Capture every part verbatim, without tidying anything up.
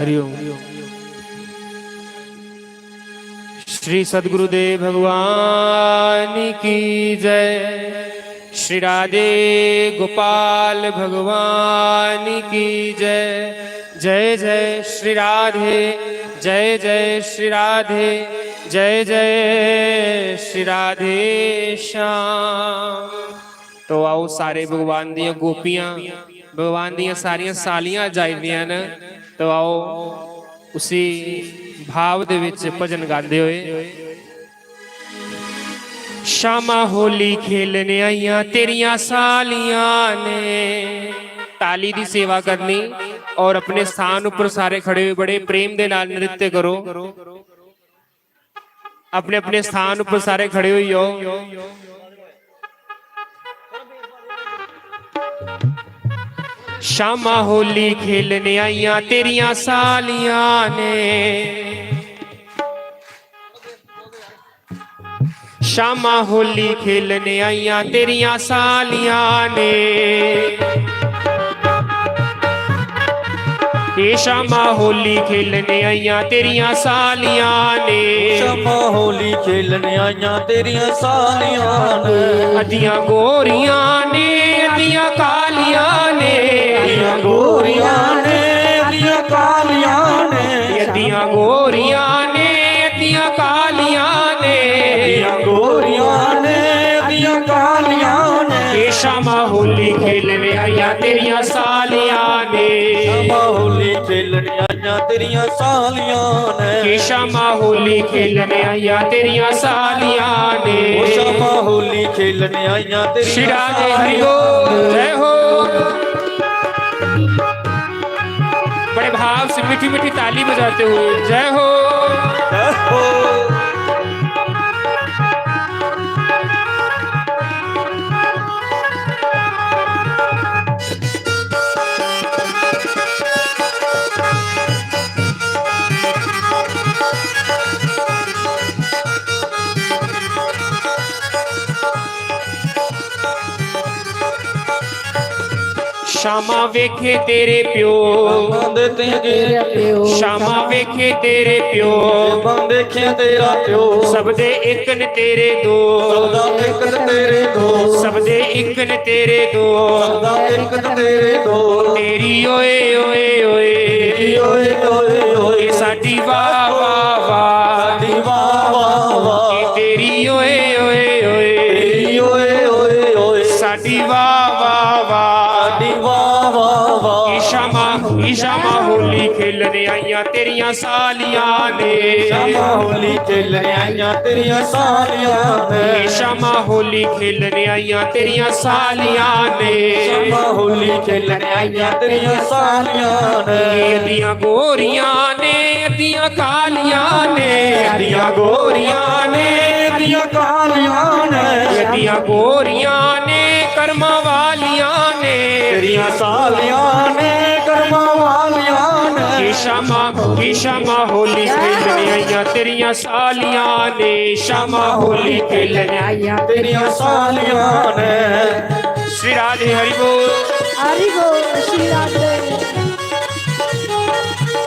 हरि ओम। श्री सदगुरुदेव भगवान की जय। श्री राधे गोपाल भगवान की जय। जय जय श्री राधे। जय जय श्री राधे। जय जय श्री राधे श्याम। तो आओ, सारे भगवान दियां गोपियां, भगवान दियां सारियां सालियां जाई दियां न। तो आओ, उसी भाव दे विच भजन गांदे होए। शामा होली खेलने आइयां तेरियां सालियां ने। ताली दी सेवा करनी और अपने स्थान उपर सारे खड़े होए बड़े प्रेम दे नाल नृत्य करो। अपने अपने स्थान उपर सारे खड़े होई जाओ। शामा होली खेलने आइयां तेरियां सालियां ने। शामा होली खेलने आइयां तेरियां सालियां ने। ए शामा होली खेलने आइयां तेरियां सालियां ने। शामा होली खेलने आइयां तेरियां सालियां ने। अद्धियां गोरियां ने, अद्धियां कालियां ने। अद्धियां गोरियां ने, अद्धियां कालियां ने। अद्धियां गोरियां ने, अद्धियां कालियां ने। अद्धियां गोरियां ने, अद्धियां कालियां ने। ए शामा होली खेलने आइयां तेरियां सालियां ने। शामा होली खेलने आइयां तेरियां सालियां ने। ए शामा होली खेलने आइयां तेरियां सालियां ने। ओ शामा होली खेलने आइयां तेरियां श्री राधे हरि बोल, जय हो। बड़े भाव से मीठी मीठी ताली बजाते हुए जय हो। जय हो। शामा वेखे तेरे प्यो। शामा देखे तेरे प्यो। शामा वेखे तेरे प्यो। शामा देखे तेरा प्यो। सबदे इक न तेरे दो। सबदा इक न तेरे दो। सबदे इक न तेरे दो। सबदा इक न तेरे दो। तेरी ओए ओए ओए। तेरी ओए ओए ओए। साडी वाह वाह वाह। साडी वाह वाह वाह। तेरी ओए ओए ओए। तेरी ओए ओए ओए। साडी वाह वाह वाह। साडी वाह वाह वाह। ईशामा, ईशामा होली खेलने आइयां तेरियां सालियां ने। ईशामा होली खेलने आइयां तेरियां सालियां ने। ईशामा होली खेलने आइयां तेरियां सालियां ने। ईशामा होली खेलने आइयां तेरियां सालियां ने। अद्धियां गोरियां ने, अद्धियां कालियां ने। अद्धियां गोरियां ने, अद्धियां कालियां ने। अद्धियां गोरियां ने, कर्मा वालियां ने। तेरियां सालियां ने, कर्मा वालियां ने। ईशामा, ईशामा होली खेलने आइयां तेरियां सालियां ने। ईशामा होली खेलने आइयां तेरियां सालियां ने। श्री राधे हरि बोल। हरि बोल, श्री राधे।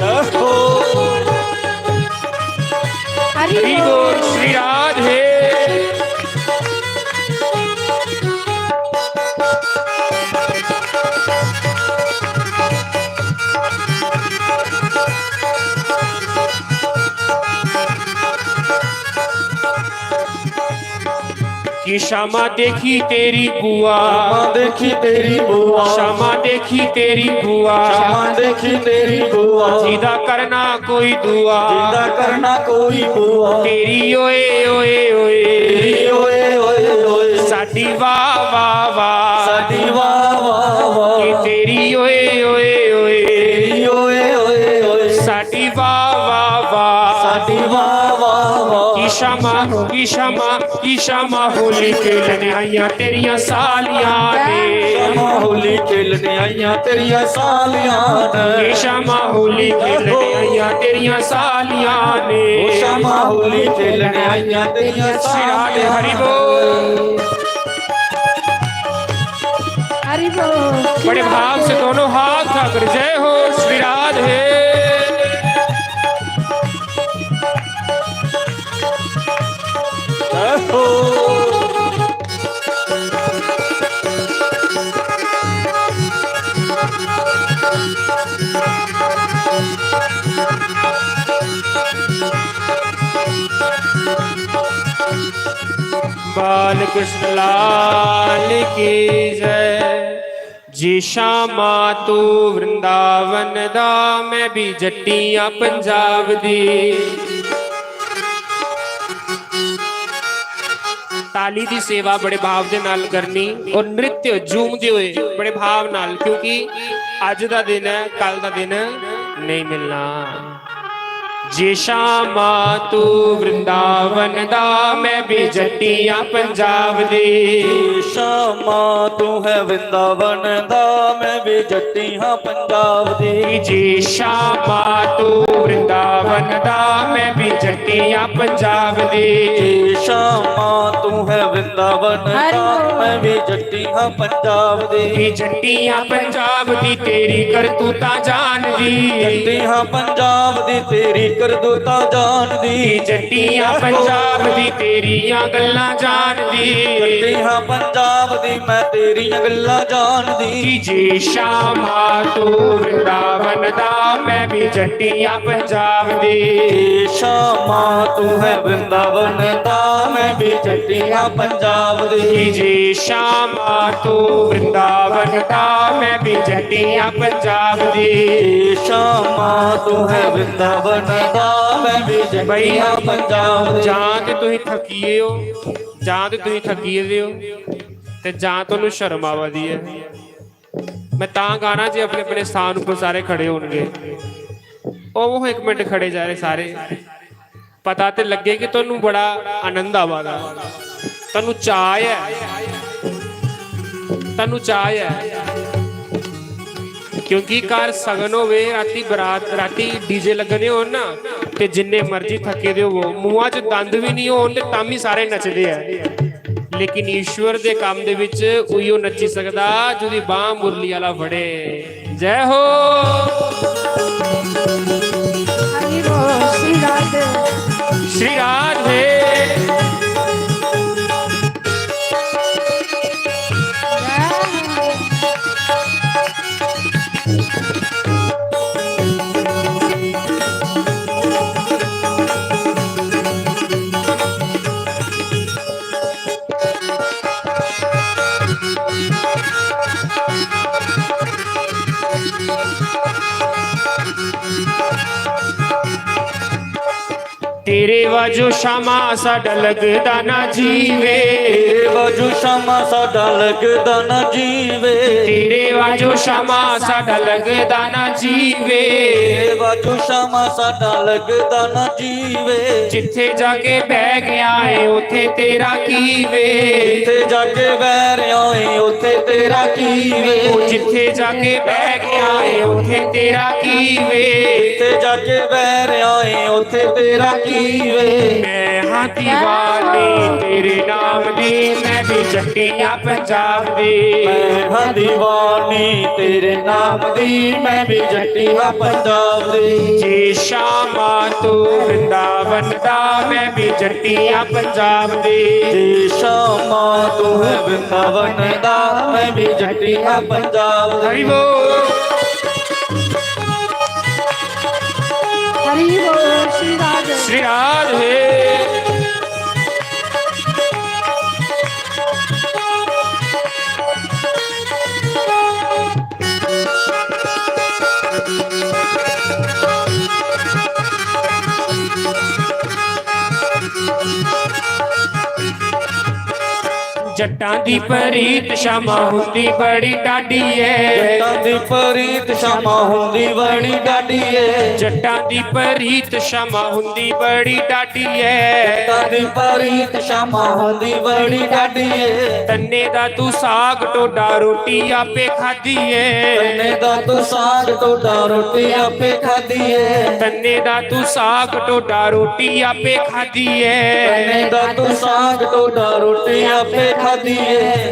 ओहो। हरि हरि बोल। बोल, श्री राधे। कि शामा देखी तेरी बुआ। शामा देखी तेरी बुआ। शामा देखी तेरी बुआ। शामा देखी तेरी बुआ। जिदा करना कोई दुआ। जिदा करना कोई बुआ। तेरी ओए ओए ओए। तेरी ओए ओए ओए। साडी वाह वाह वाह। साडी वाह वाह वाह। कि तेरी ओए ओए ओए। तेरी ओए ओए ओए। साडी वाह वाह वाह। साडी वाह वाह वाह। कि शामा, कि शामा, कि शामा होली खेलने आइयां तेरियां सालियां ने। शामा होली खेलने आइयां तेरियां सालियां ने। कि शामा होली खेलने आइयां तेरियां सालियां ने। ओ शामा होली खेलने आइयां तेरियां श्री राधे सालियां। हरि बोल। हरि बोल। बड़े भाव से दोनों हाथ उठाकर जय हो श्री राधे। कृष्ण लाल की जय। जी श्यामा तू वृंदावन दा, मैं भी जट्टियां पंजाब दी। ताली दी सेवा बड़े भाव दे नाल करनी और नृत्य झूमदे होए बड़े भाव नाल, क्योंकि अज दा दिन है, कल दा दिन नहीं मिलना। जे श्यामा तू वृंदावन दा, मैं भी जट्टियां पंजाब दी। जे श्यामा तू है वृंदावन दा, मैं भी जट्टियां पंजाब दी। जे श्यामा तू वृंदावन दा, मैं भी जट्टियां पंजाब दी। जे श्यामा तू है वृंदावन दा, मैं भी जट्टियां पंजाब दी। जट्टियां पंजाब दी तेरी करतूतां जानदी। जट्टियां पंजाब दी तेरी करतूतां जानदी। जट्टियां पंजाब दी तेरियां गल्लां जानदी। जट्टियां पंजाब दी मैं तेरियां गल्लां जानदी। जी श्यामा तू वृंदावन दा, मैं भी जट्टियां पंजाब दी। जी श्यामा तू है वृंदावन दा, मैं भी जट्टियां पंजाब दी। जी श्यामा तू वृंदावन दा, मैं भी जट्टियां पंजाब दी। जी श्यामा तू है वृंदावन दा, मैं भी जट्टियां पंजाब दी। जां ते तुसीं थक्की गे ओ, जां ते तुसीं थक्की गेदे ओ, ते जां तुहानू शर्म आवा दी ऐ। मैं तां गाना जे अपने अपने स्थान उप्पर सारे खड़े होणगे। ओवो, इक मिंट खड़े जारे सारे, पता ते लग्गे कि तुहानू बड़ा आनंद आवा दा, तुहानू चाऽ ऐ, तुहानू चाऽ ऐ। क्योंकि घर सगन होवे, राती बरात, राती डीजे लग्गने होन ना, ते जिन्ने मर्जी थक्के दे होवो, मुंहा च दंद भी नहीं होन ते तां भी सारे नचदे ऐ। लेकिन ईश्वर दे कम्म दे विच उइयो नच्ची सकदा जेह्दी बांह मुरली आह्ला फड़े। जय हो। हरि बोल श्री राधे। श्री राधे। तेरे वाजो शामा साडा लगदा ना जीवे। तेरे वाजो शामा साडा लगदा ना जीवे। तेरे वाजो शामा साडा लगदा ना जीवे। तेरे वाजो शामा साडा लगदा ना जीवे। जिथे जाके बह गया है उथे तेरा की वे। जिथे जाके बह रहा है उथे तेरा की वे। ओ जिथे जाके बह गया है उथे तेरा की वे। जिथे जाके बह रहा है उथे तेरा की वे। मैं हाँ दीवानी तेरे नाम दी, मैं भी जट्टियां पंजाब दी। मैं हाँ दीवानी तेरे नाम दी, मैं भी जट्टियां पंजाब दी। जी श्यामा तू वृंदावन दा, मैं भी जट्टियां पंजाब दी। जी श्यामा तू है वृंदावन दा, मैं भी जट्टियां पंजाब दी। हरि बोल। हरि बोल श्री राधे। श्री राधे। जट्टां दी परीत शामा हुंदी बड़ी डाडी ऐ। जट्टां दी परीत शामा हुंदी बड़ी डाडी ऐ। जट्टां दी परीत शामा हुंदी बड़ी डाडी ऐ। जट्टां दी परीत शामा हुंदी बड़ी डाडी ऐ। तन्ने दा तू साग टोडा रोटी आपे खादी ऐ। तन्ने दा तू साग टोडा रोटी आपे खादी ऐ। तन्ने दा तू साग टोडा रोटी आपे खादी ऐ। तन्ने दा तू साग टोडा रोटी आपे खादी ऐ।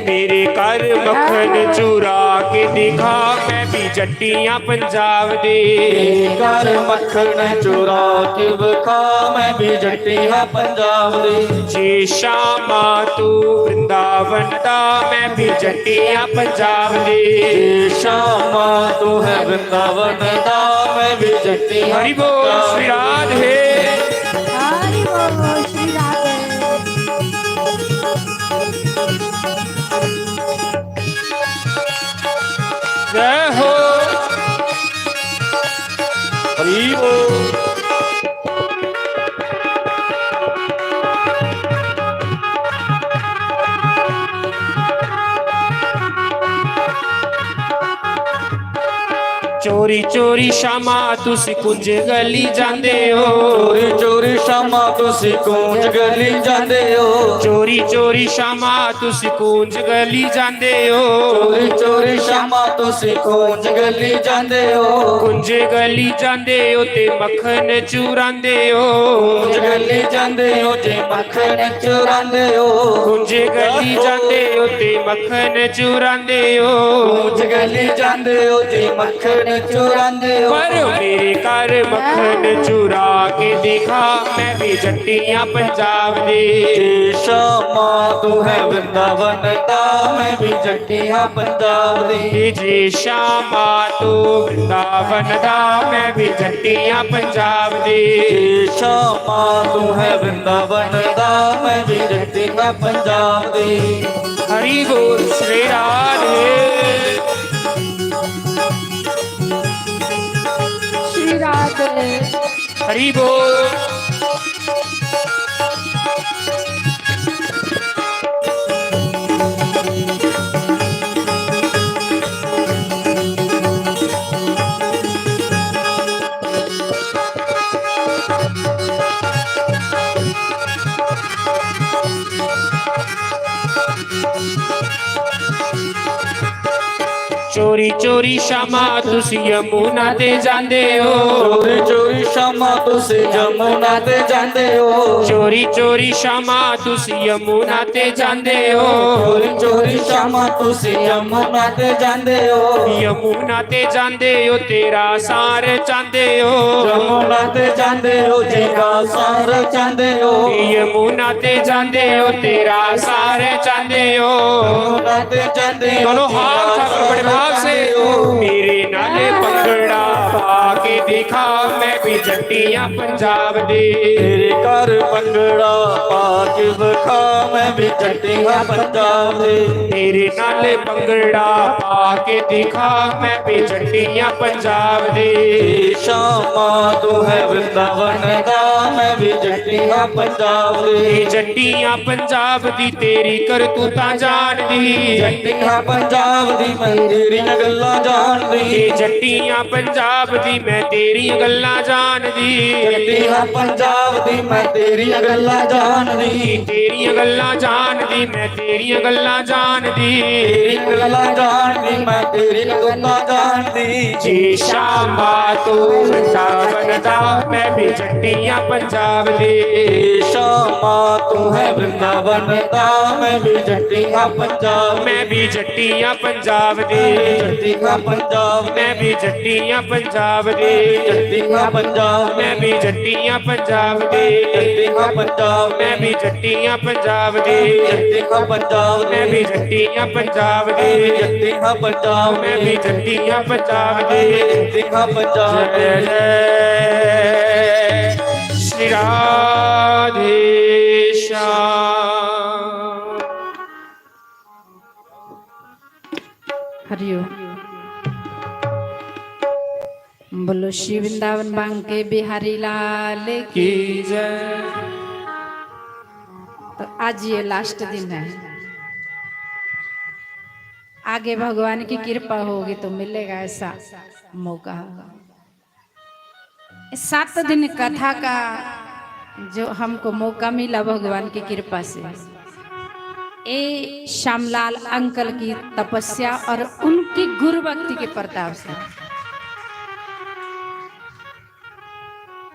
मेरे घर मक्खन चुरा के दिखा, मैं भी जट्टियां पंजाब दी। मेरे घर मक्खन चुरा के विखा, मैं भी जट्टियां पंजाब दी। जी श्यामा तू वृंदावन दा, मैं भी जट्टियां पंजाब दी। जी श्यामा तू है वृंदावन दा, मैं भी जट्टियां हरि बोल पंजाब श्री राधे। हरि बोल श्री राधे। ईवो। चोरी चोरी शामा तुसी कुंज गली जांदे हो। चोरी चोरी शामा तुसी कुंज गली जांदे हो। चोरी चोरी शामा तुसी कुंज गली जांदे हो। चोरी चोरी शामा तुसी कुंज गली जांदे हो। कुंज गली जांदे हो ते मक्खन चुरांदे हो। कुंज गली जांदे हो ते मक्खन चुरांदे हो। कुंज गली जांदे हो ते मक्खन चुरांदे हो। कुंज गली जांदे हो ते मक्खन चुरांदे हो। पर मेरे घर मक्खन चुरा के दिखा, मैं भी जट्टियां पंजाब दी। जे शामा तू है वृंदावन दा, मैं भी जट्टियां पंजाब दी। जे शामा तू वृंदावन दा, मैं भी जट्टियां पंजाब दी। जे शामा तू है वृंदावन दा, मैं भी जट्टियां पंजाब दी। हरि बोल श्री राधे। श्री राधे। हरि बोल। चोरी चोरी शामा तुसी यमुना ते जांदे हो। चोरी चोरी शामा तुसी यमुना ते जांदे हो। चोरी चोरी शामा तुसी यमुना ते जांदे हो। चोरी चोरी शामा तुसी यमुना ते जांदे हो। यमुना ते जांदे हो, तेरा सार चांदे हो। यमुना ते जांदे हो, तेरा सार चांदे हो। यमुना ते जांदे हो, तेरा सार चांदे हो। यमुना ते जांदे हो, दोनों हाथ तेरा उठाकर बड़े सार भाव से, चांदे हो। मेरे नाले पंगड़ा पा के दिखा, मैं भी जट्टियां पंजाब दे। मेरे घर पंगड़ा पा के दिखा, मैं भी जट्टियां पंजाब दे। मेरे नाले पंगड़ा पा के दिखा, मैं भी जट्टियां पंजाब दे। शामा तू है वृंदावन दा, मैं भी जट्टियां पंजाब दे। जट्टियां पंजाब दी तेरी करतूतां जानदी। जट्टियां पंजाब दी मैं तेरियां गल्लां जानदी। जट्टियां पंजाब दी मैं तेरियां गल्लां जानदी। जट्टियां पंजाब दी मैं तेरियां गल्लां जानदी। तेरियां गल्लां जानदी मैं, तेरियां गल्लां जानदी। तेरियां गल्लां जानदी मैं, तेरियां गल्लां जानदी। जे शामा तू वृंदावन दा, मैं भी जट्टियां पंजाब दी। शामा तू है वृंदावन दा, मैं भी जट्टियां पंजाब। मैं भी जट्टियां पंजाब दी। जट्टियां पंजाब। मैं भी जट्टियां पंजाब दी। जट्टियां पंजाब। मैं भी जट्टियां पंजाब दी। जट्टियां पंजाब। मैं भी जट्टियां पंजाब दी। जट्टियां पंजाब। मैं भी जट्टियां पंजाब दी। जट्टियां पंजाब। मैं भी जट्टियां पंजाब दी। जट्टियां पंजाब। जय जय श्री राधे श्याम। हरिओम। बोलो श्री वृंदावन बांके बिहारी लाल की। की जय। तो आज ये लास्ट दिन है, आगे भगवान की कृपा होगी तो मिलेगा ऐसा मौका। सात दिन कथा का जो हमको मौका मिला भगवान की कृपा से, ये श्यामलाल अंकल की तपस्या और उनकी गुरु भक्ति के प्रताप से।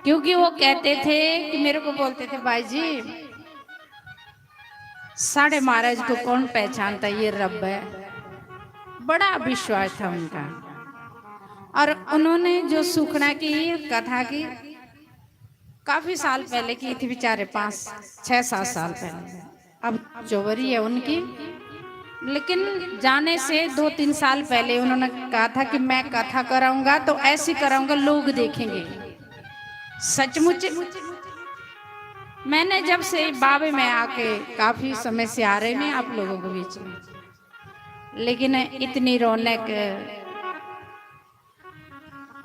क्योंकि वो कहते थे कि मेरे को बोलते थे, "भाई जी, साढ़े महाराज को कौन पहचानता, ये रब है।" बड़ा विश्वास था उनका। और उन्होंने जो सुखना की कथा की, काफी साल पहले की थी बेचारे, पाँच, छह, सात साल पहले। अब चौबरी है उनकी, लेकिन जाने से दो तीन साल पहले उन्होंने कहा था कि मैं कथा कराऊंगा तो ऐसी कराऊंगा, लोग देखेंगे। सचमुच मैंने जब से बाबे में आके काफी समय से आ रहे हैं आप लोगों के बीच में, लेकिन इतनी रौनक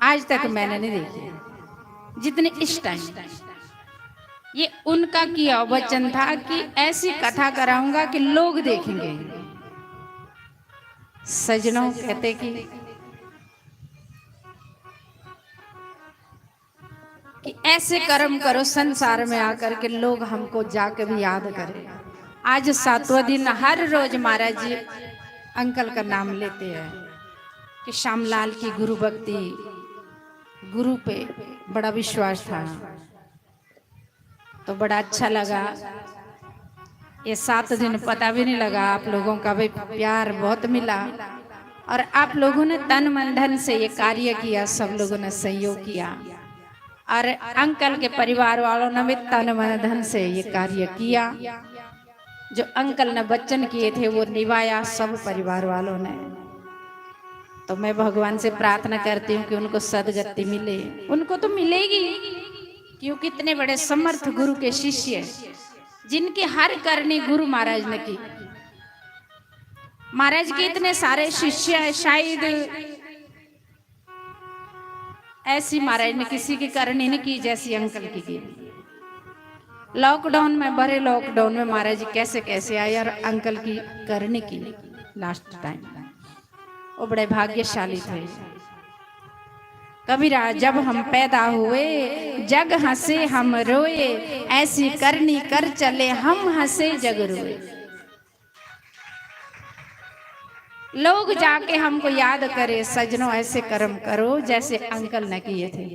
आज तक मैंने नहीं देखी। जितने इस टाइम, ये उनका किया वचन था कि ऐसी कथा कराऊंगा कि लोग देखेंगे। सजनों, कहते कि कि ऐसे कर्म करो संसार में आकर के लोग हमको जाके भी याद करें। आज सातवां दिन, हर रोज महाराज जी अंकल का नाम लेते हैं कि श्यामलाल की गुरु भक्ति, गुरु पे बड़ा विश्वास था। तो बड़ा अच्छा लगा। ये सात दिन पता भी नहीं लगा, आप लोगों का भी प्यार बहुत मिला और आप लोगों ने तन मन धन से ये कार्य किया, सब लोगों ने सहयोग किया और अंकल के परिवार वालों ने भी तन मन धन से ये कार्य किया। जो अंकल ने वचन किए थे, वो निभाया सब परिवार वालों ने। तो मैं भगवान से प्रार्थना करती हूँ कि उनको सदगति मिले। उनको तो मिलेगी, क्योंकि इतने बड़े समर्थ गुरु के शिष्य, जिनकी हर करनी गुरु महाराज ने की। महाराज के इतने सारे शिष्य हैं, शायद ऐसी महाराज ने किसी की करनी नहीं की जैसी अंकल की की। लॉकडाउन में, भरे लॉकडाउन में महाराज जी कैसे कैसे आए और अंकल की करनी की लास्ट टाइम। वो बड़े भाग्यशाली थे। कबीरा, जब हम पैदा हुए, जग हंसे हम रोए, ऐसी करनी कर चले हम, हंसे जग रोए। लोग जाके हमको याद करे, सजनों, ऐसे कर्म करो जैसे अंकल ने किए थे।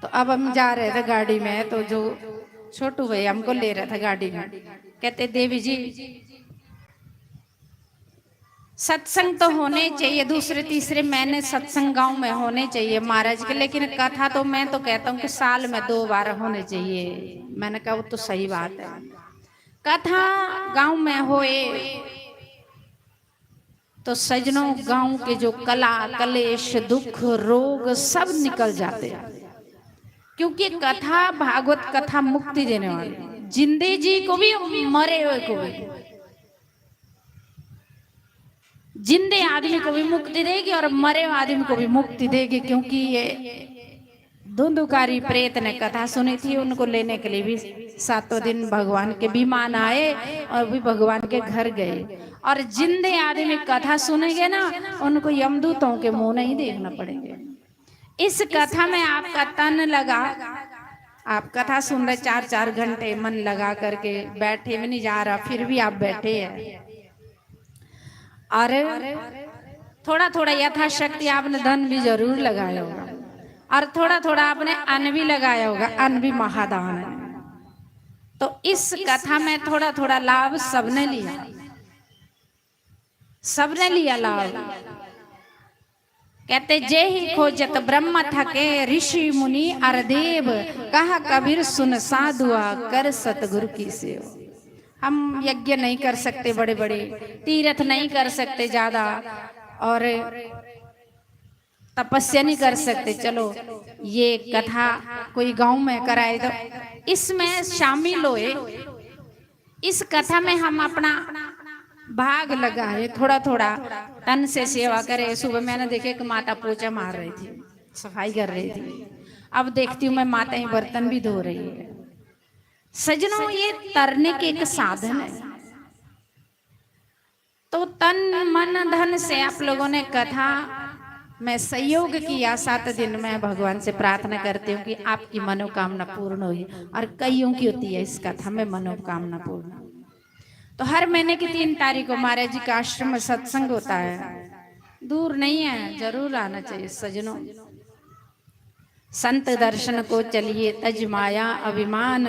तो अब हम जा रहे थे गाड़ी में, तो जो छोटू भाई हमको ले रहा था गाड़ी में, कहते, "देवी जी, सत्संग तो होने चाहिए, दूसरे तीसरे महीने सत्संग गांव में होने चाहिए महाराज के, लेकिन कथा तो, मैं तो कहता हूँ कि साल में दो बार होने चाहिए।" मैंने कहा, "वो तो सही बात है, कथा गांव में होए तो सजनों, गांव के जो कला कलेश, दुख, रोग, सब निकल जाते हैं।" क्योंकि कथा, भागवत कथा मुक्ति देने वाली, जिंदे जी को भी, मरे हुए को भी, जिंदे आदमी को भी मुक्ति देगी और मरे हुए आदमी को भी मुक्ति देगी। क्योंकि ये धुंधुकारी प्रेत ने कथा सुनी थी, उनको लेने के लिए भी सातों दिन भगवान के विमान आए और भी भगवान के घर गए। और जिंदे आदमी कथा सुनेंगे ना, उनको यमदूतों के मुंह नहीं देखना पड़ेंगे। इस कथा में आपका तन लगा, आप कथा सुन रहे चार चार घंटे, मन लगा करके, बैठे भी नहीं जा रहा, फिर भी आप बैठे हैं। और थोड़ा थोड़ा यथाशक्ति आपने धन भी जरूर लगाया होगा, और थोड़ा थोड़ा आपने अन्न भी लगाया होगा, अन्न भी महादान है। तो इस कथा में थोड़ा थोड़ा लाभ सबने लिया, सबने लिया लाभ। कहते, "जे ही खोजत ब्रह्म थके, ऋषि मुनि अर देव, कहा कबीर सुन साधुआ, कर सतगुरु की सेवा।" हम यज्ञ नहीं कर सकते बड़े बड़े, तीर्थ नहीं कर सकते ज्यादा, और तपस्या नहीं कर सकते। चलो, ये कथा कोई गांव में कराए तो इसमें शामिल होए, इस कथा में हम अपना भाग लगाए, थोड़ा थोड़ा तन से सेवा करें। सुबह मैंने देखे कि माता पोछा मार रही थी, सफाई कर रही थी, अब देखती हूँ मैं, माता ही बर्तन भी धो रही है। सजनों, ये तरने के एक साधन है। तो तन मन धन से आप लोगों ने कथा में सहयोग किया, सात दिन में भगवान से प्रार्थना करती हूँ कि आपकी मनोकामना पूर्ण हुई। और कईयों की होती है इस कथा में मनोकामना पूर्ण। तो हर महीने की तीन तारीख को महाराज जी का आश्रम में सत्संग होता है, दूर नहीं है, जरूर आना चाहिए सजनों। संत दर्शन को चलिए तज माया अभिमान,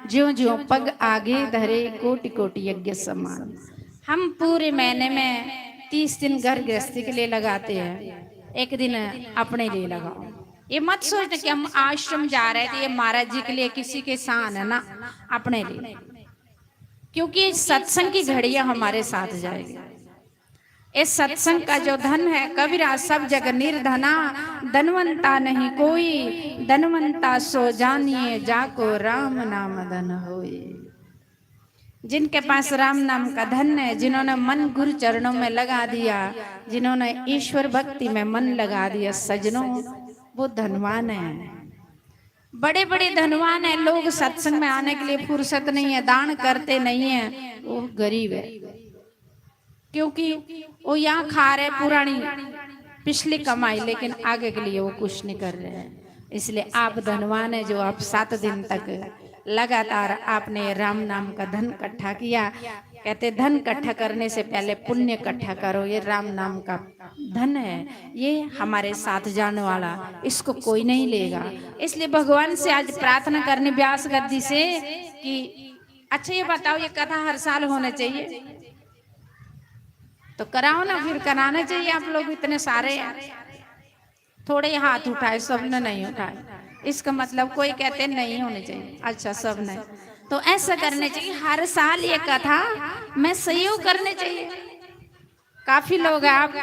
ज्यों ज्यों पग आगे धरे कोटि कोटि यज्ञ समान। हम पूरे महीने में तीस दिन घर गृहस्थी के लिए लगाते हैं, एक दिन अपने लिए लगाओ। ये मत सोचना कि हम आश्रम जा रहे थे, ये महाराज जी के लिए, किसी के साथ है ना, अपने लिए, क्योंकि सत्संग की घड़ियां हमारे साथ जाएगी। इस सत्संग का जो धन है, कबीरा सब जग निर्धना, धनवंता नहीं कोई, धनवंता सो जानिए जाको राम नाम धन होए। जिनके पास राम नाम का धन है, जिन्होंने मन गुरु चरणों में लगा दिया, जिन्होंने ईश्वर भक्ति में मन लगा दिया, सजनों, वो धनवान है। बड़े बड़े धनवान है लोग, सत्संग में आने के लिए फुर्सत नहीं है, दान करते नहीं है, वो गरीब है। क्योंकि वो यहाँ खा रहे पुरानी पिछली कमाई, लेकिन आगे के लिए वो कुछ नहीं कर रहे हैं। इसलिए आप धनवान है जो आप सात दिन तक लगातार आपने राम नाम का धन इकट्ठा किया। कहते, धन इकट्ठा करने से पहले पुण्य इकट्ठा करो। ये राम नाम का धन है, ये हमारे साथ जाने वाला, इसको कोई नहीं लेगा। इसलिए भगवान से आज प्रार्थना करनी व्यास गद्दी से कि अच्छा, ये बताओ, ये कथा हर साल होना चाहिए? तो कराओ ना, फिर कराना चाहिए। आप लोग इतने सारे हैं, थोड़े हाथ उठाए, सबने नहीं उठाए, इसका मतलब कोई कहते नहीं होने चाहिए। अच्छा, सब नहीं, तो ऐसा करने चाहिए। हर साल ये कथा में सहयोग करने चाहिए। काफी लोग हैं आप,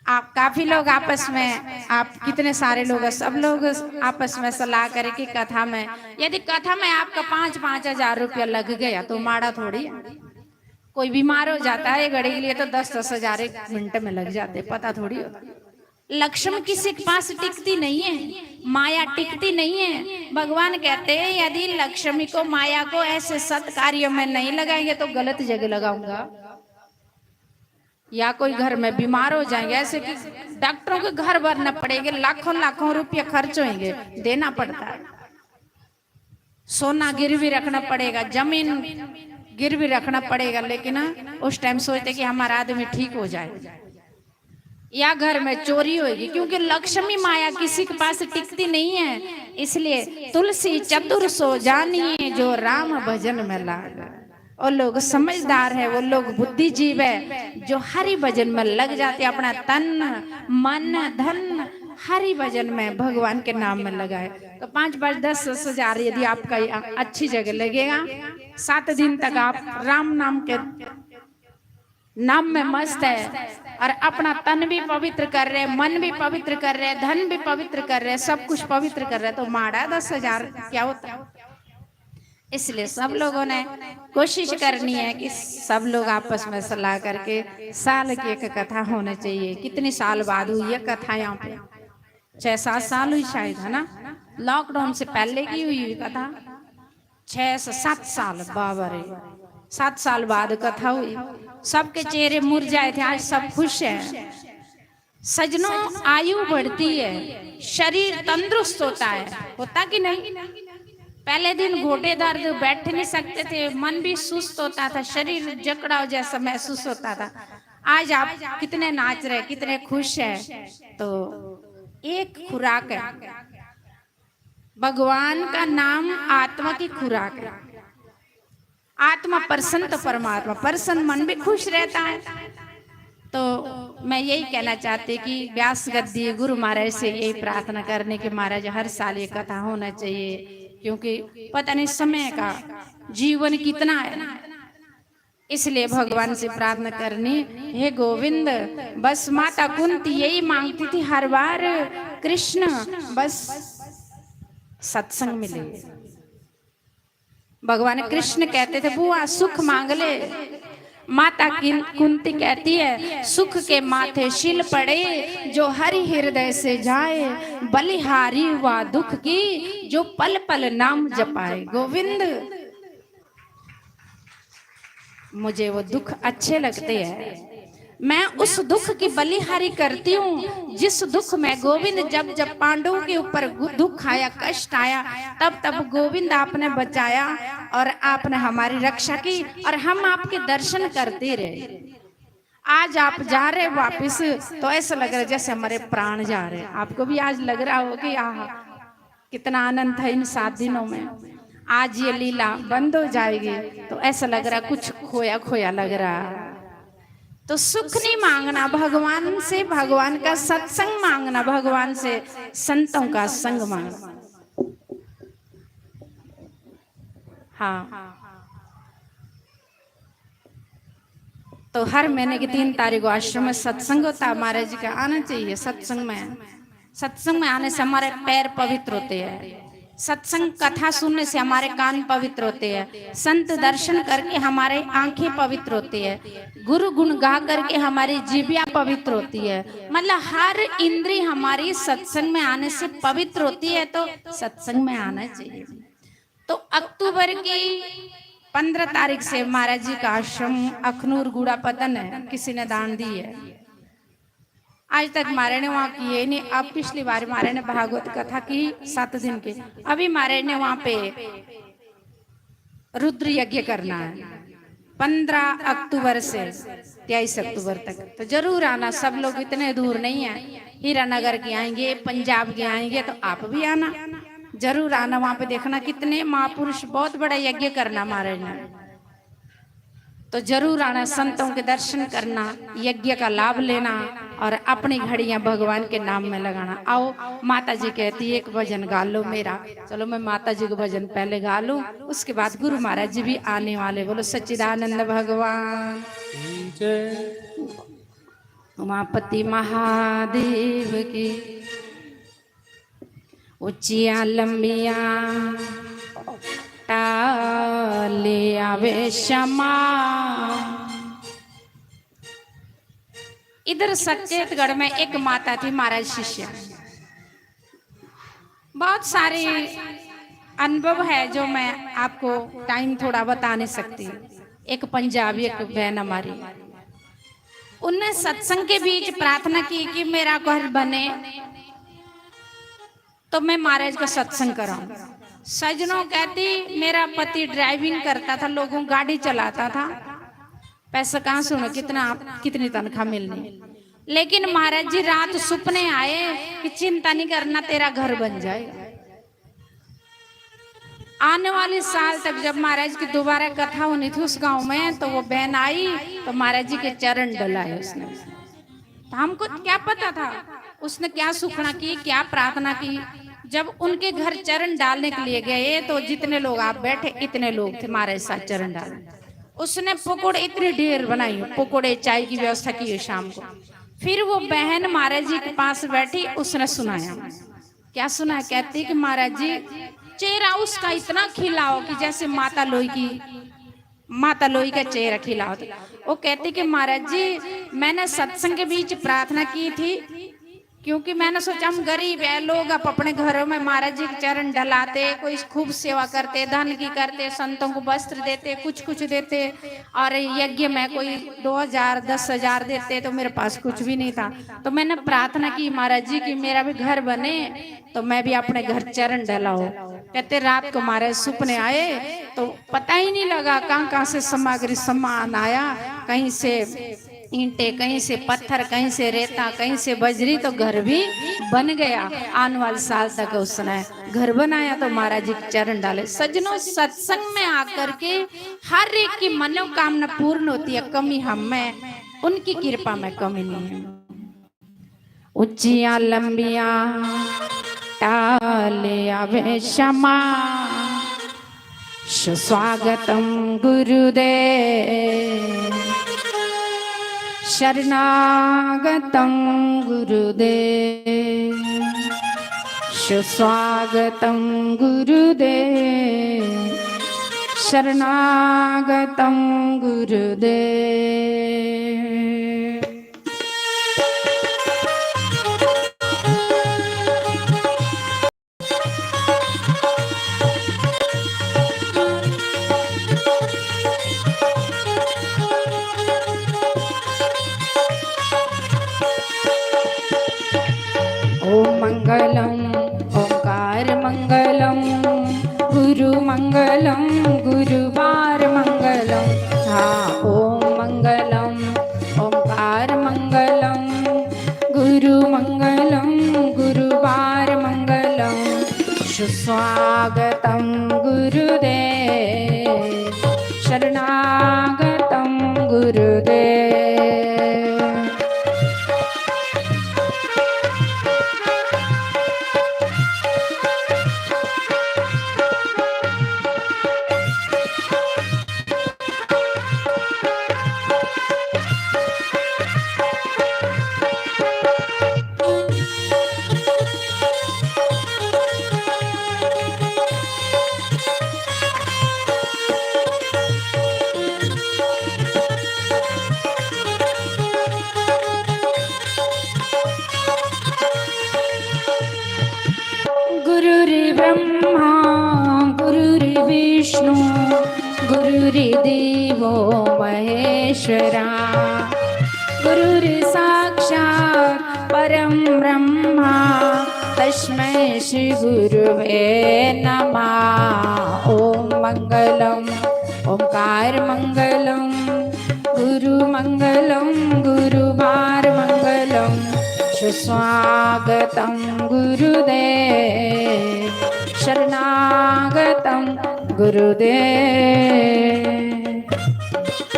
आप काफी लोग आपस में, आप कितने सारे लोग हैं, सब लोग आपस में सलाह करके कथा में, यदि कथा में आपका पाँच पाँच हजार रुपया लग गया तो माड़ा थोड़ी है। कोई बीमार हो जाता है घड़ी के लिए तो दस दस हजार एक मिनट में लग जाते, पता थोड़ी होता। लक्ष्मी किसी के पास टिकती नहीं है, माया टिकती नहीं है। भगवान कहते हैं, यदि लक्ष्मी को, माया को ऐसे सत्कार्यों में नहीं लगाएंगे तो गलत जगह लगाऊंगा। या कोई घर में बीमार हो जाएंगे, ऐसे कि डॉक्टरों के घर भरना पड़ेगा, लाखों लाखों रुपये खर्च होंगे, देना पड़ता है। सोना गिरवी रखना पड़ेगा, जमीन गिरवी रखना पड़ेगा, लेकिन उस टाइम सोचते कि हमारा आदमी ठीक हो जाए, या घर में चोरी होगी, क्योंकि लक्ष्मी माया किसी के पास टिकती नहीं है। इसलिए तुलसी चतुर सो जानिए, जो राम भजन में लाग। वो लोग समझदार है, वो लोग बुद्धिजीव है, जो हरि भजन में लग जाते, अपना तन मन धन हरि भजन में, भगवान के नाम में लगाए। तो पाँच पाँच दस दस हजार यदि आपका अच्छी जगह लगेगा, सात दिन तक आप राम नाम के नाम में मस्त है और अपना तन भी पवित्र कर रहे, मन भी पवित्र कर रहे, धन भी पवित्र कर रहे, सब कुछ पवित्र कर रहे, तो माड़ा दस हजार क्या होता है? इसलिए सब लोगों ने कोशिश करनी है कि सब लोग आपस में सलाह करके साल की एक कथा होनी चाहिए। कितनी साल बाद हुई है कथा यहाँ पे? छह सात साल हुई शायद, है ना? लॉकडाउन से पहले की हुई हुई कथा। छह से सात साल, बाबा रे, सात साल बाद कथा हुई। सबके चेहरे मुरझाए थे, आज सब खुश हैं। सजनों, आयु बढ़ती है, शरीर तंदुरुस्त होता है, होता कि नहीं? पहले दिन गोडे दर्द, बैठ नहीं सकते थे, मन भी सुस्त होता था, शरीर जकड़ाव जैसा महसूस होता था। आज आप कितने नाच रहे, कितने खुश हैं। तो एक खुराक है, भगवान का नाम आत्मा की खुराक है। आत्मा प्रसन्न तो परमात्मा प्रसन्न, मन भी खुश रहता है। तो मैं यही कहना चाहती कि व्यास गद्दी गुरु महाराज से यही प्रार्थना करने की, महाराज, हर साल ये कथा होना चाहिए, क्योंकि पता नहीं समय का, जीवन कितना है, इसलिए भगवान से प्रार्थना करनी, हे गोविंद, बस माता कुंती यही मांगती थी हर बार, कृष्ण, बस सत्संग मिले। भगवान कृष्ण कहते थे, बुआ, सुख मांग ले। माता किन-, कुंती कहती है, सुख के माथे शिल पड़े, जो हरि हृदय से जाए, बलिहारी हुआ दुख की, जो पल पल नाम जपाए। गोविंद, मुझे वो दुख अच्छे लगते हैं। मैं उस दुख की बलिहारी करती हूँ, जिस दुख में गोविंद, जब जब पांडवों के ऊपर गु-, दुख आया, कष्ट आया, तब तब गोविंद आपने बचाया और आपने हमारी रक्षा की और हम आपके दर्शन करते रहे। आज आप जा रहे वापस, तो ऐसा लग रहा है जैसे हमारे प्राण जा रहे हैं। आपको भी आज लग रहा हो कि आह, कितना आनंद था इन सात दिनों में। आज ये लीला बंद हो जाएगी तो ऐसा लग रहा, कुछ खोया खोया लग रहा। तो सुख नहीं मांगना भगवान से, भगवान का सत्संग मांगना, भगवान से संतों का संग मांगना। हाँ, तो हर महीने की तीन तारीख को आश्रम में सत्संग होता है, महाराज जी का आना चाहिए सत्संग में। सत्संग में आने से हमारे पैर पवित्र होते हैं। सत्संग कथा सुनने से हमारे कान पवित्र होते हैं, संत दर्शन करके हमारे आंखें पवित्र होती है, गुरु गुण गा करके हमारी जीभिया पवित्र होती है। मतलब, हर इंद्री हमारी सत्संग में आने से पवित्र होती है, तो सत्संग में आना चाहिए। तो अक्टूबर की पन्द्रह तारीख से महाराज जी का आश्रम अखनूर गुड़ापतन है, किसी ने दान दी है। आज तक मारे ने वहाँ किए नहीं। अब पिछली बार मारे ने भागवत कथा की सात दिन की, अभी मारे ने वहाँ पे रुद्र यज्ञ करना है पन्द्रह अक्टूबर से तेईस अक्टूबर तक। तो जरूर आना सब लोग, इतने दूर नहीं है, हीरानगर के आएंगे, पंजाब के आएंगे, तो आप भी आना, जरूर आना। वहाँ पे देखना कितने महापुरुष, बहुत बड़ा यज्ञ करना मारे ने। तो जरूर आना, संतों के दर्शन करना, यज्ञ का लाभ लेना और अपनी घड़ियां भगवान के नाम में लगाना। आओ, माता जी कहती है, "एक भजन गा लो मेरा।" चलो, मैं माता जी को भजन पहले गा लूं, उसके बाद गुरु महाराज जी भी आने वाले। बोलो सच्चिदानंद भगवान की जय। उमापति महादेव की। ऊंचियां लंबियां टाले आवे श्यामा। इधर सचेतगढ़ में एक माता थी, महाराज शिष्या। बहुत सारे अनुभव है जो मैं आपको टाइम थोड़ा बता नहीं सकती। एक पंजाबी, एक बहन हमारी, उनने सत्संग के बीच प्रार्थना की कि मेरा घर बने तो मैं महाराज का सत्संग कराऊं। सजनों, कहती, मेरा पति ड्राइविंग करता था, लोगों गाड़ी चलाता था, पैसा कहाँ से होना, कितना, कितनी तनख्वाह मिलनी। लेकिन महाराज जी रात सुपने आए कि चिंता नहीं करना, तेरा घर बन जाएगा। आने वाले साल तक जब महाराज की दोबारा कथा होनी थी उस गांव में, तो वो बहन आई तो महाराज जी के चरण डलाए उसने। तो हमको क्या पता था उसने क्या सुखना की, क्या प्रार्थना की। जब उनके घर चरण डालने के लिए गए तो जितने लोग आप बैठे, इतने लोग थे महाराज साथ चरण डालने। उसने पकोड़े, इतनी ढेर बनाई, पकोड़े, चाय की व्यवस्था की हुई शाम को। फिर वो बहन महाराज जी के पास बैठी, उसने सुनाया। क्या सुना? कहती कि महाराज जी, चेहरा उसका इतना खिला हो कि जैसे माता लोई की, माता लोई का चेहरा खिला हो। तो वो कहती कि महाराज जी, मैंने सत्संग के बीच प्रार्थना की थी, क्योंकि मैंने सोचा हम गरीब है लोग, आप अपने घरों में महाराज जी के चरण डलाते, कोई खूब सेवा करते, धन की करते, संतों को वस्त्र देते, कुछ कुछ देते, और यज्ञ में कोई दो हजार, दस हजार देते, तो मेरे पास कुछ भी नहीं था। तो मैंने प्रार्थना की महाराज जी कि मेरा भी घर बने, तो मैं भी अपने घर चरण डलाओ। कहते रात को हमारे सुपने आए तो पता ही नहीं लगा कहाँ कहाँ से सामग्री सामान आया, कहीं से ईंटे, कहीं से पत्थर, कहीं से रेता, कहीं से बजरी, तो घर भी बन गया। आने वाले साल तक उसने घर बनाया तो महाराज जी के चरण डाले। सज्जनों, सत्संग में आकर के हर एक की मनोकामना पूर्ण होती है। कमी हम में, उनकी कृपा में कमी नहीं है। ऊंचियां लंबियां टाले आवे श्यामा। सुस्वागतम गुरुदेव, शरणागतम गुरुदेव। सुस्वागतम गुरुदेव, शरणागतम गुरुदेव। ओम मंगलम, ओंकार मंगलम, गुरु मंगलम, गुरुवार मंगलम। हाँ, ओम मंगलम, ओंकार मंगलम, गुरु मंगलम, गुरुवार मंगलम। सुस्वागतम गुरुदेव, शरणागतम गुरुदेव। ब्रह्मा गुरुर्विष्णु गुरुर्देवो महेश्वरा, गुरुर्साक्षात् परं ब्रह्मा, तस्मै श्री गुरुवे नमः। ओम मंगलम, ओमकार मंगलम, गुरु मंगलम, गुरुवार मंगलम, सुस्वागतम गुरुदेव, शरणागतम गुरुदेव।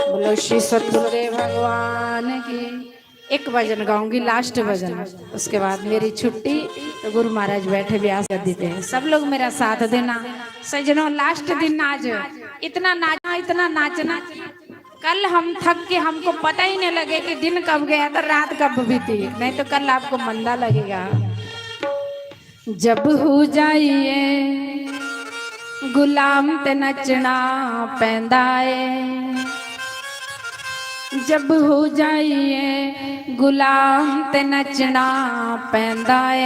बोलो श्री सतगुरुदेव भगवान की। एक भजन गाऊंगी, लास्ट भजन, उसके बाद मेरी छुट्टी। तो गुरु महाराज बैठे व्यास गद्दी पे, सब लोग मेरा साथ देना। सज्जनों, लास्ट दिन आज इतना नाचना, इतना नाचना, कल हम थक के हमको पता ही नहीं लगे कि दिन कब गया तो रात कब बीती, नहीं तो कल आपको मंदा लगेगा। जब हो जाइए गुलाम ते नचना पैंदा ਏ, जब हो जाइए गुलाम ते नचना पैंदा ਏ,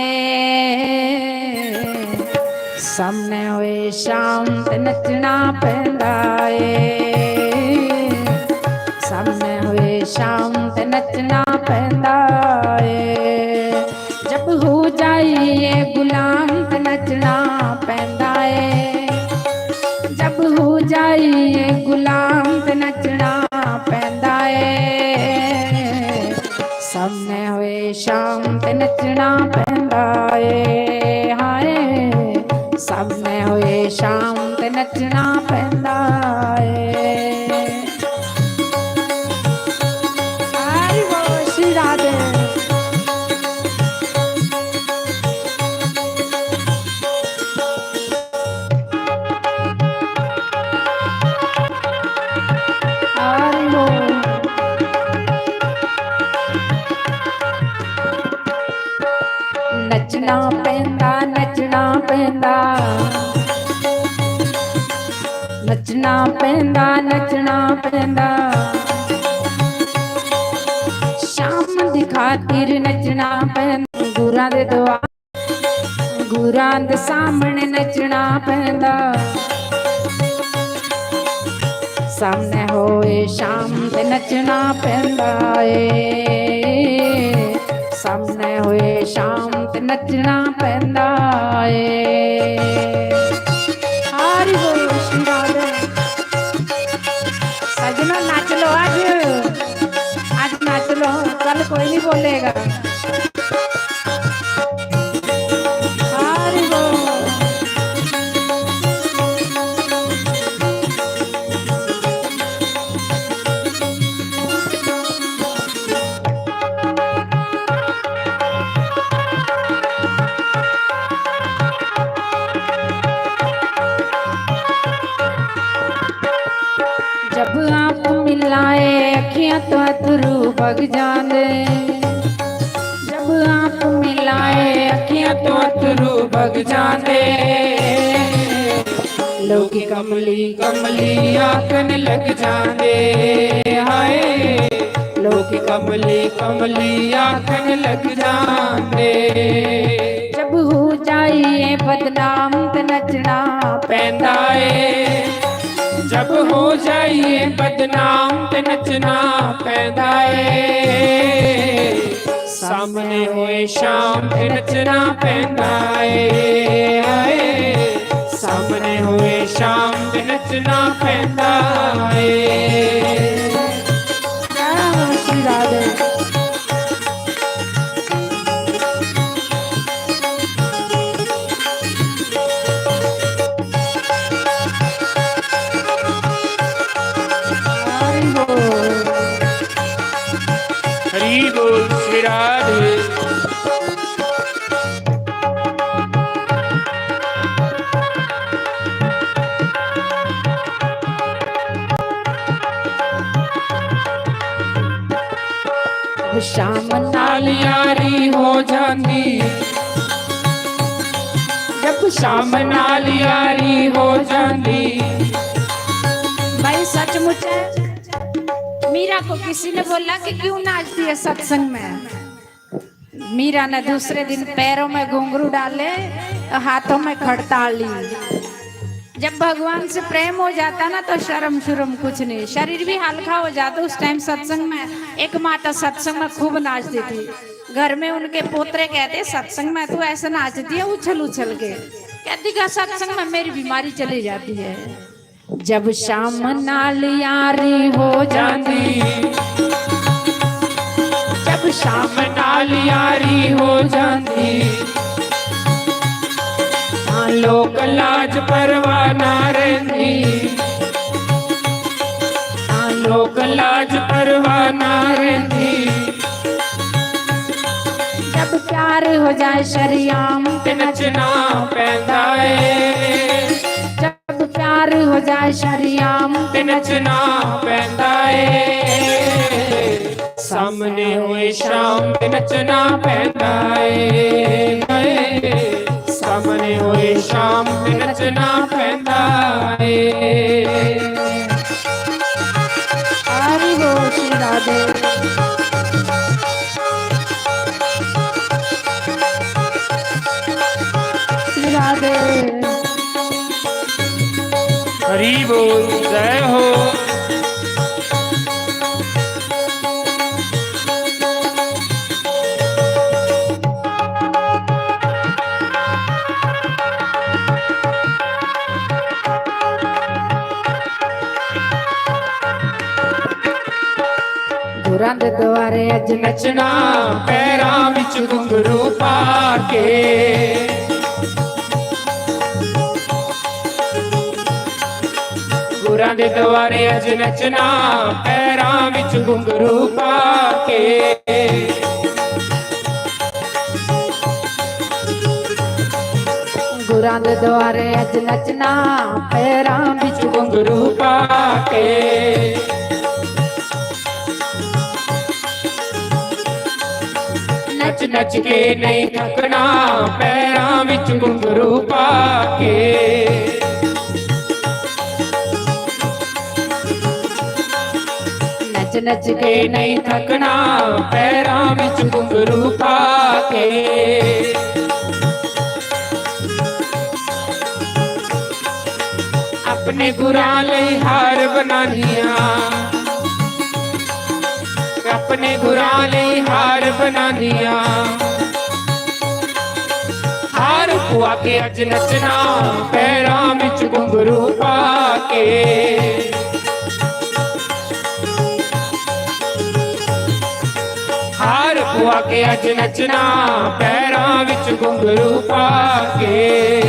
सामने होए शाम ते नचना पैंदा ਏ, सामने होए शाम ते नचना पैंदा ਏ। जब हो जाइए गुलाम ते नचना पैंदा ਏ, जब हो जाइए गुलाम ते नचना पैंदा ਏ, सामने होए शाम ते नचना पैंदा ਏ। हाय, सामने होए शाम ते नचना पैंदा ਏ। हरि बोल श्री राधे। हरि बोल। नचना पैंदा, नचना पैंदा, नचना पैंदा, नचना पैंदा। शाम दी खातिर नचना पैंदा। गुरां दे द्वार, गुरां दे सामने नचना पैंदा। सामने होए शाम ते नचना पैंदा ਏ, सामने होए शाम ते नचना पैंदा ਏ। हरि बोल श्री राधे। सजनो, नाच लो आज, आज नाच लो, कल कोई नहीं बोलेगा। हरि बोल। जब आप मिलाए अखियां तो अथरू बग जांदे, जब आप मिलाए अखियां तो अथरू बग जांदे। लोकी कमली कमली आखन लग जांदे, हाय। लोकी कमली कमली आखन लग जांदे। जब हो जाइए बदनाम ते नचना पैंदा ਏ, जब हो जाइए बदनाम ते नचना पैंदा ਏ। सामने होए शाम ते नचना पैंदा ਏ, हाय। सामने होए शाम ते नचना पैंदा ਏ। जय श्री राधे। हरि बोल। हरि बोल श्री राधे। शाम नाल यारी हो जांदी, जब शाम नाल यारी हो जांदी। भाई सचमुच है, मीरा को किसी ने बोला कि क्यों नाचती है सत्संग में? मीरा ने दूसरे दिन पैरों में घुंघरू डाले, हाथों में खड़ताल ली। जब भगवान से प्रेम हो जाता ना, तो शर्म शुर्म कुछ नहीं, शरीर भी हल्का हो जाता। उस टाइम सत्संग में एक माता सत्संग में खूब नाचती थी। घर में उनके पोतरे कहते, "सत्संग में तू ऐसे नाचती है उछल उछल के।" कहती का, "सत्संग में मेरी बीमारी चली जाती है।" जब शाम नाल यारी हो जांदी, जब शाम नाल यारी हो जांदी, तां लोक लाज परवाह ना रहिंदी, तां लोक लाज परवाह ना रहिंदी। जब प्यार हो जाए शरियाम ते नचना पैंदा ਏ। जब प्यार हो जाए शरियाम ते नचना पैंदा ਏ। सामने होए शाम ते नचना पैंदा ਏ। हाय, सामने होए शाम ते नचना पैंदा ਏ। हरि बोल श्री राधे। श्री राधे। हरि बोल, जय हो। गुरां दे द्वारे अज नचना, पैरां विच घुंघरू पा के। गुरां दे द्वारे अज नचना, पैरां विच घुंघरू पा के। गुरां दे द्वारे अज नचना, पैरां विच घुंघरू पा के। नच नच के नहीं थकना, पैरां विच घुंघरू पा के। नच नच के नहीं थकना, पैरां विच घुंघरू पा के। अपने गुरां लई हार बनानियां, अपने गुरां लई हार बनानियां। हार पुआ के अज नचना, पैरां विच घुंघरू पा के। हार पुआ के अज नचना, पैरां विच घुंघरू पा के।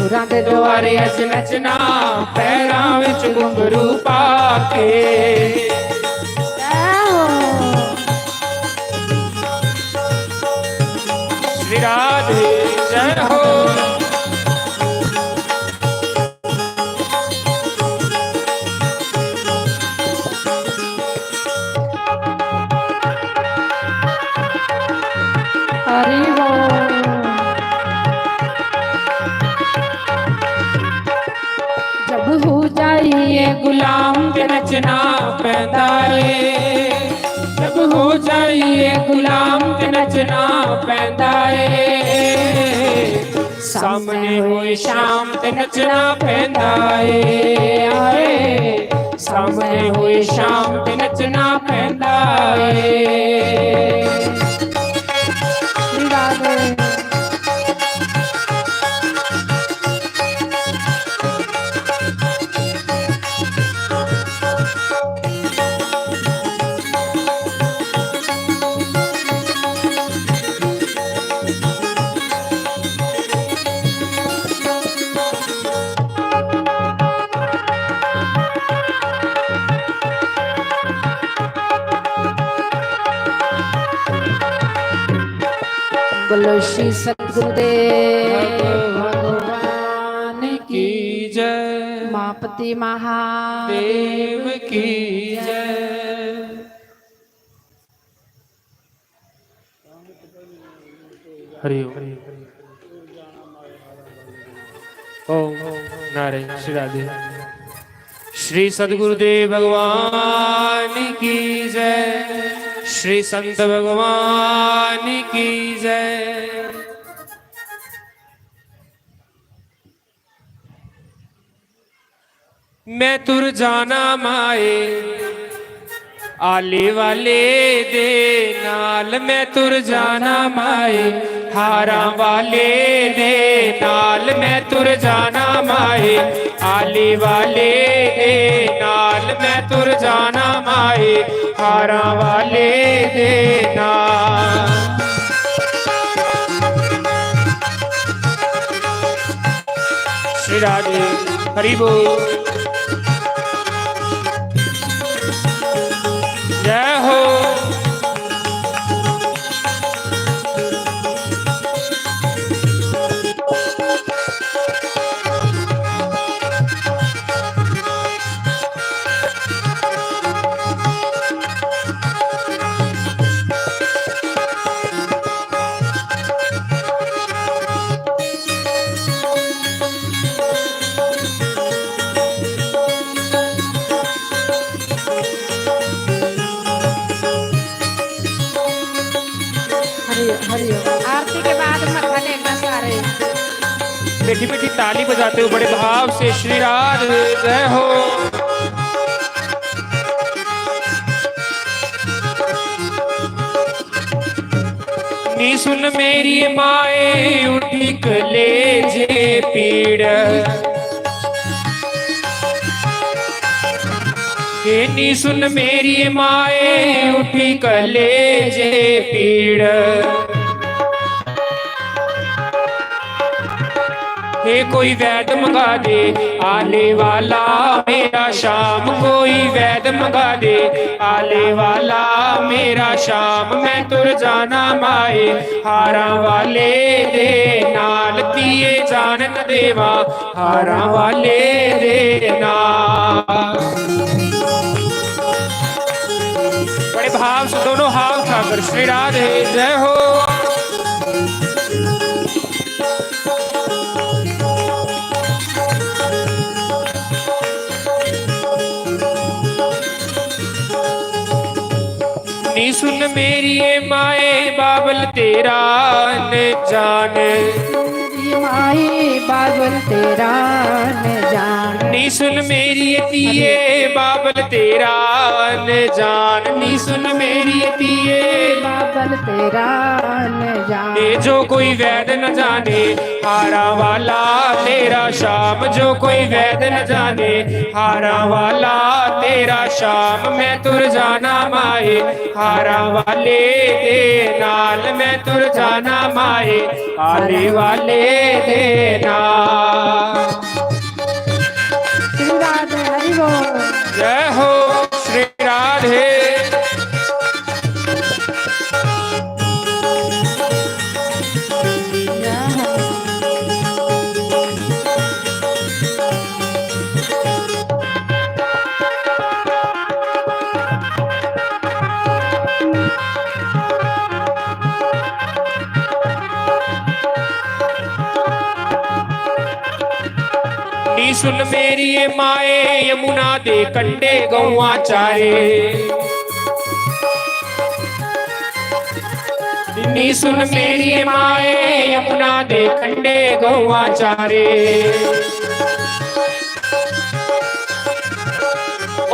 गुरां दे द्वारे अज नचना, पैरां विच घुंघरू पा के। जय हो। श्री राधे, जय हो। हरि बोल। जब हो जाइए गुलाम ते नचना पैंदा ਏ। जब हो जाइए गुलाम ते नचना पैंदा ਏ। सामने होए शाम ते नचना पैंदा ਏ। हाय, सामने होए शाम ते नचना पैंदा ਏ। श्री राधे। बोलो श्री सतगुरुदेव भगवान की जय। मापति महादेव की जय। हरि ओम। ओम नारायण श्री राधे। श्री सदगुरुदेव भगवान की जय। श्री संत भगवान की जय। मैं तुर जाना माए आले वाले दे नाल, मैं तुर जाना माए हारां वाले दे नाल, मैं तुर जाना माए आले वाले दे नाल, मैं तुर जाना माए हारां वाले दे नाल। श्री राधे। हरि बोल। जय हो। हरि हरि आरती के बाद मत्था टेकना सारे। मीठी मीठी ताली बजाते हुए बड़े भाव से श्री राधे जय हो। नी सुन मेरी माए उठी कलेजे पीड़, ए नी सुन मेरी माए उठी कलेजे पीड़। हे कोई वैद मंगा दे आले वाला मेरा श्याम, कोई वैद मंगा दे आले वाला मेरा श्याम। मैं तुर जाना माए हारां वाले दे नाल, पिए जान न देवा हारां वाले दे नाल। बड़े भाव से दोनों हाथ उठाकर श्री राधे जय हो। नी सुन मेरी ए माए बाबल तेरा न जान। माए बाबल तेरा न जान। नी सुन मेरी ए धीए बाबल तेरा न जान। नी सुन मेरी ए धीए बाबल तेरा न जान। ए जो कोई वैद न जाने हारां वाला तेरा श्याम, जो कोई वैद न जाने हारां वाला तेरा श्याम। मैं तुर जाना माए हारां वाले दे नाल, मैं तुर जाना माए आले वाले दे नाल। श्री राधे हरि बोल। जय हो श्री राधे। नी सुन मेरी ए माए यमुना दे कंडे गौआं चारे। नी सुन मेरी ए माए यमुना दे कंडे गौआं चारे।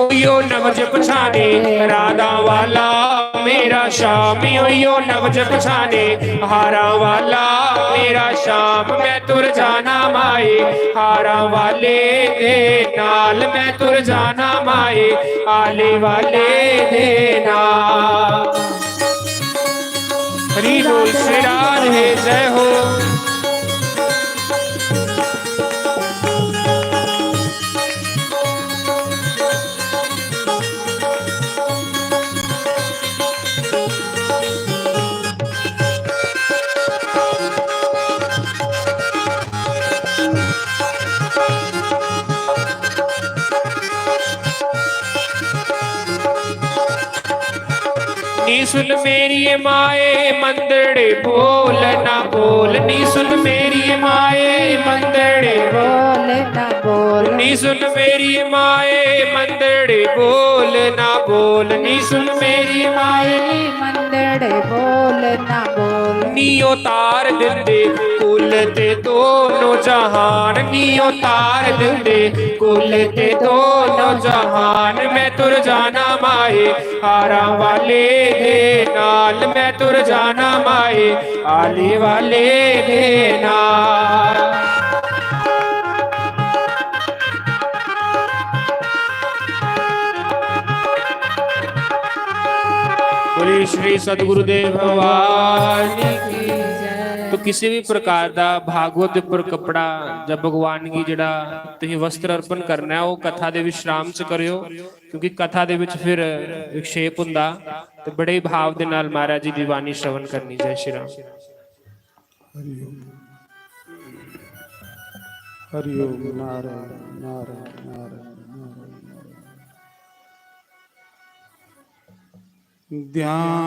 ओयो नवज पछाने राधा वाला मेरा श्याम, ओयो नवज पछाने हारां वाला मेरा श्याम। मैं तुर जाना माए हारां वाले दे नाल, मैं तुर जाना माए आले वाले दे नाल। हरि बोल श्री राधे जय हो। नी सुन मेरी माए मंदड़े बोल ना बोल, नी सुन मेरी माए मंदड़े बोल ना बोल। नी सुन मेरी माए मंदड़े बोल ना बोल, नी सुन मेरी माए मंदड़े बोल ना बोल। नी उतार दिंदे कुल ते दोनों जहान, नी उतार दिंदे कुल ते दोनों जहान। मैं तुर जाना माए हारा वाले दे नाल, मैं तुर जाना माए आली वाले दे नाल। बोलिए श्री सतगुरुदेव भगवान की। तो किसी भी प्रकार का भागवत पर कपड़ा जब भगवान की जड़ा तुम वस्त्र अर्पण करना है, वो कथा दे विश्राम च करियो, क्योंकि कथा दे विच फिर विक्षेप हुंदा। तो बड़े भाव दे नाल महाराज जी दी बाणी श्रवण करनी। जय श्री राम। हरि ओम। हरि ओम। नारायण, नारायण, नारायण, नारायण। ध्यानमूलं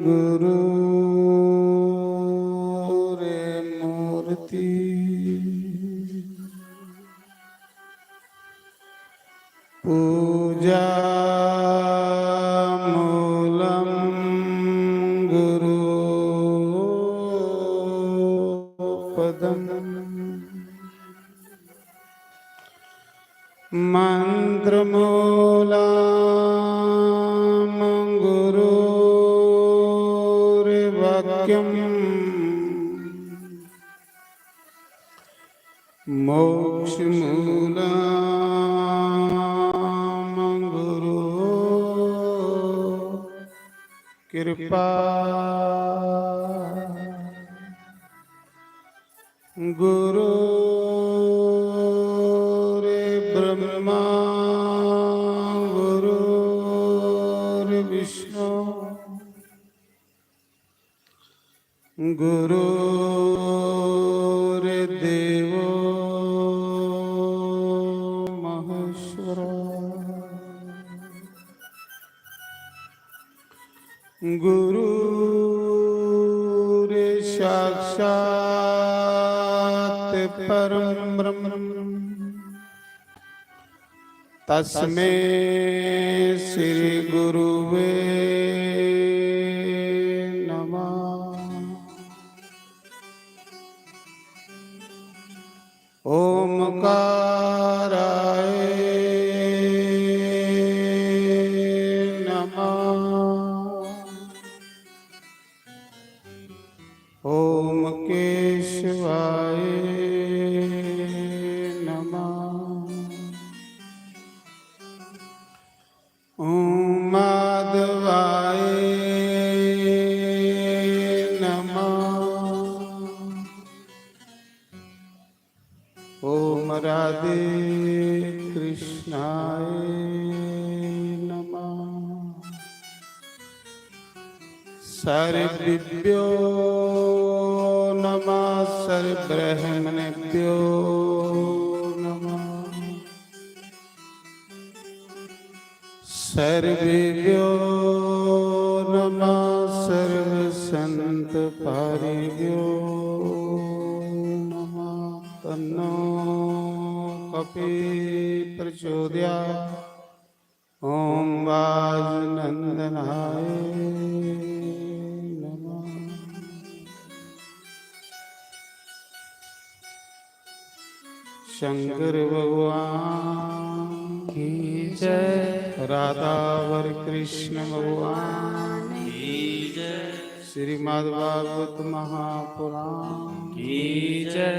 गुरोर्मूर्ति। पूजामूलं गुरो पदम्। मन्त्रमूलं गुरोर्वाक्यम्। मोक्षमूलं गुरो कृपा। गुरोर्ब्रह्मा गुरोर्विष्णु गुरोर्देवो महेश्वर। गुरुर्साक्षात् परं ब्रह्म। तस्मै श्री गुरुवे नमः। ओमकाराय नमः। ओम केशवाय नमः। ओम माधवाय नमः। ओम राधे कृष्णाय नमः। सर्वेभ्यो नमः, सर्वब्राह्मणेभ्यो नमः। सर्वेभ्यो नमः, सर्वसंत पारिभ्यो नमः। तन्नो कपि प्रचोदयात्। ओम वाजनंदनाय नमः। शंकर भगवान की जय। राधावर कृष्ण भगवान की जय। श्रीमद् भागवत महापुराण की जय।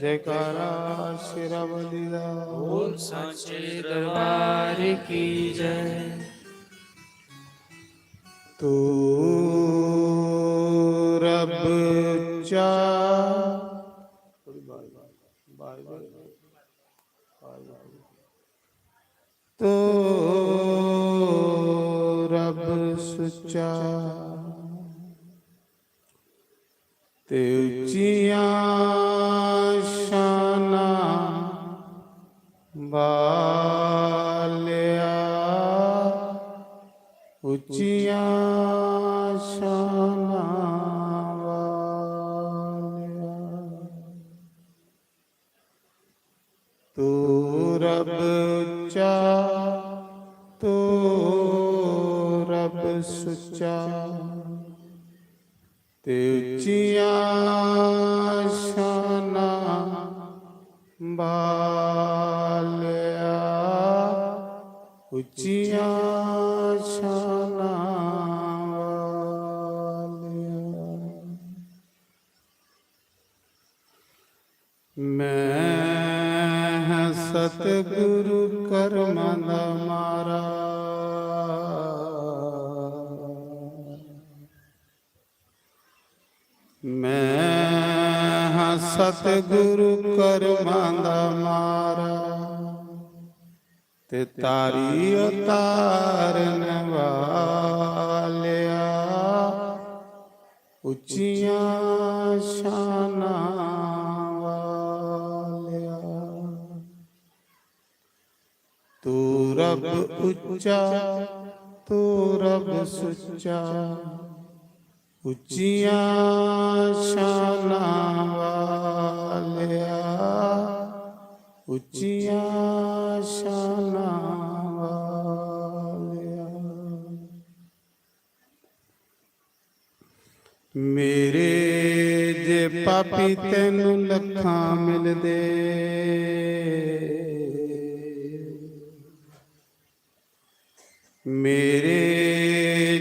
जयकारा शेरावाली दा। बोल सांचे दरबार की जय। तू रब चा, थोड़ी बाज, बाज, बाज। तू रब सुच्चा ते उच्चियां शानां बालेआ, उच्चियां शानां ऊंचा तू रब सुच्चा, ते उच्चियां शानां बालेआ, उच्चियां शानां बालेआ। मैं हां सतगुरु करमां दा मारा, मैं हां सतगुरु करमां दा मारा, ते तारी उतारन वालेआ, उच्चियां शानां वालेआ। तू रब उच्चा, तू रब सुच्चा, उच्चियां शानां वालेआ, उच्चियां शानां वालेआ। मेरे जे पापी तैनू लखां मिलदे, मेरे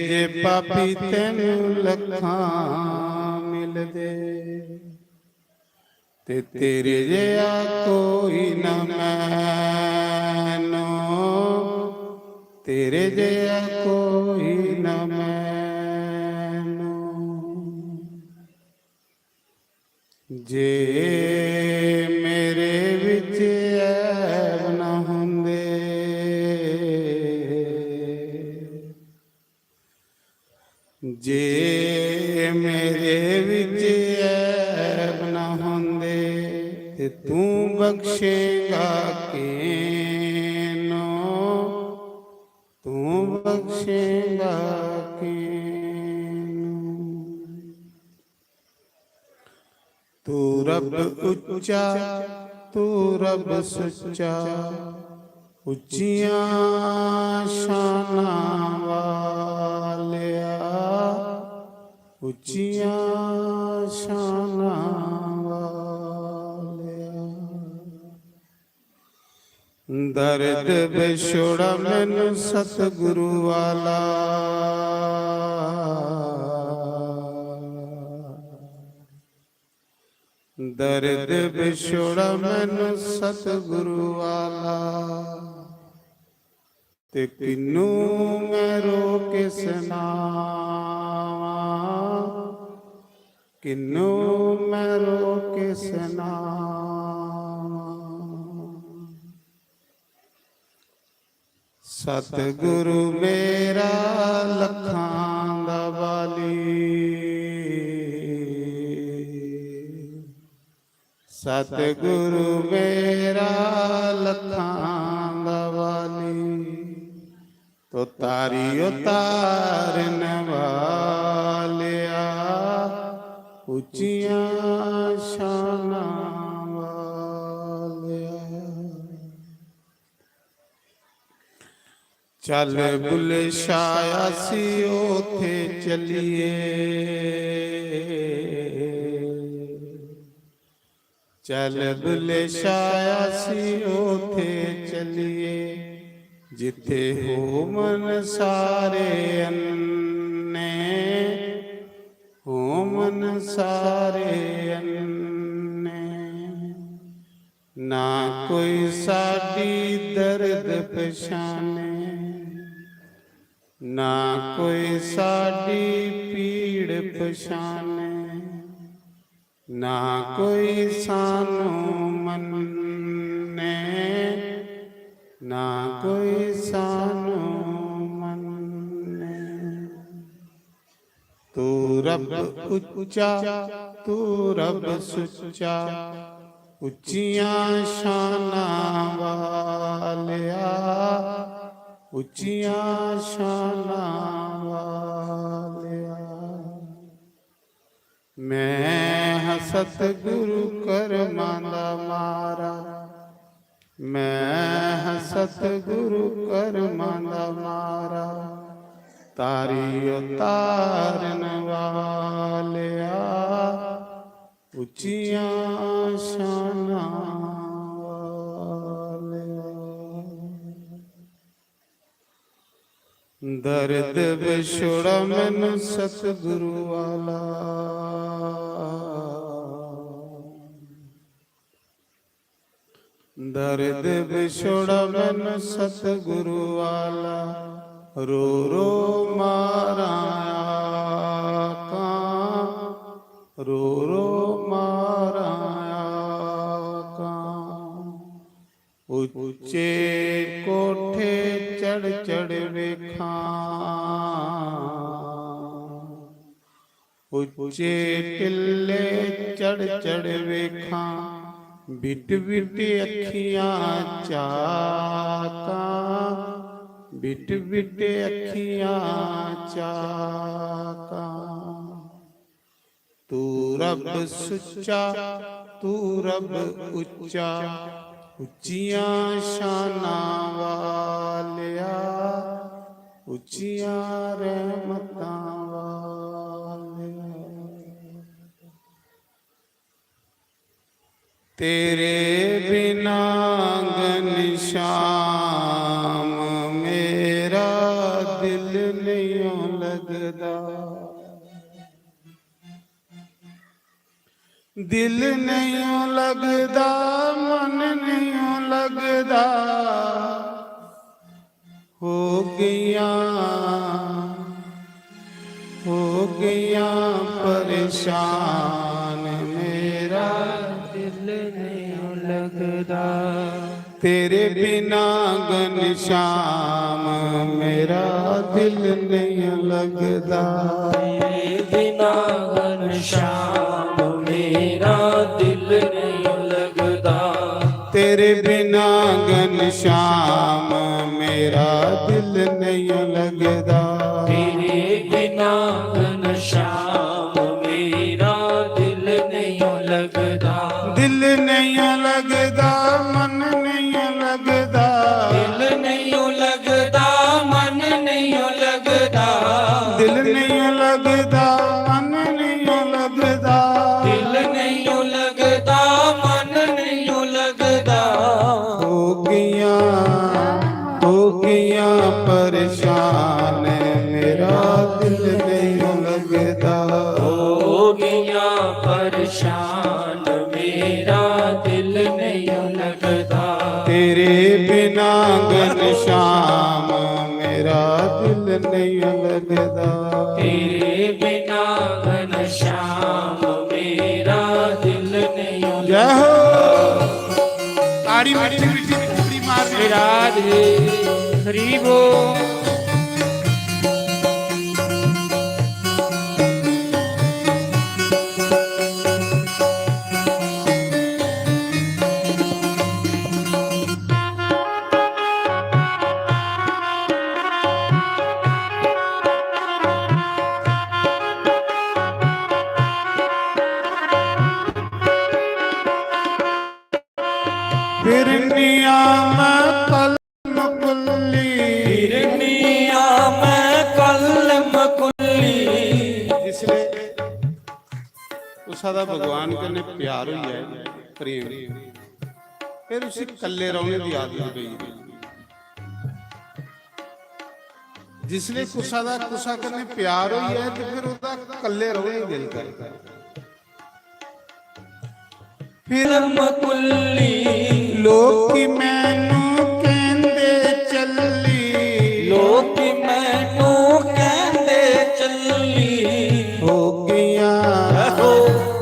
जे पापी तैनू लखां मिलदे, ते तेरे जेहा कोई ना मैनू, तेरे जेहा कोई ना मैनू। जे मेरे विच ऐब ना होंदे, जे मेरे विच ऐब ना होंदे, ते तू बख्शेगा केनू, तू बख्शेगा केनू। तू रब उच्चा, तू रब सुच्चा, उच्चियां शानां वालेआ, उच्चियां शानां वालेआ। दर्द विछोड़ा मैनू सतगुरु वाला, दर्द विछोड़ा मैनू सतगुरु वाला। ते किन्नू मैं रो के सनावां, किन्नू मैं रो के सनावां। सतगुरु मेरा लखां दा बाली, सतगुरु मेरा लखां दा बाली, तो तारी उतारन वालेआ, उच्चियां शानां वालेआ। चल बुले शाया सी ओथे चलिए, चल बुले शाया सी ओथे चलिए, जिथे होवन सारे अन्ने, होवन सारे अन्ने। ना कोई साडी दर्द पछाने, ना कोई साडी पीड़ पछाने, ना कोई सानू मन्ने, ना कोई सानू मन्ने। तू रब उच्चा, तू रब सुच्चा, उच्चियां शानां वालेआ, उच्चियां शानां वालेआ। मैं हां सतगुरु करमां दा मारा, ਮੈਂ ਹਾਂ ਸਤਿਗੁਰੂ ਕਰਮਾਂ ਦਾ ਮਾਰਾ, ਤਾਰੀ ਉਤਾਰਨ ਵਾਲਿਆ, ਉੱਚੀਆਂ ਸ਼ਾਨਾਂ ਵਾਲਿਆ। ਦਰਦ ਵਿਛੋੜਾ ਮੈਨੂੰ ਸਤਿਗੁਰੂ ਵਾਲਾ, ਦਰਦ ਵਿਛੋੜਾ ਮੈਨੂੰ ਸਤਿਗੁਰੂ ਵਾਲਾ, ਰੋ ਰੋ ਮਾਰਾਂ ਆਕਾਂ, ਰੋ ਰੋ ਮਾਰਾਂ ਆਕਾਂ। ਉੱਚੇ ਕੋਠੇ ਚੜ ਚੜ ਵੇਖਾਂ, ਉੱਚੇ ਟਿੱਲੇ ਚੜ ਚੜ ਵੇਖਾਂ, ਬਿਟ ਬਿਟ ਅੱਖੀਆਂ ਚਾਕਾਂ, ਬਿਟ ਬਿਟ ਅੱਖੀਆਂ ਚਾਕਾਂ। ਤੂੰ ਰੱਬ ਸੁੱਚਾ, ਤੂੰ ਰੱਬ ਉੱਚਾ, ਉੱਚੀਆਂ ਸ਼ਾਨਾਂ ਵਾਲਿਆ, ਉੱਚੀਆਂ ਰਹਿਮਤਾਂ ਵਾਲਿਆ। ਤੇਰੇ ਬਿਨਾ ਘਨਸ਼ਾਮ ਮੇਰਾ ਦਿਲ ਨਹੀਂ ਲੱਗਦਾ, ਦਿਲ ਨਹੀਂ ਲੱਗਦਾ, ਮਨ ਨਹੀਂ ਲੱਗਦਾ। ਹੋ ਗਈਆਂ, ਹੋ ਗਈਆਂ ਪਰੇਸ਼ਾਨ, ਮੇਰਾ ਦਿਲ ਨਹੀਂ ਲੱਗਦਾ। ਤੇਰੇ ਬਿਨਾ ਘਨਸ਼ਾਮ ਮੇਰਾ ਦਿਲ ਨਹੀਂ ਲੱਗਦਾ। ਤੇਰੇ ਬਿਨਾ ਘਨਸ਼ਾਮ ਮੇਰਾ ਦਿਲ ਨਹੀਂ ਲੱਗਦਾ। ਤੇਰੇ ਬਿਨਾ ਘਨਸ਼ਾਮ ਮੇਰਾ ਦਿਲ ਨਹੀਂ ਲੱਗਦਾ। ਤੇਰੇ ਬਿਨਾ ਘਨਸ਼ਾਮ ਮੇਰਾ ਦਿਲ ਨਹੀਂ ਲੱਗਦਾ। ਦਿਲ ਨਹੀਂ ਲੱਗਦਾ, ਮਨ ਨਹੀਂ ਲੱਗਦਾ। ਦਿਲ ਨਹੀਂ ਲੱਗਦਾ, ਮਨ ਨਹੀਂ ਲੱਗਦਾ। ਦਿਲ ਨਹੀਂ ਲੱਗਦਾ, ਮਨ ਨਹੀਂ ਲੱਗਦਾ। ਦਿਲ ਨਹੀਂ ਲੱਗਦਾ, ਮਨ ਨਹੀਂ ਲੱਗਦਾ। ਹੋ ਗਈਆਂ, ਹੋ ਗਈਆਂ ਪਰੇਸ਼ਾਨ, ਮੇਰਾ ਦਿਲ ਨਹੀਂ ਲੱਗਦਾ। ਹੋ ਗਈਆਂ ਪਰੇਸ਼ਾਨ, ਮੇਰਾ ਦਿਲ ਨਹੀਂ ਲੱਗਦਾ। ਤੇਰੇ ਬਿਨਾ ਘਨਸ਼ਾਮ ਮੇਰਾ ਦਿਲ ਨਹੀਂ ਲੱਗਦਾ। ਤੇਰੇ ਬਿਨਾ ਘਨਸ਼ਾਮ ਮੇਰਾ ਦਿਲ ਨਹੀਂ ਜੈ ਹੋ। ਤਾੜੀ ਮਿੱਠੀ ਮਿੱਠੀ ਥੋੜੀ ਮਾਰ। ਵਿਰਾਜ ਹੈ। ਹਰੀ ਬੋਲ। ਫਿਰਨੀ ਆ ਮੈਂ ਕਲਮ ਕੁੱਲੀ। ਫਿਰਨੀ ਆ ਮੈਂ ਕਲਮ ਕੁੱਲੀ। जिसले कुसा दा भगवान कन्नै प्यार होई जाए, प्रेम, फिर उसी कल्ले रौहने दी आदत पई। जिसले कुसा दा कुसा कन्नै प्यार होई जाए ते फिर ओहदा कल्ले रौहने दी दिल करदा। फिल्म कुल्ली। ਲੋਕੀ ਮੈਨੂੰ ਕਹਿੰਦੇ ਚੱਲੀ। ਲੋਕੀ ਮੈਨੂੰ ਕਹਿੰਦੇ ਚੱਲੀ। ਹੋ ਗਈਆਂ,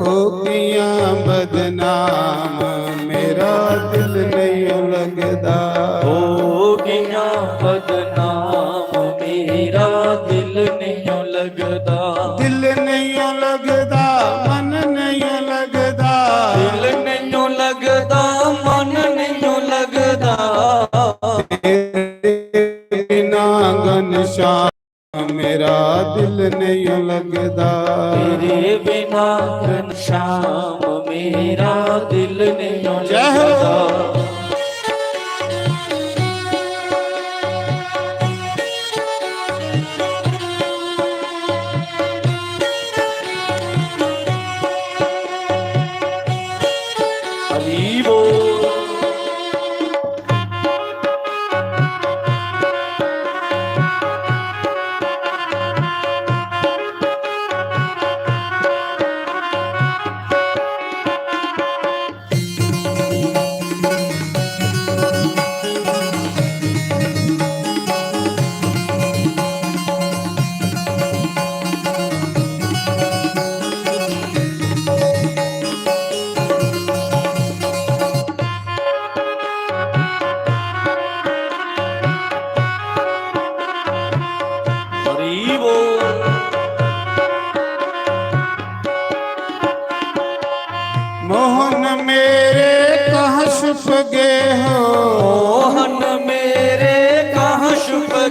ਹੋ ਗਈਆਂ ਬਦਨਾਮ, ਮੇਰਾ ਦਿਲ ਨਹੀਂ ਲੱਗਦਾ। ਹੋ ਗਈਆਂ ਬਦਨਾਮ, ਮੇਰਾ ਦਿਲ ਨਹੀਂ ਲੱਗਦਾ। ਦਿਲ ਨਹੀਂ ਲੱਗਦਾ, ਮਨ ਨਹੀਂ ਲੱਗਦਾ। ਦਿਲ ਨਹੀਂ ਲੱਗਦਾ, ਮਨ ਨਹੀਂ ਲੱਗਦਾ। ਤੇਰੇ ਬਿਨਾ ਘਨਸ਼ਾਮ ਮੇਰਾ ਦਿਲ ਨਹੀਂ ਲੱਗਦਾ। ਤੇਰੇ ਬਿਨਾ ਘਨਸ਼ਾਮ ਮੇਰਾ ਦਿਲ ਨਹੀਂ ਜੈ ਹੋ। ਲੱਗਦਾ।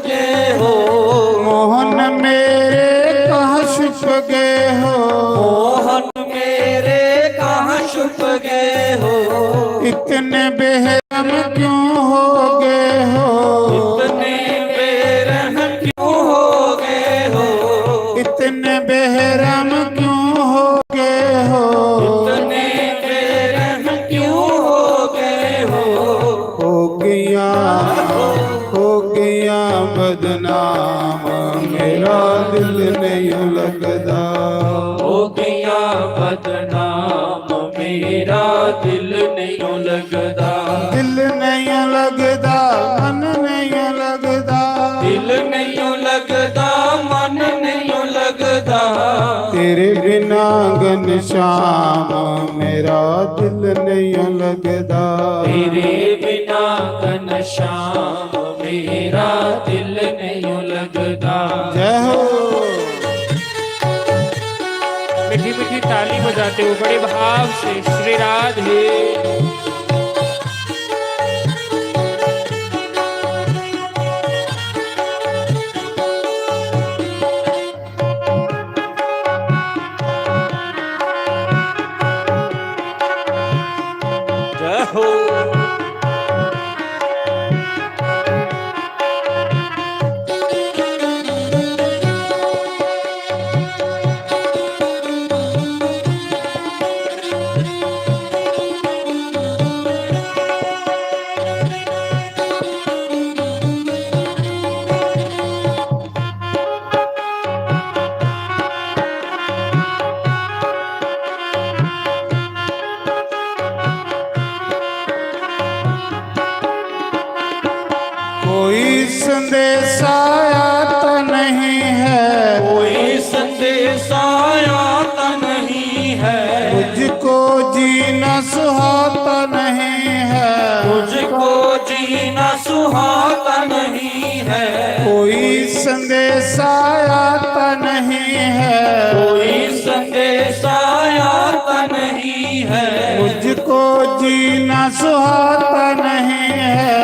गए हो? मोहन मेरे कहाँ छुप गए हो? मोहन मेरे कहाँ छुप गए हो? इतने बेहरम क्यों हो गए हो? इतने बेरहम क्यों हो गए हो? इतने बेहरम क्यों हो गए हो? इतने बेरहम क्यों हो गए हो? हो गया, हो गया बदनाम, मेरा दिल नहीं लगदा। हो गया बदनाम, मेरा दिल नहीं लगदा। दिल नहीं लगदा, मन नहीं लगदा। दिल नहीं लगदा, मन नहीं लगदा। तेरे बिना घनश्याम, मेरा दिल नहीं लगदा। तेरे बिना घनश्याम, मेरा दिल नहीं लगदा। जय हो। मीठी मीठी ताली बजाते हुए बड़े भाव से श्री राधे। जय हो। कोई संदेश आता नहीं है। कोई संदेश आता नहीं है। मुझको जीना सुहाता नहीं है। मुझको जीना सुहाता नहीं है। कोई संदेश आता नहीं है। कोई संदेश आता नहीं है। मुझको जीना सुहाता नहीं है।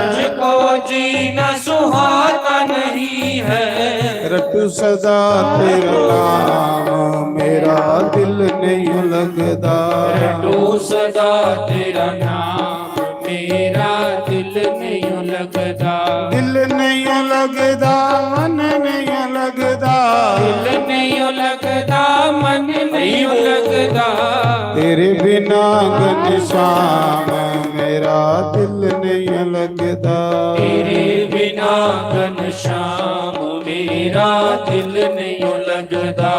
मुझको जीना सुहाता नहीं है। रटू सदा तेरा नाम, मेरा दिल नहीं लगदा। रटू सदा तेरा नाम, मेरा दिल नहीं लगदा। दिल नहीं लगदा, मन नहीं लगदा। दिल नहीं लगदा, मन नहीं लगदा। तेरे बिना घनश्याम, मेरा दिल नहीं लगदा। तेरे बिना घनश्याम, मेरा दिल नहीं लगदा।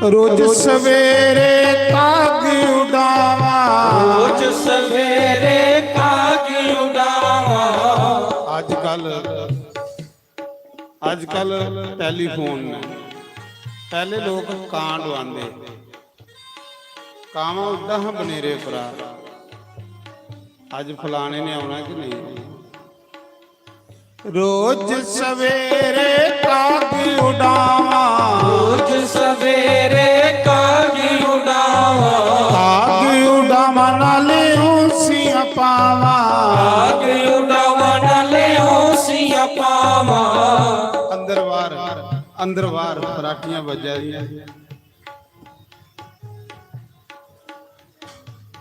रोज सवेरे काग उड़ावा। रोज सवेरे काग उड़ावा। आजकल, आजकल टेलीफोन ने, पहले लोग कां डुआंदे, कावां उड़दा हा बनेरे उप्परा, अज फलाने ने आना कि नहीं? रोज सवेरे काग उड़ावा। रोज सवेरे काग उड़ावा। काग उड़ावा नाले औंसियां पावा। काग उड़ावा नाले औंसियां पावा। अंदर बाहर, अंदर बाहर फराटियां बज्जा दियां।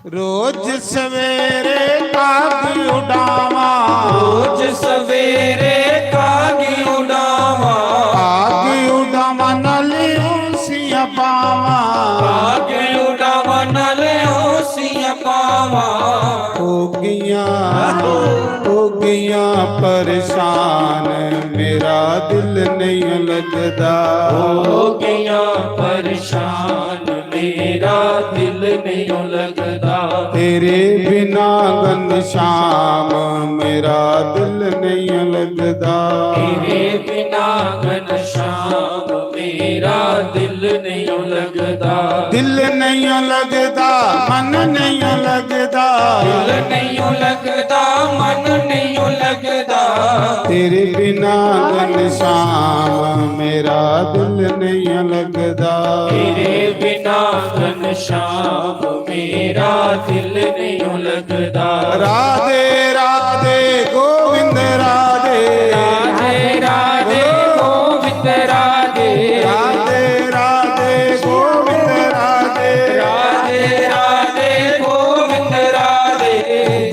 रोज सवेरे काग उड़ावा। रोज सवेरे काग उड़ावा। काग उड़ावा नाले औंसियां पावां। भाग उड़ावां नाले होसियां पावां। हो गईयां, हो गईयां परेशान, मेरा दिल नहीं लगदा। हो गईयां परेशान, मेरा दिल नहीं लगदा। तेरे बिना घनश्याम, मेरा दिल नहीं लगदा। तेरे बिना घनश्याम, मेरा दिल नहीं लगदा। दिल नहीं लगदा, मन नहीं लगदा। दिल नहीं लगदा, मन नहीं लगदा। तेरे बिना घनश्याम, मेरा दिल नहीं लगदा। तेरे बिना घनश्याम, मेरा दिल नहीं लगदा। राधे राधे गोविंद राधे। राधे राधे गोविंद राधे। राधे राधे गोविंद राधे। राधे राधे गोविंद राधे।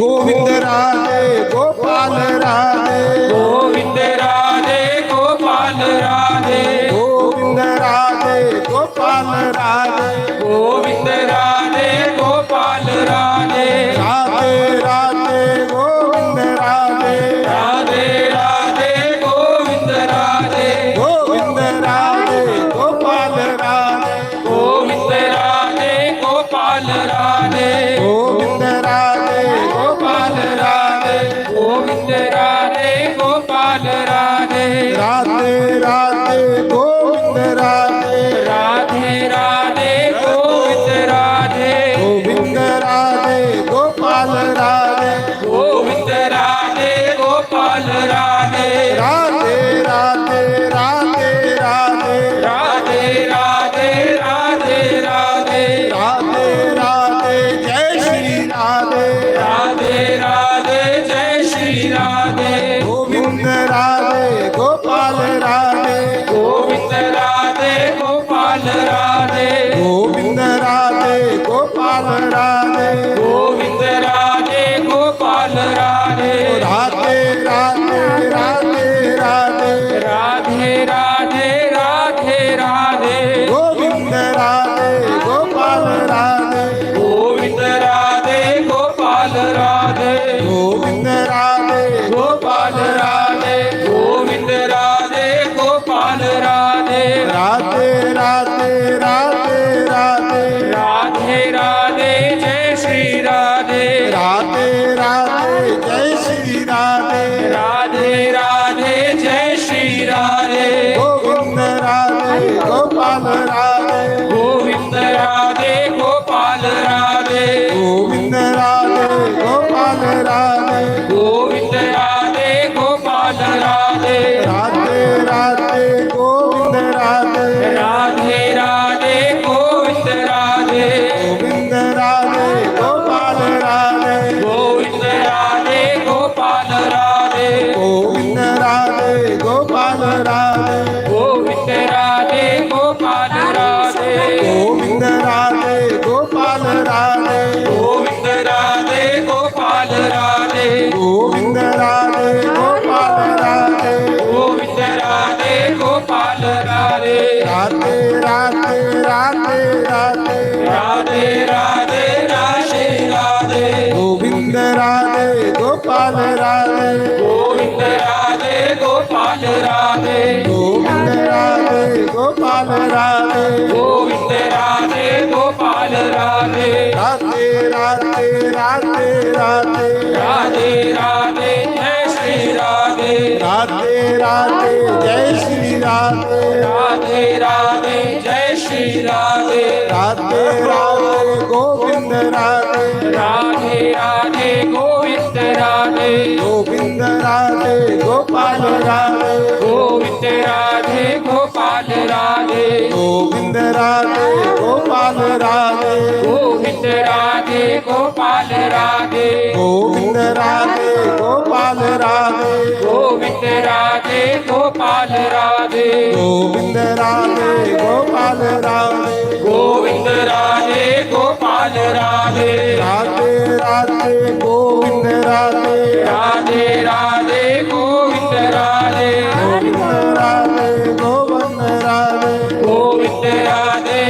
गोविंद राधे गोपाल राधे। गोविंद राधे गोपाल राधे। गोविंद राधे गोपाल राधे। गोविंद राधे गोपाल राधे। राधे राधे गोविंद राधे। राधे राधे गोविंद राधे। गोविंद राधे गोपाल राधे। गोविंद राधे गोपाल राधे। गोविंद राधे गोपाल राधे। गोविंद राधे गोपाल राधे। राधे राधे गोविंद राधे। राधे राधे गोविंद राधे। गोविंद राधे गोपाल राधे। गोविंद राधे गोपाल राधे। राधे राधे राधे राधे। राधे राधे राधे राधे। राधे राधे जय श्री राधे। राधे राधे जय श्री राधे। गोविंद राधे गोपाल राधे। गोविंद राधे गोपाल राधे। गोविंद राधे गोपाल राधे। गोविंद राधे गोपाल राधे। राधे राधे राधे राधे। राधे राधे राधे राधे। गोविंद राधे गोपाल राधे। गोविंद राधे गोपाल राधे। गोविंद राधे गोपाल राधे। गोविंद राधे गोपाल राधे। राधे राधे राधे राधे। राधे राधे जय श्री राधे। राधे राधे जय श्री राधे। राधे राधे जय श्री राधे। गोविंद राधे गोपाल राधे। गोविंद राधे गोपाल राधे। गोविंद राधे गोपाल राधे। गोविंद राधे गोपाल राधे। राधे राधे गोविंद राधे। राधे राधे गोविंद राधे। गोविंद राधे गोपाल राधे। गोविंद राधे गोपाल राधे। गोविंद राधे गोपाल राधे। गोविंद राधे गोपाल राधे। गोविंद राधे गोपाल राधे। गोविंद राधे गोपाल राधे। गोविंद राधे गोपाल राधे। गोविंद राधे गोपाल राधे। राधे राधे राधे राधे। राधे राधे राधे राधे। गोविंद राधे गोपाल राधे। गोविंद राधे गोपाल राधे। गोविंद राधे गोपाल राधे। गोविंद राधे गोपाल राधे। राधे राधे राधे राधे। राधे राधे जय श्री राधे। राधे राधे जय श्री राधे। राधे राधे जय श्री राधे। राधे राधे गोविंद राधे। राधे राधे गोविंद राधे। गोविंद राधे गोपाल राधे। गोविंद राधे गोपाल राधे। गोविंद राधे गोपाल राधे। गोविंद राधे गोपाल राधे। गोविंद राधे गोपाल राधे। गोविंद राधे गोपाल राधे। गोविंद राधे गोपाल राधे। गोविंद राधे गोपाल राधे। राधे राधे गोविंद राधे। राधे राधे गोविंद राधे। गोविंद राधे गोविंद राधे। गोविंद राधे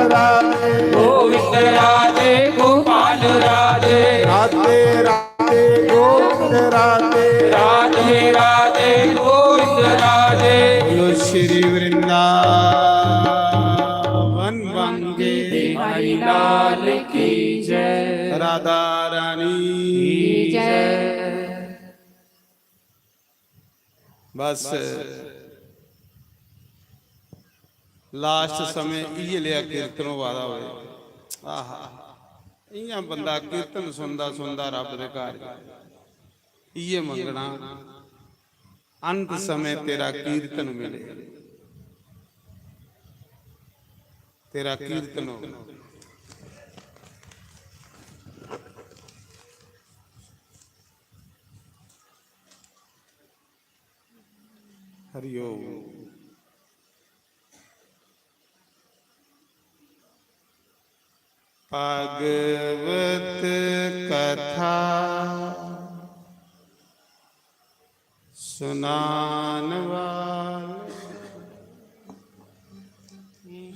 राधे। गोविंद राधे, गोपाल राधे। राधे राधे, गोविंद राधे। राधे राधे, गोविंद राधे। बोलो श्री वृंदावन बांके बिहारी लाल की जय। राधा रानी की जय। बस लास्ट समय इयै लेआ कीर्तन होआ दा होए। आहा, इ'यां बंदा कीर्तन सुनदा सुनदा रब दे घर जाए। इ'यै मंगना, अंत समय तेरा कीर्तन मिले, तेरा कीर्तन हो। हरि ओम। भागवत कथा सुनान वाल।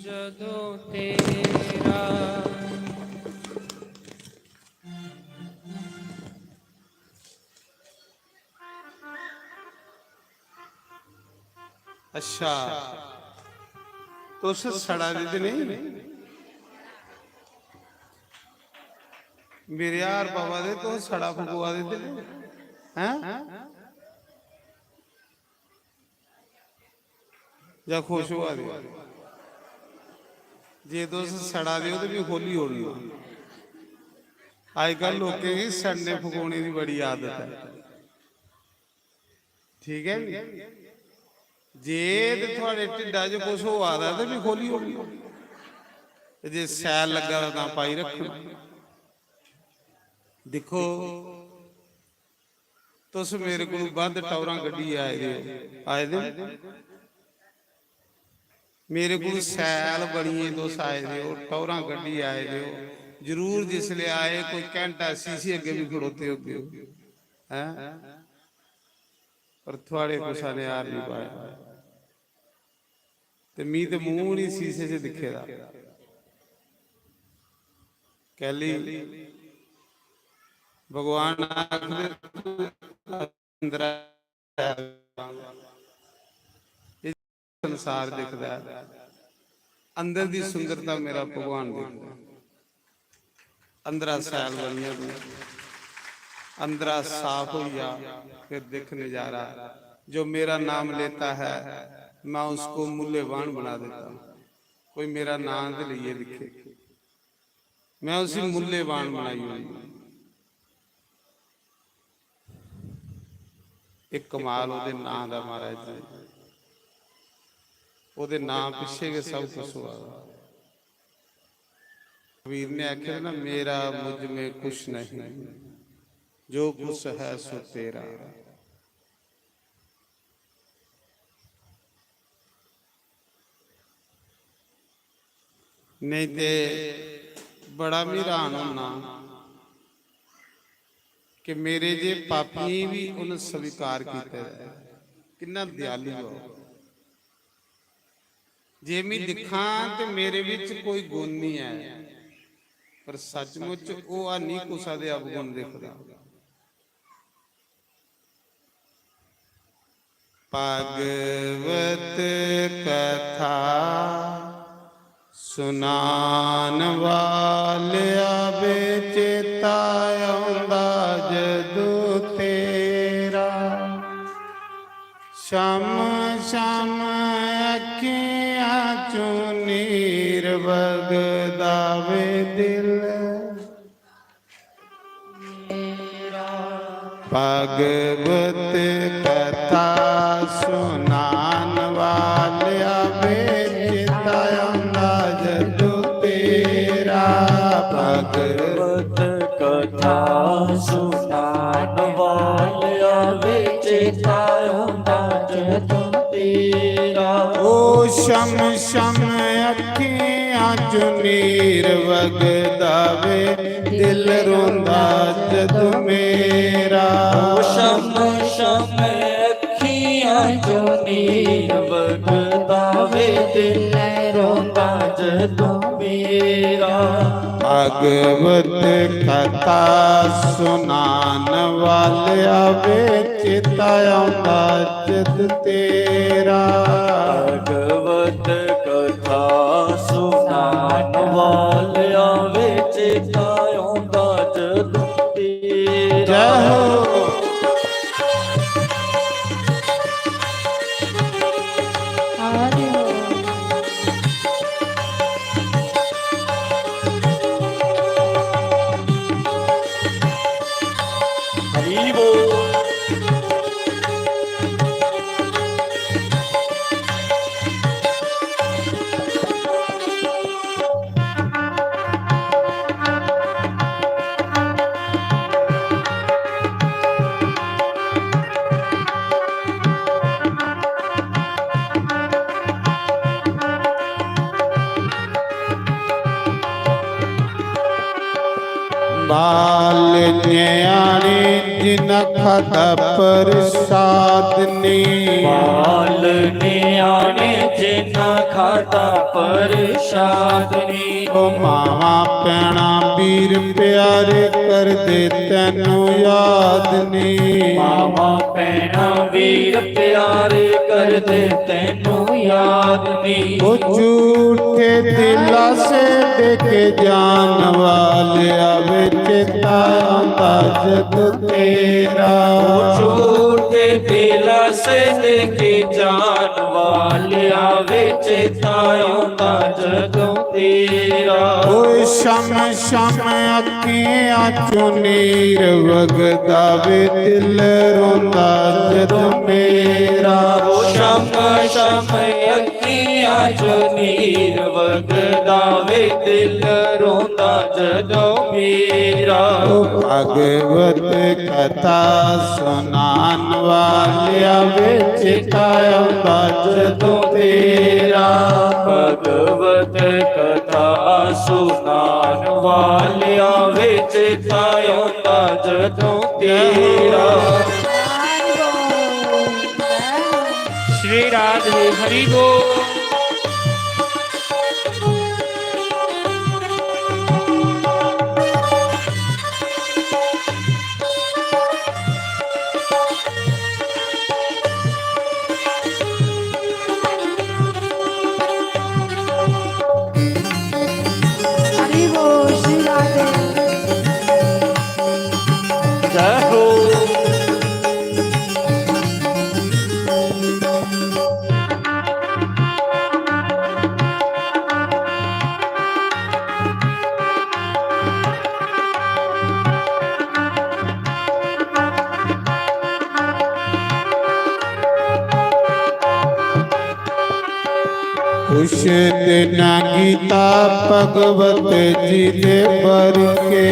जदों तेरा अच्छा, तुस सड़ा दे ते नहीं? मेरे हार पवा दे, तुस सड़ा फुकवा दे ते नहीं? हैं? जां खुश होआ दे? जे तुस सड़ा दे ओ ते फ्ही खोह्ल्ली ओड़ना। अजकल लोकें गी सड़ने फकोने दी बड़ी आदत ऐ, ठीक ऐ नी? जे ते थुआढ़े ढिड्डा च कुछ होआ दा ते फ्ही खोह्ल्ली ओड़ना, ते जे सैल लग्गा दा तां पाई रक्खना। दिक्खो, तुस मेरे कोल बद्ध टौरां कड्ढियै आए दे ओ, आए दे ओ। मेरे कोल सैल बनियै तुस आए दे ओ, टौरां कड्ढियै आए दे ओ। जरूर जिसलै आए, कोई घैंटा शीशे अग्गें बी खड़ोते होगे ओ, हैं? पर थुआढ़े कुसै ने हार निं पाया। ते मी ते मूंह निं शीशे च दिक्खे दा। कैली? भगवान आखदे, "तूं अंदरा संसार दिखदा ऐ, अंदर दी सुंदरता मेरा भगवान दिखदा ऐ।" अंदरा सैल बनिया तू, अंदरा साफ हो जा, फिर दिख नजारा। जो मेरा नाम लेता है, मैं उसको मूल्यवान बना देता हूँ। कोई मेरा नाम तो लिए दिखे, मैं उसी मूल्यवान बनाई हुई। एक कमाल ओदे नाम दा महाराज जी, ओदे नाम पिछे गै सब कुछ हुआ। कबीर ने आखे ना, "मेरा मुझ में कुछ नहीं, जो कुछ है सो तेरा।" नहीं ते बड़ा मी हैरान होना कि मेरे जे पापियें भी उन स्वीकार किया। किन्ना दयालु हो। जे मैं दिखां ते मेरे विच कोई गुण नहीं है, पर सचमुच ओह हानी कुसा दे अवगुण दिखदा। भागवत कथा सुनान वालिया वे चेता औंदा जदू तेरा। शम शम अखियां चों नीर वगदा वे दिल। भागवत कथा सुनान वालिया वे चेता औंदा जदू तेरा। भागवत कथा सुनान वालिया वे चेता औंदा जदू तेरा। ओ शम शम अखियां चों नीर वगदा वे, दिल रोंदा जदू मेरा। ओ शम शम अखियां चों नीर वगदा वे, दिल रोंदा जदू भगवत कथा सुनान वालिया वे, चेता आंदा जद तेरा। भगवत कथा सुनान वालिया वे, चेता आंदा जद तेरा। जय हो। हरि बोल। बाल न्याणे जिन खादा प्रसाद नी। बाल न्याणे जिन खादा प्रसाद नी। ओ मावा भैणा वीर प्यारे करदे तैनू याद नी। मावा भैणा वीर प्यारे करदे तैनू याद नी। ओ झूठे दिलासे देके जान वालिया वे, चेता आंदा जद तेरा। ओ झूठे दिलासे देके जान वालिया वे, चेता आंदा जदों तेरा। ओ शम शम अखियां चों नीर वगदा वे, दिल रोंदा जदों मेरा। ओ शम शम अखियां चों नीर वगदा वे, दिल रोंदा जदों मेरा। ओ भगवत कथा सुनान वालिया वे, चेता आंदा जदों तेरा। भगवत कथा सुनान वालिया वे, चेता आंदा जदों तेरा। श्री राधे हरि बोल। हरि बोल, श्री राधे। जय हो। उस दिन गीता भगवत जी दे बर के।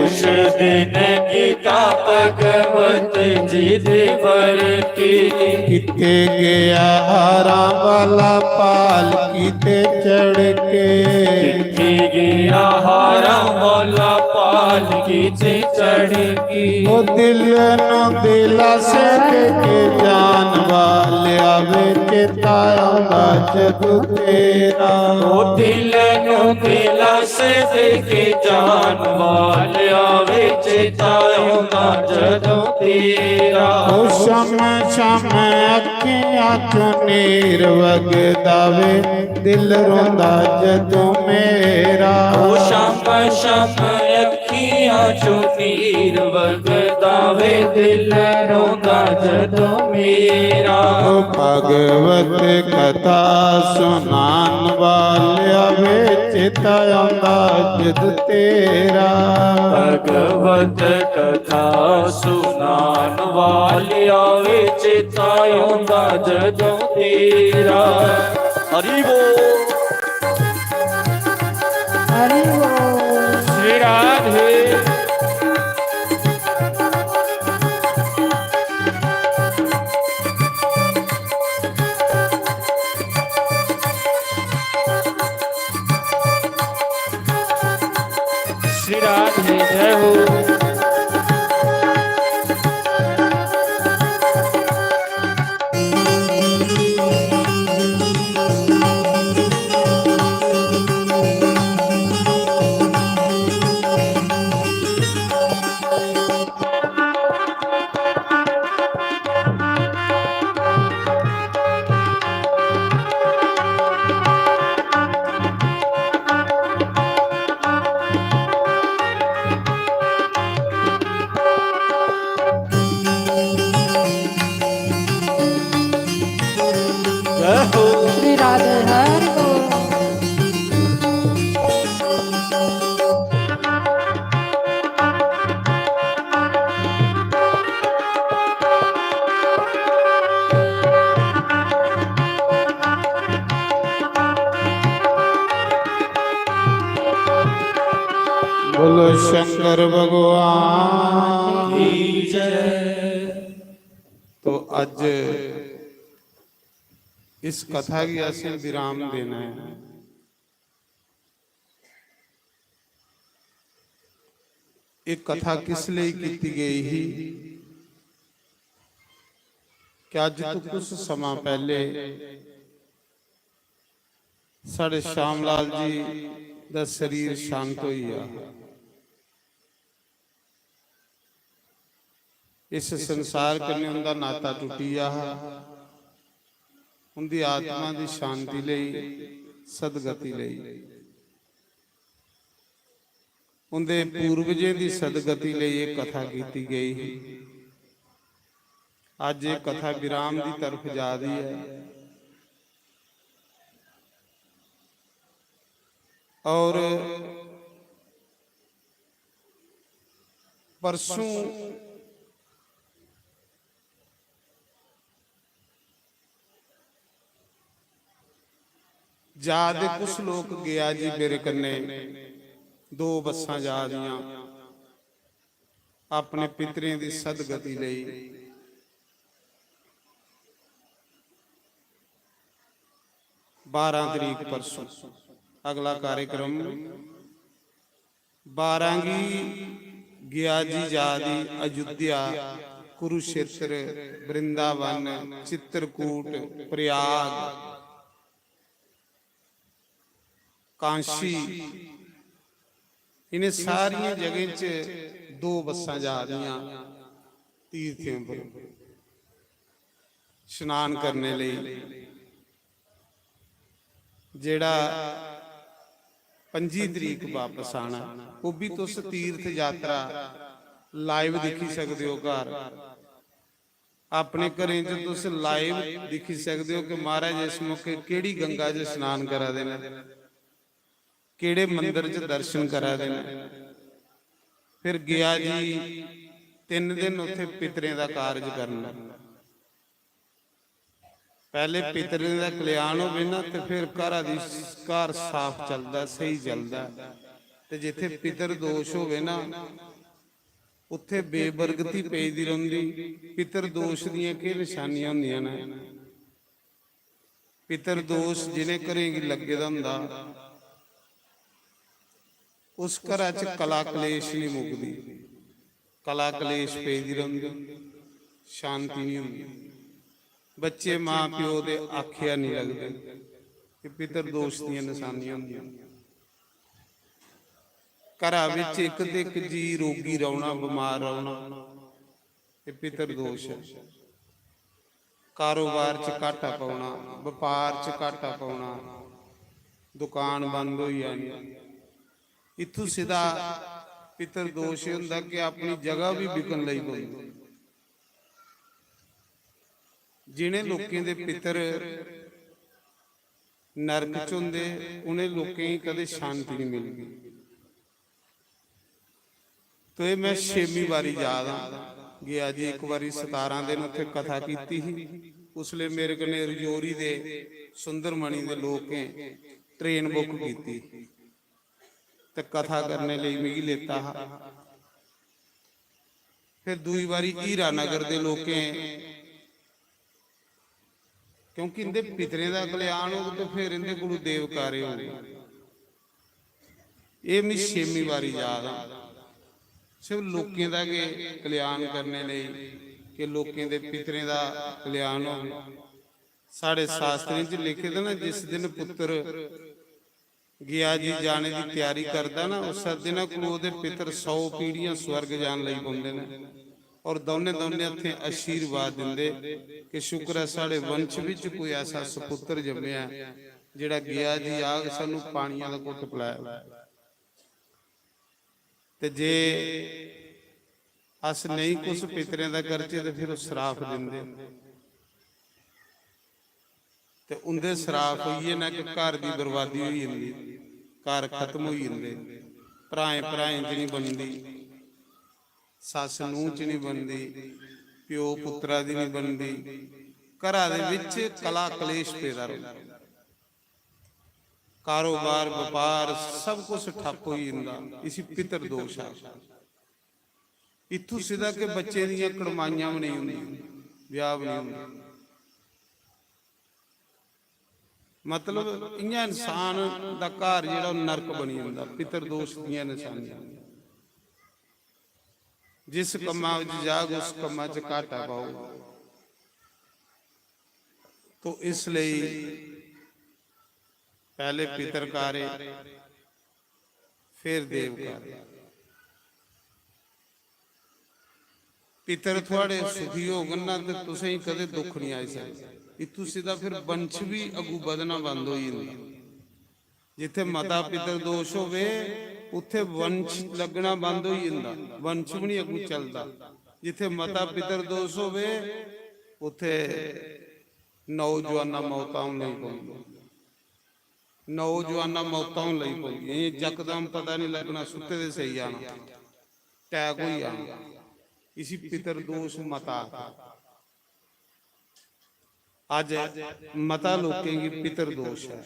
उस दिन गीता भगवत जी दे बर के। किथे गया हारां वाला पालकी ते चढ़ के। किथे गया हारां वाला पालकी ते चढ़ के। ओ दिल नू दिलासे देके जान वालिया वे, चेता आंदा जदों तेरा। ओ दिल नू दिलासे देके जान वालिया वे, चेता आंदा जदों तेरा। ओ शम शम अखियां चों नीर वगदा वे, दिल रोंदा जदों मेरा। ओ शम शम अखियां चों नीर वगदा वे, दिल रोंदा जदों मेरा। ओ भगवत कथा सुनान वालिया वे, चेता आंदा जद तेरा। भगवत कथा सुनान वालिया वे, चेता आंदा जदों तेरा। हरि बोल। हरि बोल। श्री राधे। श्री राधे जय हो। श्री राधे हरि बोल। बोलो शंकर भगवान की जय। तो अज इस कथा गी असें विराम देना है। ये कथा किस लेई कीती गई ही कि अज तो कुछ समा पहले साढ़े श्याम लाल जी दा शरीर शांत होई गया। इस संसार कन्नै उंदा नाता टुटी गेआ हा। उंदी आत्मा दी शांति लेई, सदगति लेई, उंदे पूर्वजें दी सदगति लेई एह् कथा कीती गई ही। अज्ज एह् कथा विराम दी तरफ जा दी ऐ और परसों जा दे कुछ लोक गया जी मेरे कन्नै दो बस्सां जा दियां अपने पितरें दी सदगति लेई। बारह तरीक परसों अगला कार्यक्रम। बारह गी गया जी जा दी अयोध्या, कुरुक्षेत्र, वृंदावन, चित्रकूट, प्रयाग, कांशी, इन्हें सारियां जगहें च दो बस्सां जा दियां तीर्थें पर स्नान करने लेई। जेड़ा पंजी तरीक वापस आना, ओह् भी तुस तीर्थ यात्रा live दिक्खी सकदे ओ। घर अपने घरें च तुस live दिक्खी सकदे ओ कि महाराज इस मौके केह्ड़ी गंगा च स्नान करा दे न, केह्ड़े मंदर च दर्शन करा दे न। फिर गया जी तिन्न दिन उत्थे पितरें दा कारज करना। पैह्ले पितरें दा कल्याण होवे ना ते फिर घरा दी, घर साफ चलदा, स्हेई चलदा। ते जित्थे पितर दोष होवे ना, उत्थे बेबरकती पेई दी रौंह्दी। पितर दोष दियां केह् नशानियां होंदियां न? पितर दोष जिनें घरें गी लग्गे दा होंदा, उस घरा च कला कलेश निं मुकदी। कला कलेश पेदी रौंह्दी, शांति निं होंदी। बच्चे मां प्यो दे आखेआ निं लगदे। एह् पितर दोष दियां नशानियां होंदियां। घरा बिच इक ते इक जी रोगी रौह्ना, बमार रौह्ना, एह् पितर दोष ऐ। कारोबार च घाटा पौना, बपार च घाटा पौना, दुकान बंद होई जानी। इत्थूं सिद्धा पितर दोष एह् होंदा कि अपनी जगह बी बिकन लगी पौंदी। जिनें लोकें दे पितर नरक च होंदे, उनें लोकें गी कदें शांति निं मिलदी। तो एह् मैं छेमीं बारी जा दा। गया जी इक बारी सतारां दिन उत्थे कथा कीती ही, उसले मेरे कन्नै रजौरी दे सुंदरमणि दे लोकें train book कीती ते कथा करने लेई मिगी लेता हा। फिर दूई बारी हीरानगर दे लोकें, क्योंकि इंदे पितरें दा कल्याण होग ते फिर इंदे कोलू देवकारे होग। एह् मैं छेमीं बारी जा दा। सिर्फ लोकें दा गै कल्याण करने लेई कि लोकें दे पितरें दा कल्याण होग। साढ़े शास्त्रें च लिखे दे ना, जिस दिन पुत्र गया जी जाने दी त्यारी करदा ना, उस्सै दिनै कोलू ओह्दे पितर सौ पीढ़ियां स्वर्ग जान लगी पौंदे न। और दौनें दौनें हत्थें आशीर्वाद दिंदे कि शुक्र ऐ साढ़े वंश बिच कोई ऐसा सपुत्र जम्मेआ ऐ जेह्ड़ा गया जी आग सानू पानियां दा घुट्ट पलैग। ते जे अस नेईं कुछ पितरें दा करचै ते फिर ओह् श्राप दिंदे। ते उं'दे सराप होइयै ना कि घर दी बर्बादी होई जंदी, घर खत्म होई जंदे, भ्राएं भ्राएं च निं बनदी, सस्स नूंह् च निं बनदी, प्यो पुत्तरा दी निं बनदी, घरा दे बिच कला कलेश पेदा रौंह्दा। कारोबार, बपार, सब कुछ ठप्प होई जंदा। इसी पितर दोष आखदे। इत्थूं सिद्धा कि बच्चे दियां कड़माइयां बी नेईं होंदियां, ब्याह बी नेईं होंदे। मतलब, इ'यां इंसान दा घर जेह्ड़ा, ओह् नरक बनी जंदा, पितर दोष दियां नशानियां। जिस कम्मा बिच जाग, उस कम्मा च घाटा पाओ। तो इसलेई पैह्ले पितर कार्य, फिर देव कार्य। पितर थुआड़े सुखी होङन ना, ते तुसें गी कदें दुख निं आई सकदा। इत्थूं सिद्धा फिर वंश बी अग्गू बधना बंद होई जंदा। जित्थै मता पितर दोष होवे, उत्थै वंश लग्गना बंद होई जंदा, वंश बी निं अग्गू चलदा। जित्थै मता पितर दोष होवे, उत्थै नौजवानां मौतां होन लगी पौंदियां। नौजवानां मौतां होन लगी पौंदियां। एह् यकदम पता निं लग्गना, सुत्ते दे सेई जाना, attack होई जाना। इसी पितर दोष मता आखदे। अज्ज मता लोकें गी पितर दोष ऐ।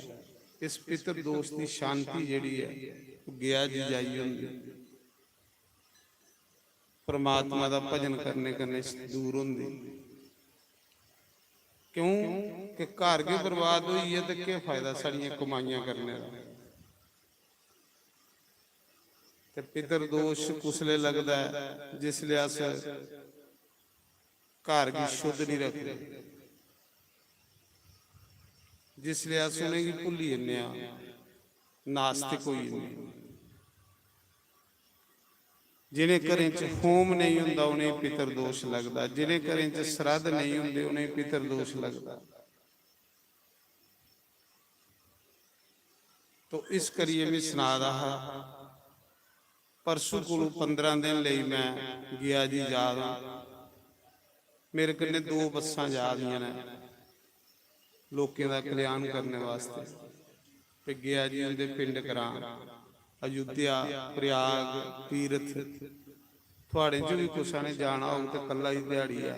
इस पितर दोष दी शांति जेह्ड़ी ऐ, ओह् गेआ जी जाइयै होंदी। परमात्मा दा भजन करने कन्नै दूर होंदी। क्यों? कि घर गै बर्बाद होई गेआ ते केह् फायदा साढ़ियां कमाइयां करने दा? ते पितर दोष कुसलै लगदा ऐ? जिसलै अस घर गी शुद्ध निं रखदे, जिसलै अस उ'नेंगी भुल्ली जन्ने आं, नास्तिक होई जन्ने आं। जिनें घरें च होम नेईं होंदा, उ'नेंगी पितर दोष लगदा। जिनें घरें च श्राद्ध नेईं होंदे, उ'नेंगी पितर दोष लगदा। तो इस करियै में सना दा हा, परसों कोलू पंदरां दिन लेई मैं गेआ जी जा दा। मेरे कन्नै दो बस्सां जा दियां न लोकें दा कल्याण करने वास्ते। ते गेआ जी उं'दे पिंड ग्रां, अयोध्या, प्रयाग, तीर्थ, थुआड़े च बी कुसै ने जाना होग ते कल्ला ही ध्याड़ी ऐ,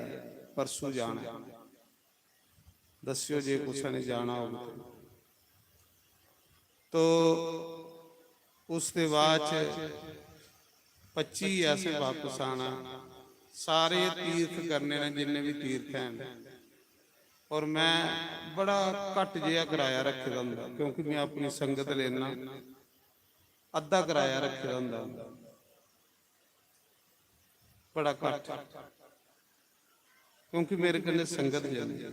परसों जाना ऐ। दस्सेओ जे कुसै ने जाना होग ते। तो उसदे बाद च पच्ची गी असें बापस आना। सारे तीर्थ करने न, जिन्ने बी तीर्थ हैन। और मैं बड़ा घट्ट जेहा कराया रक्खे दा होंदा, क्योंकि मैं अपनी संगत लेना, अद्धा कराया रक्खे दा होंदा, बड़ा घट्ट, क्योंकि मेरे कन्नै संगत जंदी।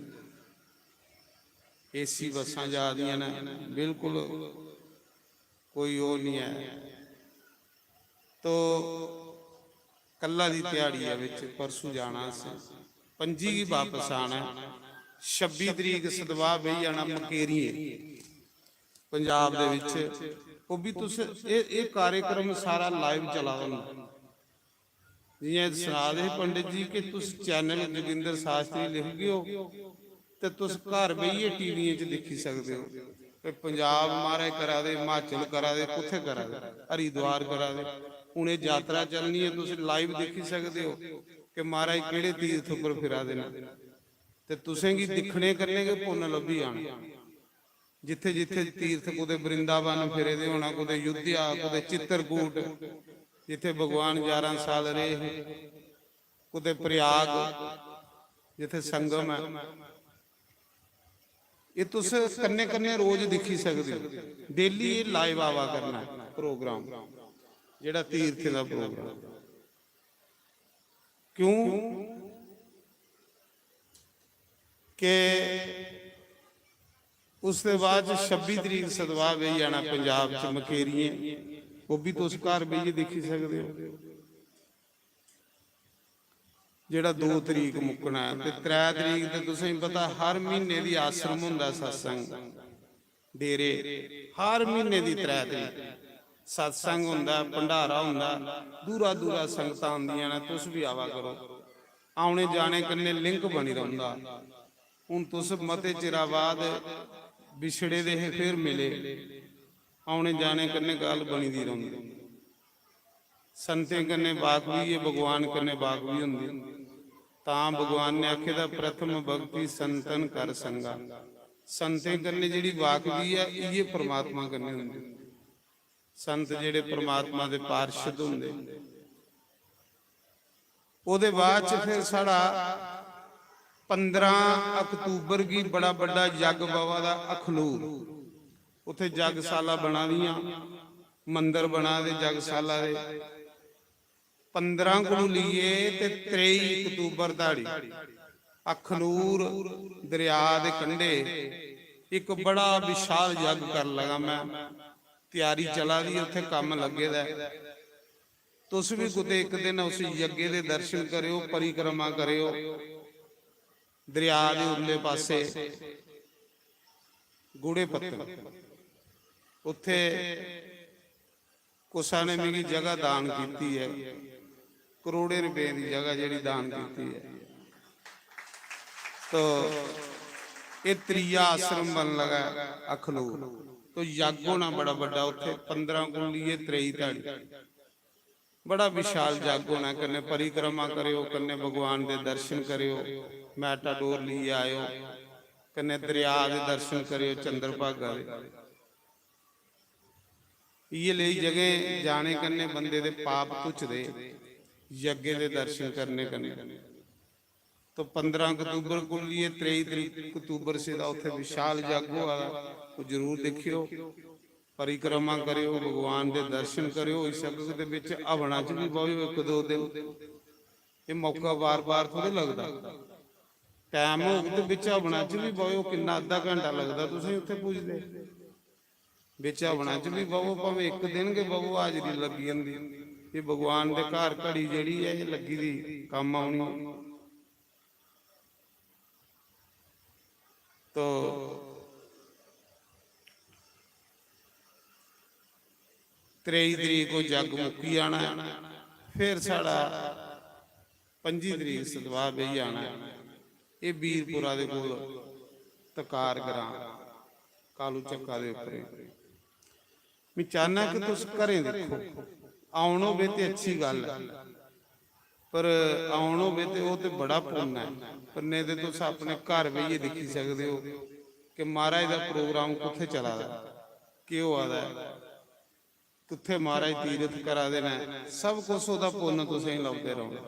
एसी बस्सां जा दियां न, बिल्कुल कोई ओह् निं ऐ। तो कल्ला दी ध्याड़ी ऐ बिच, परसों जाना असें, पंजी गी बापस आना ऐ। छब्बी तरीक सतवाह् बेही जाना मकेरियें, पंजाब दे बिच। ओह् बी तुस, एह्, एह् कार्यक्रम सारा live चला दा होंदा। जि'यां एह् सना दे हे पंडित जी कि तुस channel जोगिंदर शास्त्री लिखगे ओ ते तुस घर बेहियै टीवियें च दिक्खी सकदे ओ। ते पंजाब महाराज करा दे, हिमाचल करा दे, कुत्थै करा दे, हरिद्वार करा दे। हून एह् जातरा चलनी ऐ, तुस live दिक्खी सकदे ओ कि महाराज केह्ड़े तीर्थ उप्पर फिरा दे न। ते तुसें गी दिक्खने कन्नै गै पुन्न लब्भी जाना। जित्थै जित्थै तीर्थ, कुतै वृंदावन फिरे दे होना, कुतै अयोध्या, कुतै चित्रकूट, जित्थै भगवान ञारां साल रेह् हे, कुतै प्रयाग, जित्थै संगम ऐ। एह् तुस कन्नै कन्नै रोज दिक्खी सकदे ओ। Daily एह् live आवा करना ऐ program, जेह्ड़ा तीर्थें दा program। क्यों? के उसदे बाद च छब्बी तरीक सतवाह् बेही जाना पंजाब च मकेरियें, ओह् बी तुस घर बेहियै दिक्खी सकदे ओ। जेह्ड़ा दो तरीक मुक्कना ऐ, ते त्रै तरीक ते तुसें गी पता, हर म्हीने दी आश्रम होंदा सत्संग, डेरे, हर म्हीने दी त्रै तरीक सत्संग होंदा, भंडारा होंदा, दूरा दूरा संगतां आंदियां न, तुस बी आवा करो। औने जाने कन्नै link बनी रौंह्दा। हून तुस मते चिरा बाद बिछड़े दे हे, फिर मिले। औने जाने कन्नै गल्ल बनी दी रौंह्दी। संतें कन्नै बाकवी ऐ, भगवान कन्नै बाकवी होंदी। तां भगवान ने आखे दा, "प्रथम भक्ति संतन कर संगा।" संतें कन्नै जेह्ड़ी बाकवी ऐ, इ'यै परमात्मा कन्नै होंदी। संत जेह्ड़े परमात्मा दे पार्षद होंदे। ओह्दे बाद च फिर साढ़ा पंदरां अक्तूबर गी बड़ा बड्डा जग बाबा दा अखनूर, उत्थे जगसाला बना दियां, मंदर बना दे जगसाला दे। पंदरां कोलू लेइयै ते त्रेई अक्तूबर धाड़ी अखनूर दरिया दे कंढे इक बड़ा विशाल जग कर लगा मैं। त्यारी चला दी, उत्थे कम्म लग्गे दा ऐ। तुस भी कुतै इक दिन उस यज्ञ दे दर्शन करेओ, परिक्रमा करेओ। दरिया दे उरले पासे गूढ़े पत्तन, उत्थे कुसा ने मिगी जगह दान कीती ऐ, करोड़ें रुपए दी जगह जेह्ड़ी दान कीती ऐ। तो ये त्रीया आश्रम बन लगा है अखनूर। तो यज्ञ होना बड़ा बड्डा उत्थे, पंदरां कोलू लेइयै त्रेई धाड़ी बड़ा विशाल जग होना। कन्नै परिक्रमा करेओ, कन्नै भगवान दे दर्शन करेओ, मेटाडोर लेइयै आएओ, कन्नै दरिया दे दर्शन करेओ, चंद्रभागा दे। इ'यै लेई जगह जाने कन्नै बंदे दे पाप धुचदे, यज्ञ दे दर्शन करने कन्नै। तो पंदरां अक्तूबर कोलू लेइयै त्रेई तरीक अक्तूबर से दा उत्थे विशाल जग होआ दा, ओह् जरूर दिक्खेओ, परिक्रमा करेओ, भगवान दे दर्शन करेओ। इस जग दे बिच हवना च भी बवेओ इक दो दिन, ये मौका बार बार थोड़े लगदा। टाइम होग ते बिच हवना च भी बवेओ, किन्ना अद्धा घंटा लगदा तुसें उत्थे पुजदे। बिच हवना च भी बवो, भावें इक दिन गै बवो, हाजरी लग्गी जंदी। ये भगवान दे घर घड़ी जेह्ड़ी ऐ, एह् लग्गी दी कम्म औनी। तो त्रेई तरीक को जग मुक्की जाना ऐ, फिर साढ़ा पंजी तरीक सतवाह बेही जाना ऐ। एह् बीरपुरा दे कोल तकार ग्रां, कालू चक्का दे उप्परें। मैं चाहना कि तुस घरें दिक्खो, औन होवे ते अच्छी गल्ल ऐ, पर औन होवे ते ओह् ते बड़ा पुन्न ऐ। पर नेईं ते तुस अपने घर बेहियै दिक्खी सकदे ओ कि महाराज दा प्रोग्राम कुत्थै चला दा, केह् होआ दा ऐ। कुत्थै महाराज तीरथ करा दे न, सब कुछ ओह्दा पुन्न तुसेंगी लभदे रौह्ना।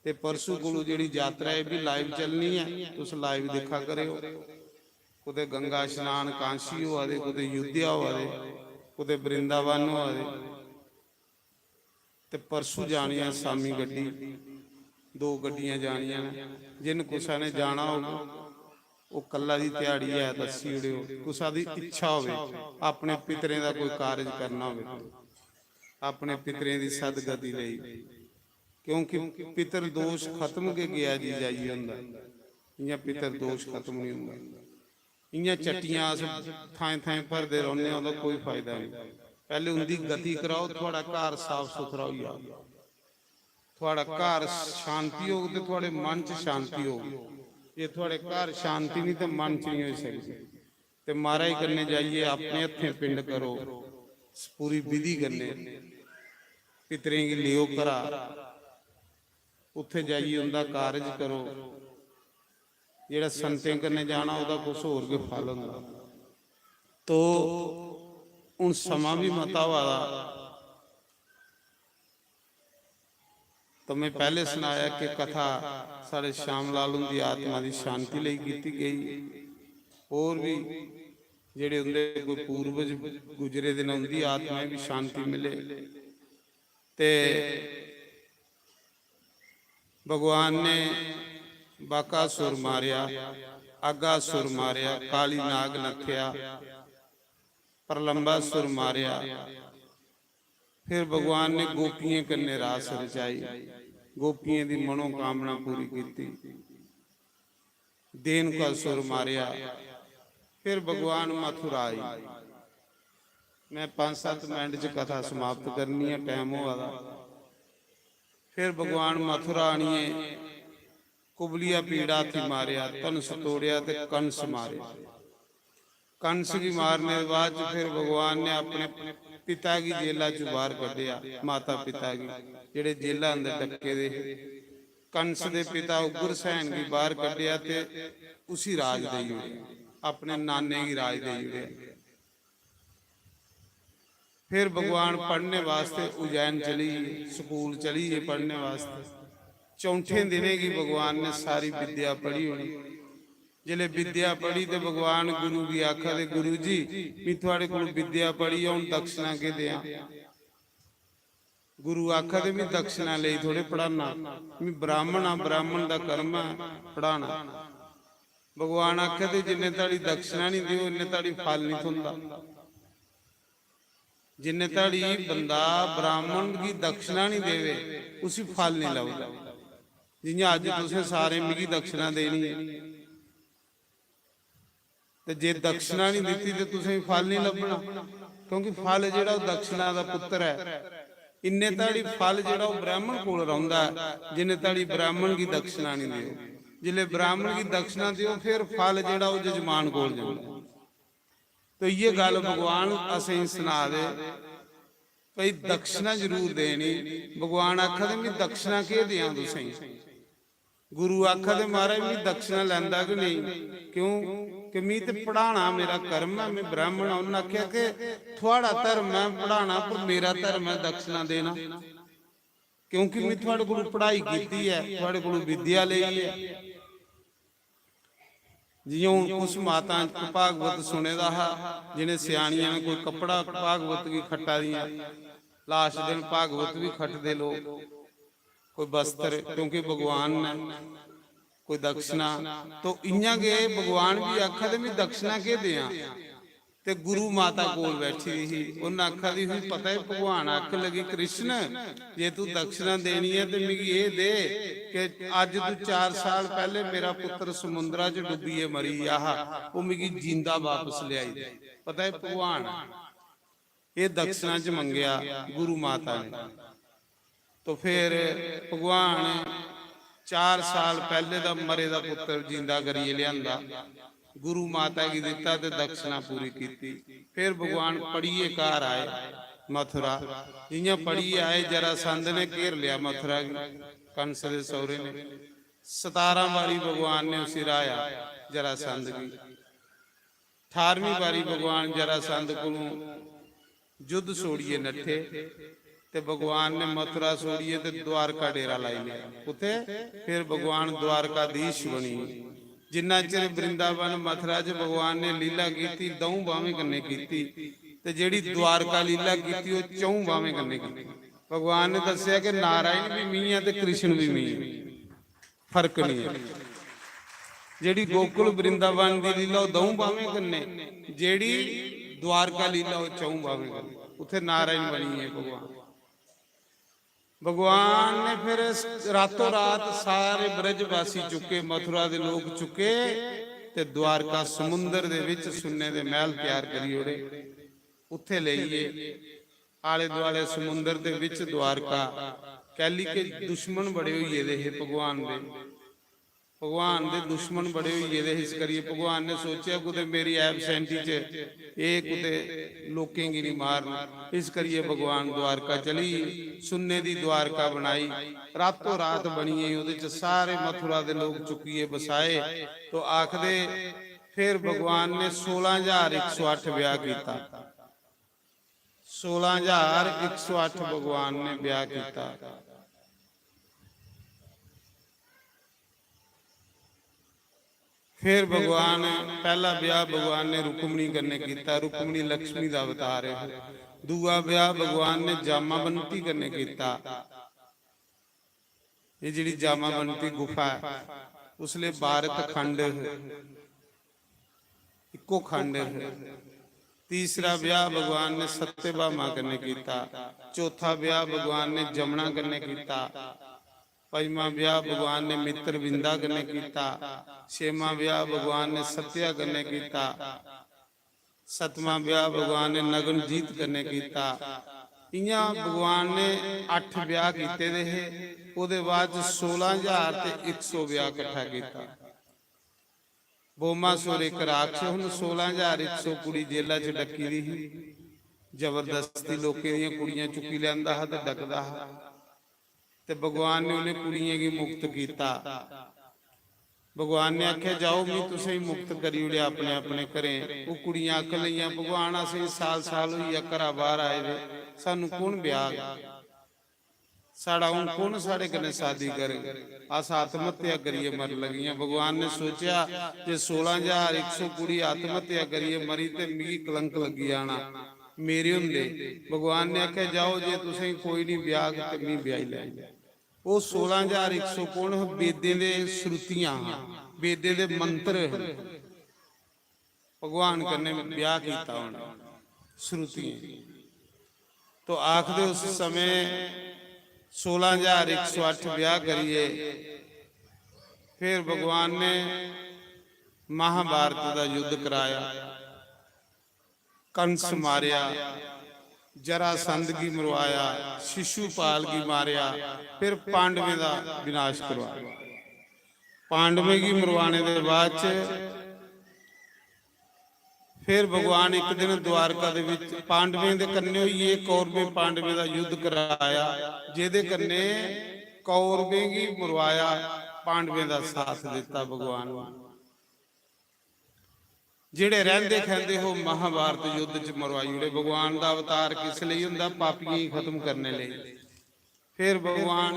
ते परसू कोलू जेह्ड़ी यात्रा ऐ, एह् बी live चलनी ऐ, तुस live दिक्खा करेओ। कुतै गंगा स्नान कांशी होआ दे, कुतै अयोध्या होआ दे, कुतै वृंदावन होआ दे। ते परसू जानी ऐ शामी गड्डी, दो गड्डियां जानियां न। जिन कुसै ने जाना होग, ओह् कल्ला दी ध्याड़ी ऐ, दस्सी ओड़ेओ। कुसै दी इच्छा होवे, अपने पितरें दा कोई कारज करना होवे, अपने पितरें दी सदगति लेई, क्योंकि पितर दोष खत्म गै गेआ जी जाइयै होंदा, इ'यां पितर दोष खत्म नहीं होंदा। इ'यां चट्टियां अस थाएं थाएं भरदे रौह्ने आं, ओह्दा कोई फायदा नहीं। पैह्ले उं'दी गति कराओ, थुआढ़ा घर साफ सुथरा होई जाग। थुआढ़ा घर शांति होग ते थुआढ़े मन च शांति होग। जे थुआढ़े घर शांति नहीं ते मन च नहीं होई सकदी। ते महाराज कन्नै जाइयै अपने हत्थें पिंड करो, पूरी विधि कन्नै पितरें गी लेओ घरा, उत्थै जाइयै उं'दा कारज करो। जेह्ड़ा संतें कन्नै जाना, ओह्दा कुछ होर गै फल होंदा। तो हून समां बी मता होआ दा, तो मैं पैह्ले सनाया कि कथा साढ़े श्याम लाल हुंदी आत्मा दी शांति लेई कीती गेई। होर बी जेह्ड़े उं'दे कोई पूर्वज गुजरे दे न, उं'दी आत्मा गी बी शांति मिले। ते भगवान ने बाकासुर मारेआ, आगासुर मारेआ, काली नाग नत्थेआ, प्रलंबासुर मारेआ। फिर भगवान ने गोपियें कन्नै रास रचाई, गोपियें दी मनोकामना पूरी कीती। देनकासुर मारेआ। फिर भगवान मथुरा आई। मैं पंज सत्त मिनट च कथा समाप्त करनी ऐ, टाइम होआ दा। फिर भगवान मथुरा आनियै कुबलिया पीड़ा थी मारेआ, धनुष तोड़ेआ ते कंस मारेआ। कंस गी मारने दे बाद च फिर भगवान ने अपने पिता गी जेला चों बाहर कड्ढेआ, माता पिता गी, जेह्ड़े जेला अंदर डक्के दे हे। कंस दे पिता उग्रसेन गी बाहर कड्ढेआ ते उसी राज देई ओड़ेआ, अपने नाने गी राज देई ओड़ेआ। फिर भगवान पढ़ने वास्ते उज्जैन चली गे, स्कूल चली गे पढ़ने वास्ते। चौंठे दिनें गी भगवान ने सारी विद्या पढ़ी होनी। जिसलै विद्या पढ़ी ते भगवान गुरु गी आखा दे, "गुरु जी, मी थुआढ़े कोल विद्या पढ़ी, हून दक्षिणा केह् देआं?" गुरु आखा दे, "मी दक्षिणा लेई थोड़े पढ़ाना, मी ब्राह्मण आं, ब्राह्मण दा कर्म ऐ पढ़ाना।" भगवान आखा दे, "जिन्ने धड़ी दक्षिणा निं देओ, इन्ने धड़ी फल निं थ्होंदा।" जिन्ने धड़ी बंदा ब्राह्मण गी दक्षिणा निं देवे, उसी फल निं लभदा। जि'यां अज्ज तुसें सारें मिगी दक्षिणा देनी ऐ, ते जे दक्षिणा निं दित्ती ते तुसें गी फल निं लब्भना, क्योंकि फल जेह्ड़ा ओह् दक्षिणा दा पुत्तर ऐ। इन्ने धड़ी फल जेह्ड़ा ओह् ब्राह्मण कोल रौंह्दा ऐ, जिन्ने धड़ी ब्राह्मण गी दक्षिणा निं देओ। जिसलै ब्राह्मण गी दक्षिणा देओ, फिर फल जेह्ड़ा ओह् जजमान कोल जंदा ऐ। तो इ'यै गल्ल भगवान असेंगी सना दे, भई दक्षिणा जरूर देनी। भगवान आखा दे, "मी दक्षिणा केह् देआं तुसेंगी?" गुरु आखा दे, "महाराज, मी दक्षिणा लैंदा गै नेईं, क्यों कि मी ते पढ़ाना मेरा कर्म ऐ, में ब्राह्मण आं।" उ'न्नै आखेआ कि थुआढ़ा धर्म ऐ पढ़ाना, पर मेरा धर्म ऐ दक्षिणा देना, क्योंकि में थुआढ़े कोल पढ़ाई कीती ऐ, थुआढ़े कोल विद्या लेई ऐ। जि'यां हून कुछ माता च भागवत सुने दा हा, जि'नें स्यानियां ने कोई कपड़ा भागवत गी खट्टा दियां, लास्ट दिन भागवत बी खटदे लोक, कोई वस्त्र, क्योंकि भगवान ने कोई दक्षिणा। तो इ'यां गै भगवान बी आखा दे, "में दक्षिणा केह् देआं?" ते गुरु माता कोल बैठी दी ही, उ'न्नै आखा दी ही, "पता ऐ भगवान आखन लगी, कृष्ण, जे तू दक्षिणा देनी ऐ ते मिगी एह् दे कि अज्ज तू चार साल पैह्ले मेरा पुत्तर समुंदरा च डुब्बियै मरी गेआ हा, ओह् मिगी जींदा वापस लेआई दे।" पता ऐ भगवान एह् दक्षिणा च मंगेआ गुरु माता ने। तो फिर भगवान चार साल पैह्ले दा मरे दा पुत्तर जींदा करियै लेआंदा, गुरु माता गी दित्ता ते दक्षिणा पूरी कीती। फिर भगवान पढ़ियै घर आए मथुरा। जि'यां पढ़ियै आए, जरासंध ने घेर लेआ मथुरा गी, कंस दे सौह्रे ने। सतारां बारी भगवान ने उसी र्हाया, जरासंध गी। ठारमीं बारी भगवान जरासंध कोलूं युद्ध छोड़ियै नट्ठे ते भगवान ने मथुरा छोड़ियै ते द्वारका डेरा लाई लेआ। कुत्थै? फिर भगवान द्वारकाधीश बनी। जिन्ना चिर वृंदावन मथुरा च भगवान ने लीला कीती, द'ऊं बाह्वें कन्नै कीती, ते जेह्ड़ी द्वारका लीला कीती, ओह् च'ऊं बाह्वें कन्नै कीती। भगवान ने दस्सेआ कि नारायण बी मी ऐ ते कृष्ण बी मी ऐ, फर्क निं ऐ। जेह्ड़ी गोकुल वृंदावन दी लीला, ओह् द'ऊं बाह्वें कन्नै, जेह्ड़ी द्वारका लीला, ओह् च'ऊं बाह्वें कन्नै। उत्थै नारायण बनी गे भगवान। भगवान ने फिर रातों रात सारे ब्रजवासी चुक्के, मथुरा दे लोक चुक्के ते द्वारका समुंदर दे विच सुन्ने दे मैह्ल त्यार करी ओड़े। उत्थै लेई गे, आले दुआले समुंदर दे विच द्वारका। कैली के दुश्मन बड़े होई गेदे हे भगवान दे, भगवान दे दुश्मन बड़े होई गेदे हे। इस करियै भगवान ने सोचेआ, "कुतै मेरी absent च एह् कुतै लोकें गी निं मारन।" इस करियै भगवान द्वारका चली गे, सुन्ने दी द्वारका बनाई, रातों रात बनी गेई। ओह्दे च सारे मथुरा दे लोक चुक्कियै बसाए। तो आखदे, फिर भगवान ने सोलां ज्हार इक सौ अट्ठ ब्याह् कीता। सोलां ज्हार इक सौ अट्ठ भगवान ने ब्याह् कीता। फिर भगवान, पैह्ला ब्याह् भगवान ने रुक्मणी कन्नै कीता, रुक्मणी लक्ष्मी दा अवतार ऐ। दूआ ब्याह् भगवान ने जामावंती कन्नै कीता। एह् जेह्ड़ी जामावंती गुफा ऐ, उसलै भारत खंड हे, इक्को खंड हे। तीसरा ब्याह् भगवान ने सत्यभामा कन्नै कीता, चौथा ब्याह् भगवान ने जमुना कन्नै कीता, पंजमा ब्याह् भगवान ने मित्रविंदा कन्नै कीता, छेमा ब्याह् भगवान ने सत्या कन्नै कीता, सतमां ब्याह् भगवान ने नगनजीत कन्नै कीता, इ'यां भगवान ने अट्ठ ब्याह कीते दे हे। ओह्दे बाद च सोलां ज्हार ते इक सौ ब्याह कट्ठा कीता। बोमासुर इक राक्षस, उन्न सोलां ज्हार इक सौ कुड़ी जेला च डक्की दी ही। जबरदस्ती लोकें दियां कुड़ियां चुक्की लैंदा हा ते डकदा हा। ते भगवान ने उ'नें कुड़ियें गी मुक्त कीता। भगवान ने आखेआ, "जाओ, में तुसेंगी मुक्त करी ओड़ेआ अपने अपने घरें।" ओह् कुड़ियां आखन लगियां, "भगवान, असेंगी साल साल होई गेआ घरा बाहर आए दे, सानू कौन ब्याह? साढ़ा हून कौन साढ़े कन्नै शादी करग? अस आत्महत्या करियै मरन लगियां।" भगवान ने सोचेआ जे सोलां ज्हार इक सौ कुड़ी आत्महत्या करियै मरी ते मिगी कलंक लग्गी जाना मेरे होंदे। भगवान ने आखेआ, "जाओ, जे तुसेंगी कोई नहीं ब्याह ते मी ब्याही लैंदे।" ओह् सोलां ज्हार इक सौ कौन हे? वेदें दे श्रुतियां हां, वेदें दे मंत्र हे। भगवान कन्नै ब्याह कीता उ'नें श्रुतियें। तो आखदे उस समय सोलां ज्हार इक सौ अट्ठ ब्याह करियै फिर भगवान ने महाभारत दा युद्ध कराया। कंस मारेआ, जरासंध गी मरवाया, शिशुपाल गी मारेआ, फिर पांडवें दा विनाश करवाया। पांडवें गी मरवाने दे बाद च फिर भगवान इक दिन द्वारका दे विच पांडवें दे कन्नै होइयै कौरवें पांडवें दा युद्ध कराया, जेह्दे कन्नै कौरवें गी मरवाया, पांडवें दा साथ दित्ता भगवान ने। जेह्ड़े रैंह्दे खैंदे हो महाभारत युद्ध च मरवाई ओड़े। भगवान दा अवतार किस लेई होंदा? पापियें गी खत्म करने लेई। फिर भगवान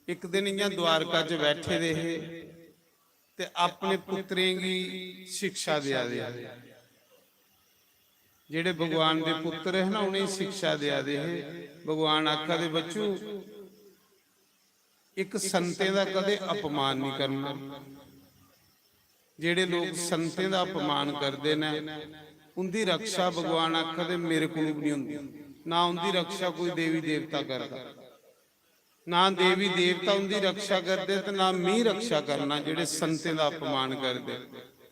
इक दिन इ'यां द्वारका च बैठे दे हे ते अपने पुत्तरें गी शिक्षा देआ दे हे। जेह्ड़े भगवान दे पुत्तर हे ना, उ'नेंगी शिक्षा देआ दे हे। भगवान आखा दे, "बच्चू, इक संतें दा कदें अपमान नहीं करना।" जेह्ड़े लोक संतें दा अपमान करदे न, उंदी रक्षा भगवान आखा दे मेरे कोल भी नहीं होंदी, ना उंदी रक्षा कोई देवी देवता करदा, ना देवी देवता उंदी रक्षा करदे ते ना मी रक्षा करना जेह्ड़े संतें दा अपमान करदे।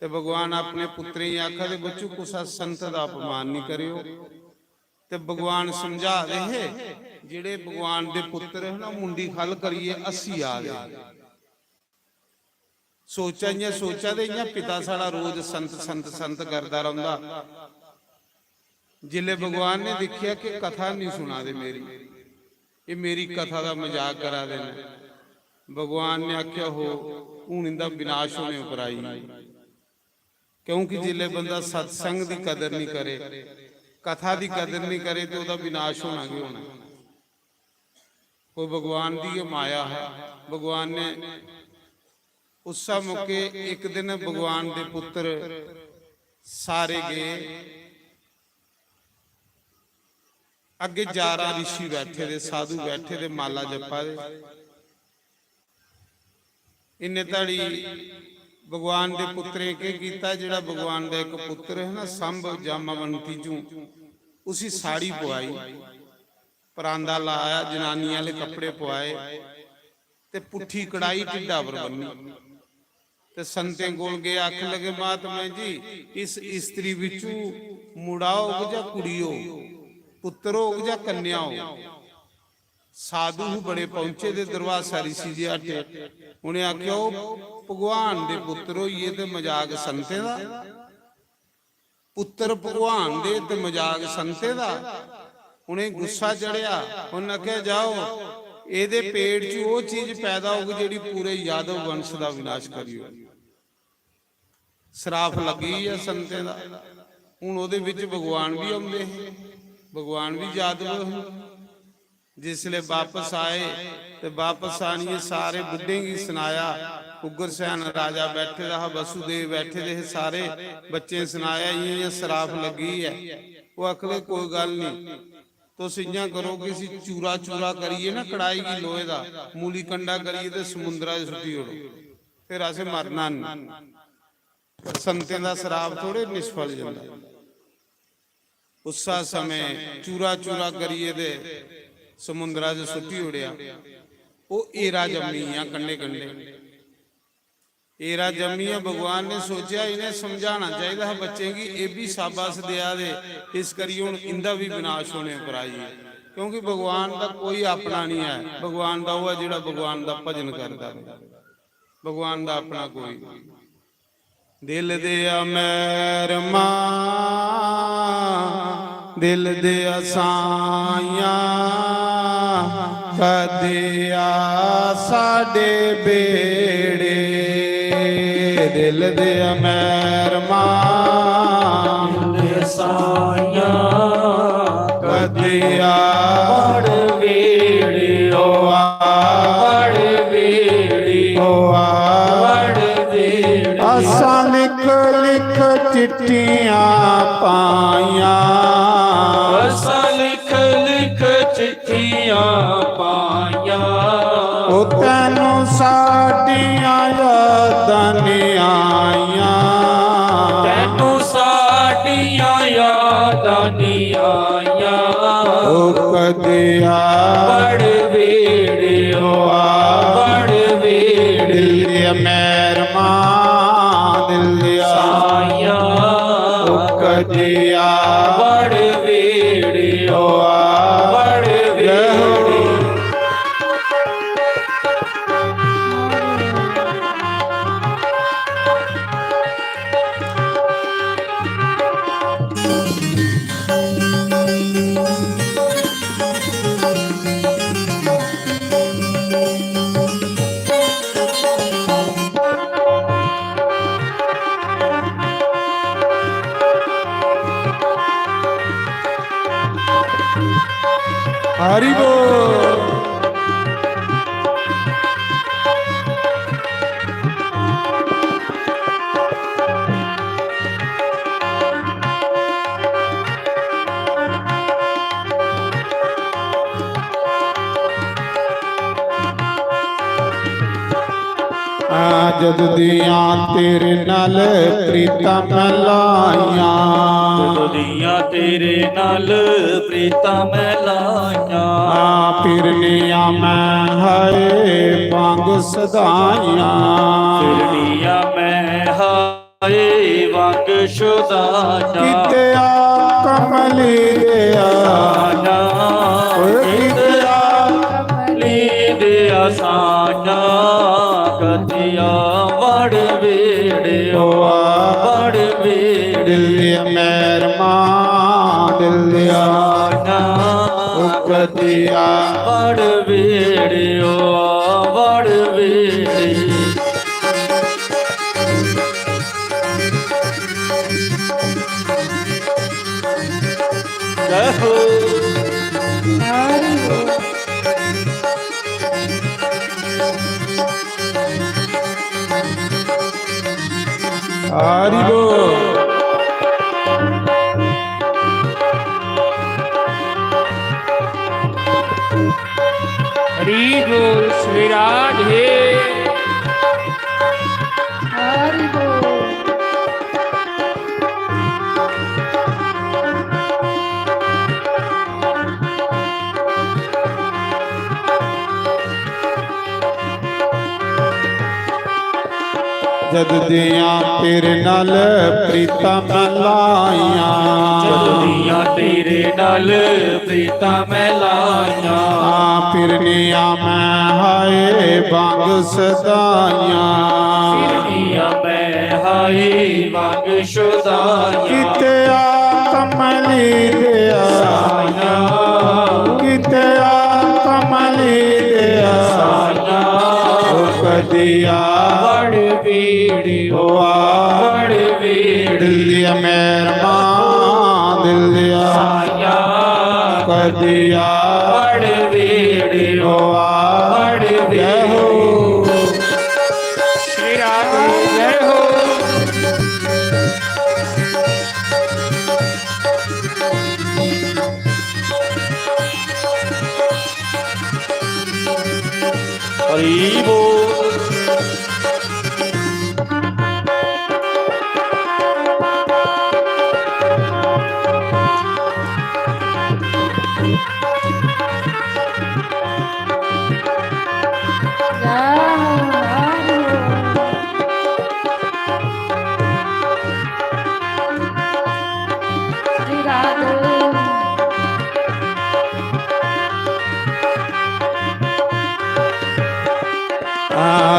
ते भगवान अपने पुत्तरें गी आखा दे, "बच्चू, कुसा संत दा अपमान नहीं करेओ।" ते भगवान समझा दे हे, जेह्ड़े भगवान दे पुत्तर हे ना, मुंडी खल करियै हस्सी आ दे। सोचा इ'यां सोचा दे, इ'यां पिता साढ़ा रोज संत, संत, संत करदा रौंह्दा। जिसलै भगवान ने दिक्खेआ कि कथा नहीं सुना दे मेरी, एह् मेरी कथा दा मजाक करा दे न, भगवान ने आखेआ, "हो, हून इंदा विनाश होने उप्पर आई।" क्योंकि जिसलै बंदा सत्संग दी कदर नहीं करे, कथा दी कदर नहीं करे, ते ओह्दा विनाश होना गै होना। कोई भगवान दी गै माया है। भगवान ने उस्सै मौके इक दिन भगवान दे पुत्तर सारे गे। अग्गे जारा ऋषि बैठे दे, साधु बैठे दे, माला जप्पा दे। इन्ने धड़ी भगवान दे पुत्तरें केह् कीता, जेह्ड़ा भगवान दा इक पुत्तर है ना, संभ जामावंती चूं, उसी साड़ी पुआई, परांदा लाया, जनानी आह्ले कपड़े पुआए ते पुट्ठी कड़ाही ढिड्डा पर बन्नी। ते संतें कोल गे, आखन लगे, "महात्मा जी, इस स्त्री बिच्चू मुड़ा होग जां कुड़ी होग, पुत्तर होग जां कन्या होग?" साधु बड़े पहुंचे दे दरवासा ऋषि दे हटे। उ'नें आखेआ, "ओह् भगवान दे पुत्तर होइये ते मजाक संतें दा, पुत्तर भगवान दे ते मजाक संतें दा।" उ'नें गुस्सा चढ़ेआ। उ'नें आखेआ, "जाओ, एह्दे पेट च ओह् चीज पैदा होग जेह्ड़ी पूरे यादव वंश दा विनाश करी ओड़ग।" श्राप लग्गी गेआ संतें दा। हून ओह्दे बिच भगवान बी औंदे हे, भगवान बी यादव हे। जिसलै बापस आए ते बापस आनियै सारे बुड्ढें गी सनाया, उग्रसेन राजा बैठे दा हा, वसुदेव बैठे दे हे, सारे बच्चें सनाया, "इ'यां इ'यां श्राप लग्गी ऐ।" ओह् आखन लगे, "कोई गल्ल निं, तुस इ'यां करो कि इसी चूरा चूरा करियै ना, कड़ाही गी लोहे दा, मूली कंडा करियै ते समुंदरा च सुट्टी ओड़ो, फिर असें मरना निं।" संतें दा श्राप थोड़े निष्फल जंदा। उस्सा समें चूरा चूरा करियै ते समुंदरा च सुट्टी ओड़ेआ। ओह् हीरा जम्मी गेआ कंडे कंडे। एरा जम्मियै भगवान ने सोचेआ, इ'नें समझाना चाहिदा हा बच्चें गी, एह् बी शाबाश देआ दे, इस करियै हून इं'दा बी विनाश होने पर आई ऐ। क्योंकि भगवान दा कोई अपना निं ऐ, भगवान दा ओह् ऐ जेह्ड़ा भगवान दा भजन करदा र'वै। भगवान दा अपना कोई निं। दिल दे मैरमा, दिल दे साइयां, कदे आ साडे बेड़े। दिल दे मैरमा, दिल दे साइयां, कदे आ बड़ वेड़े, ओ आ बड़ वेड़े, ओ आ बड़ वेड़े। असां लिख लिख चिट्ठियां पाइयां, असां लिख लिख चिट्ठियां पाइयां। ओ तैनू साडियां यादां निं आइयां, तैनू साडियां यादां निं आइयां। ओ कदिया बड़ वेड़े, ओ आ बड़ वेड़े। दिल दिया मैरमा, दिल दिया साइयां। ओ कदिया बड़ वेड़े, ओ आ बड़ वेड़े। हरि बोल। जद दियां तेरे नाल प्रीतां मैं लाइयां। जद दियां तेरे नाल प्रीतां मैं लाइयां। फिरनियां मैं हाय वांग सदाइयां। फिरनियां मैं हाय वांग शुदाइयां। किते आ कमली दे आ। साइयां। ओए किते आ कमली दे आ साइयां। कदिया बड़ वेड़े, ओ आ बड़ वेड़े। दिल दिया मैरमा, दिल दिया। साइयां। ओ कदिया बड़ वेड़े, ओ आ बड़ वेड़े। जय हो। हरि बोल। हरि बोल, श्री राधे। हरि बोल। जद दियां तेरे नाल प्रीतां मैं लाइयां। जद दियां तेरे नाल प्रीतां मैं लाइयां। फिरनियां मैं हाय वांग सदाइयां। फिरनियां मैं हाय वांग शुदाइयां। किते आ कमली दे आ। साइयां। किते आ कमली दे आ। साइयां। ओ कदिया बड़ वेड़े, ओ आ बड़ वेड़े। दिल दिया मैरमा, दिल दिया। साइयां। कदिया बड़ वेड़े, ओ आ बड़ वेड़े। जय हो। श्री राधे, जय हो। हरि बोल।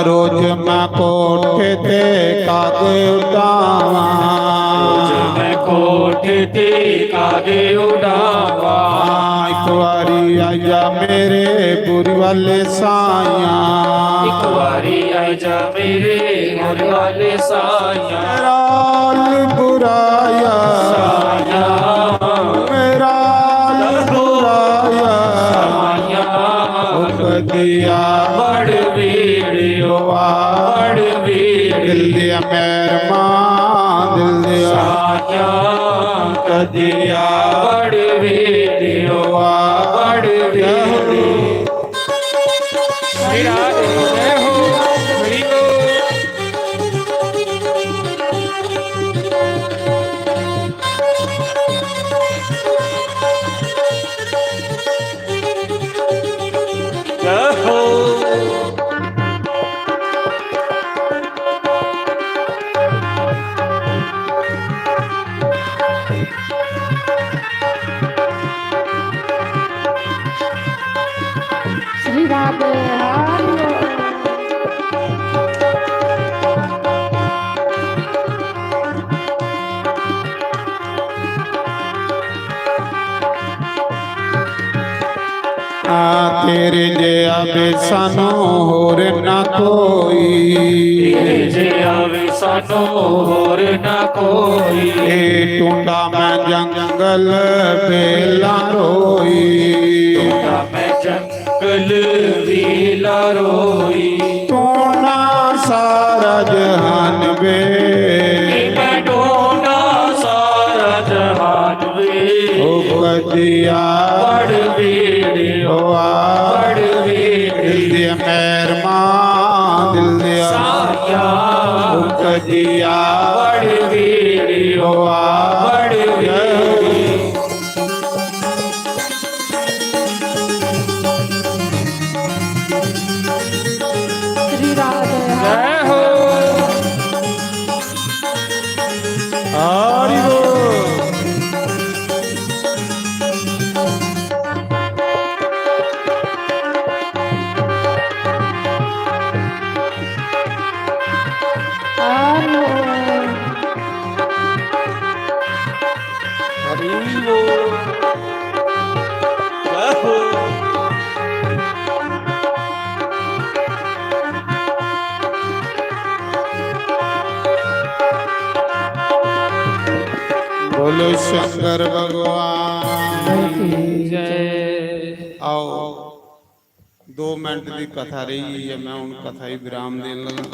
रोज मैं कोठे ते कागे उड़ावां। रोज मैं कोठे ते कागे उड़ावां। हाँ, एक बारी आजा मेरे बुरी वाले साइयां। एक बारी आजा मेरे बुरी वाले साइयां। मेरा हाल बुराया। साइयां। मेरा हाल बुराया। साइयां। ओ कदिया बड़ वीडियो आ। बड़ वीडियो। दिल दिया मेहरबान, दिल दिया। साइयां। कदिया बड़ वीडियो आ। बड़ वीडियो। मेरा जय हो, मेरी हो। जय हो। श्री राधे हरि बोल। आ, तेरे जया वे सानू होर ना कोई। तेरे जया वे सानू होर ना कोई। ए टूंडा मैं जंगल बेला रोई। टूंडा मैं जंगल बेला रोई। टूंडा सारा जहान वे। मैं टूंडा सारा जहान वे। ओ कदिया बड़ वीडियो आ। बड़ वीडियो। दिल दिया मेहरबान, दिल दिया। साइयां। ओ कदिया बड़ वीडियो आ। बड़ वीडियो। श्री राधे। जय हो। हरि बोल। हरि बोल। जय हो। बोलो शंकर भगवान की जय। आओ, दो मिनट की कथा रही है, मैं उन कथा ही विराम देन लगा।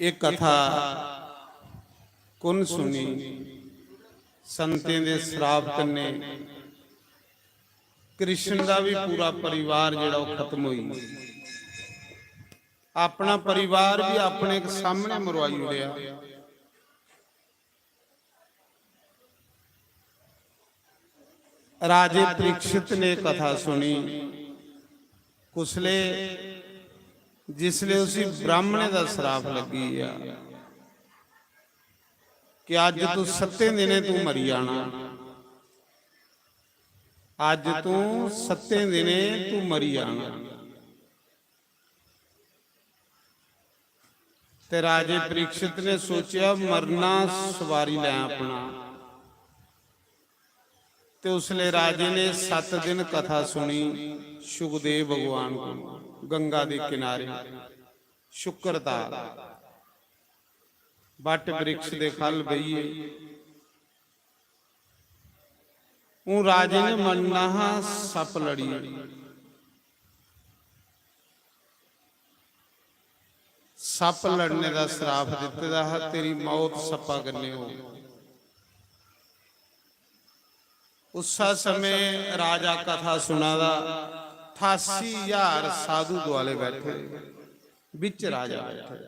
एक कथा कुण सुनी? संतें दे श्राप कन्ने कृष्ण दा भी पूरा परिवार जेड़ा ओह खत्म होई। अपना परिवार भी अपने सामने मरवाई उड़ेया। राजे परीक्षित ने कथा सुनी। कुसले, जिसले उसी ब्राह्मणे दा श्राप लग्गी गया कि अज तू सत्तें दिनें तू मरी जाना, अज तू सत्तें दिनें तू मरी जाना। ते राजे परीक्षित ने सोचया, मरना सवारी लै अपना। ते उसले राजे ने सत दिन कथा सुनी सुखदेव भगवान को, गंगा दे किनारे शुक्रताल बट वृक्ष दे खल बेहिये। हूँ राजे ने मरना हा, सप लड़ी। सप लड़ने दा श्राप दिते दा हा, तेरी मौत सप्पा कन्ने हो। उस समय राजा कथा सुना दा, अठासी हजार साधु दुआले बैठे, बिच राजा बैठे।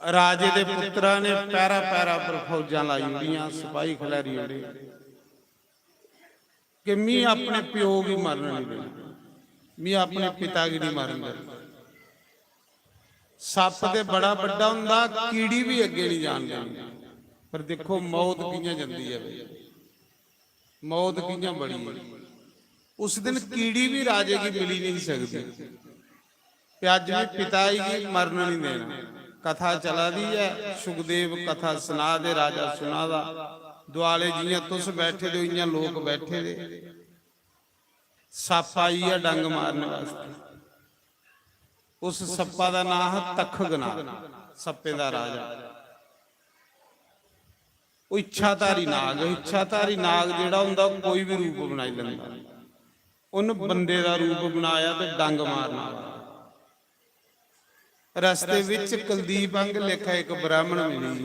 राजे दे पुत्रा ने पैरा पैरा पर फौजां लाई ओड़ियां, सिपाही खलैरी ओड़े कि मी अपने प्यो गी मरन नहीं देना, मी अपने पिता गी नहीं मरन देना। सप ते बड़ा बड्डा हुंदा, कीड़ी भी अग्गे नहीं जान देनी। पर देखो मौत कियां जंदी है भाई, मौत कियां बड़ी है। उस दिन कीड़ी भी राजे गी मिली नहीं सकदी। ते अज्ज भी पिता गी मरन नहीं देना। कथा चला दी ऐ, सुखदेव कथा सुना दे, राजा सुना दा। दुआले जियां तुस बैठे दे, इयां लोक बैठे दे। सप्प आई गेआ डंग मारने वास्तै। उस सप्पा दा नांऽ हा तखगनाग, सप्पें दा राजा। ओह् इच्छाधारी नाग, इच्छाधारी नाग जेह्ड़ा होंदा, ओह् कोई बी रूप बनाई लैंदा। उन्न बंदे दा रूप बनाया ते डंग मारना। रस्ते विच कुलदीप अंग लेखा इक ब्राह्मण मिली,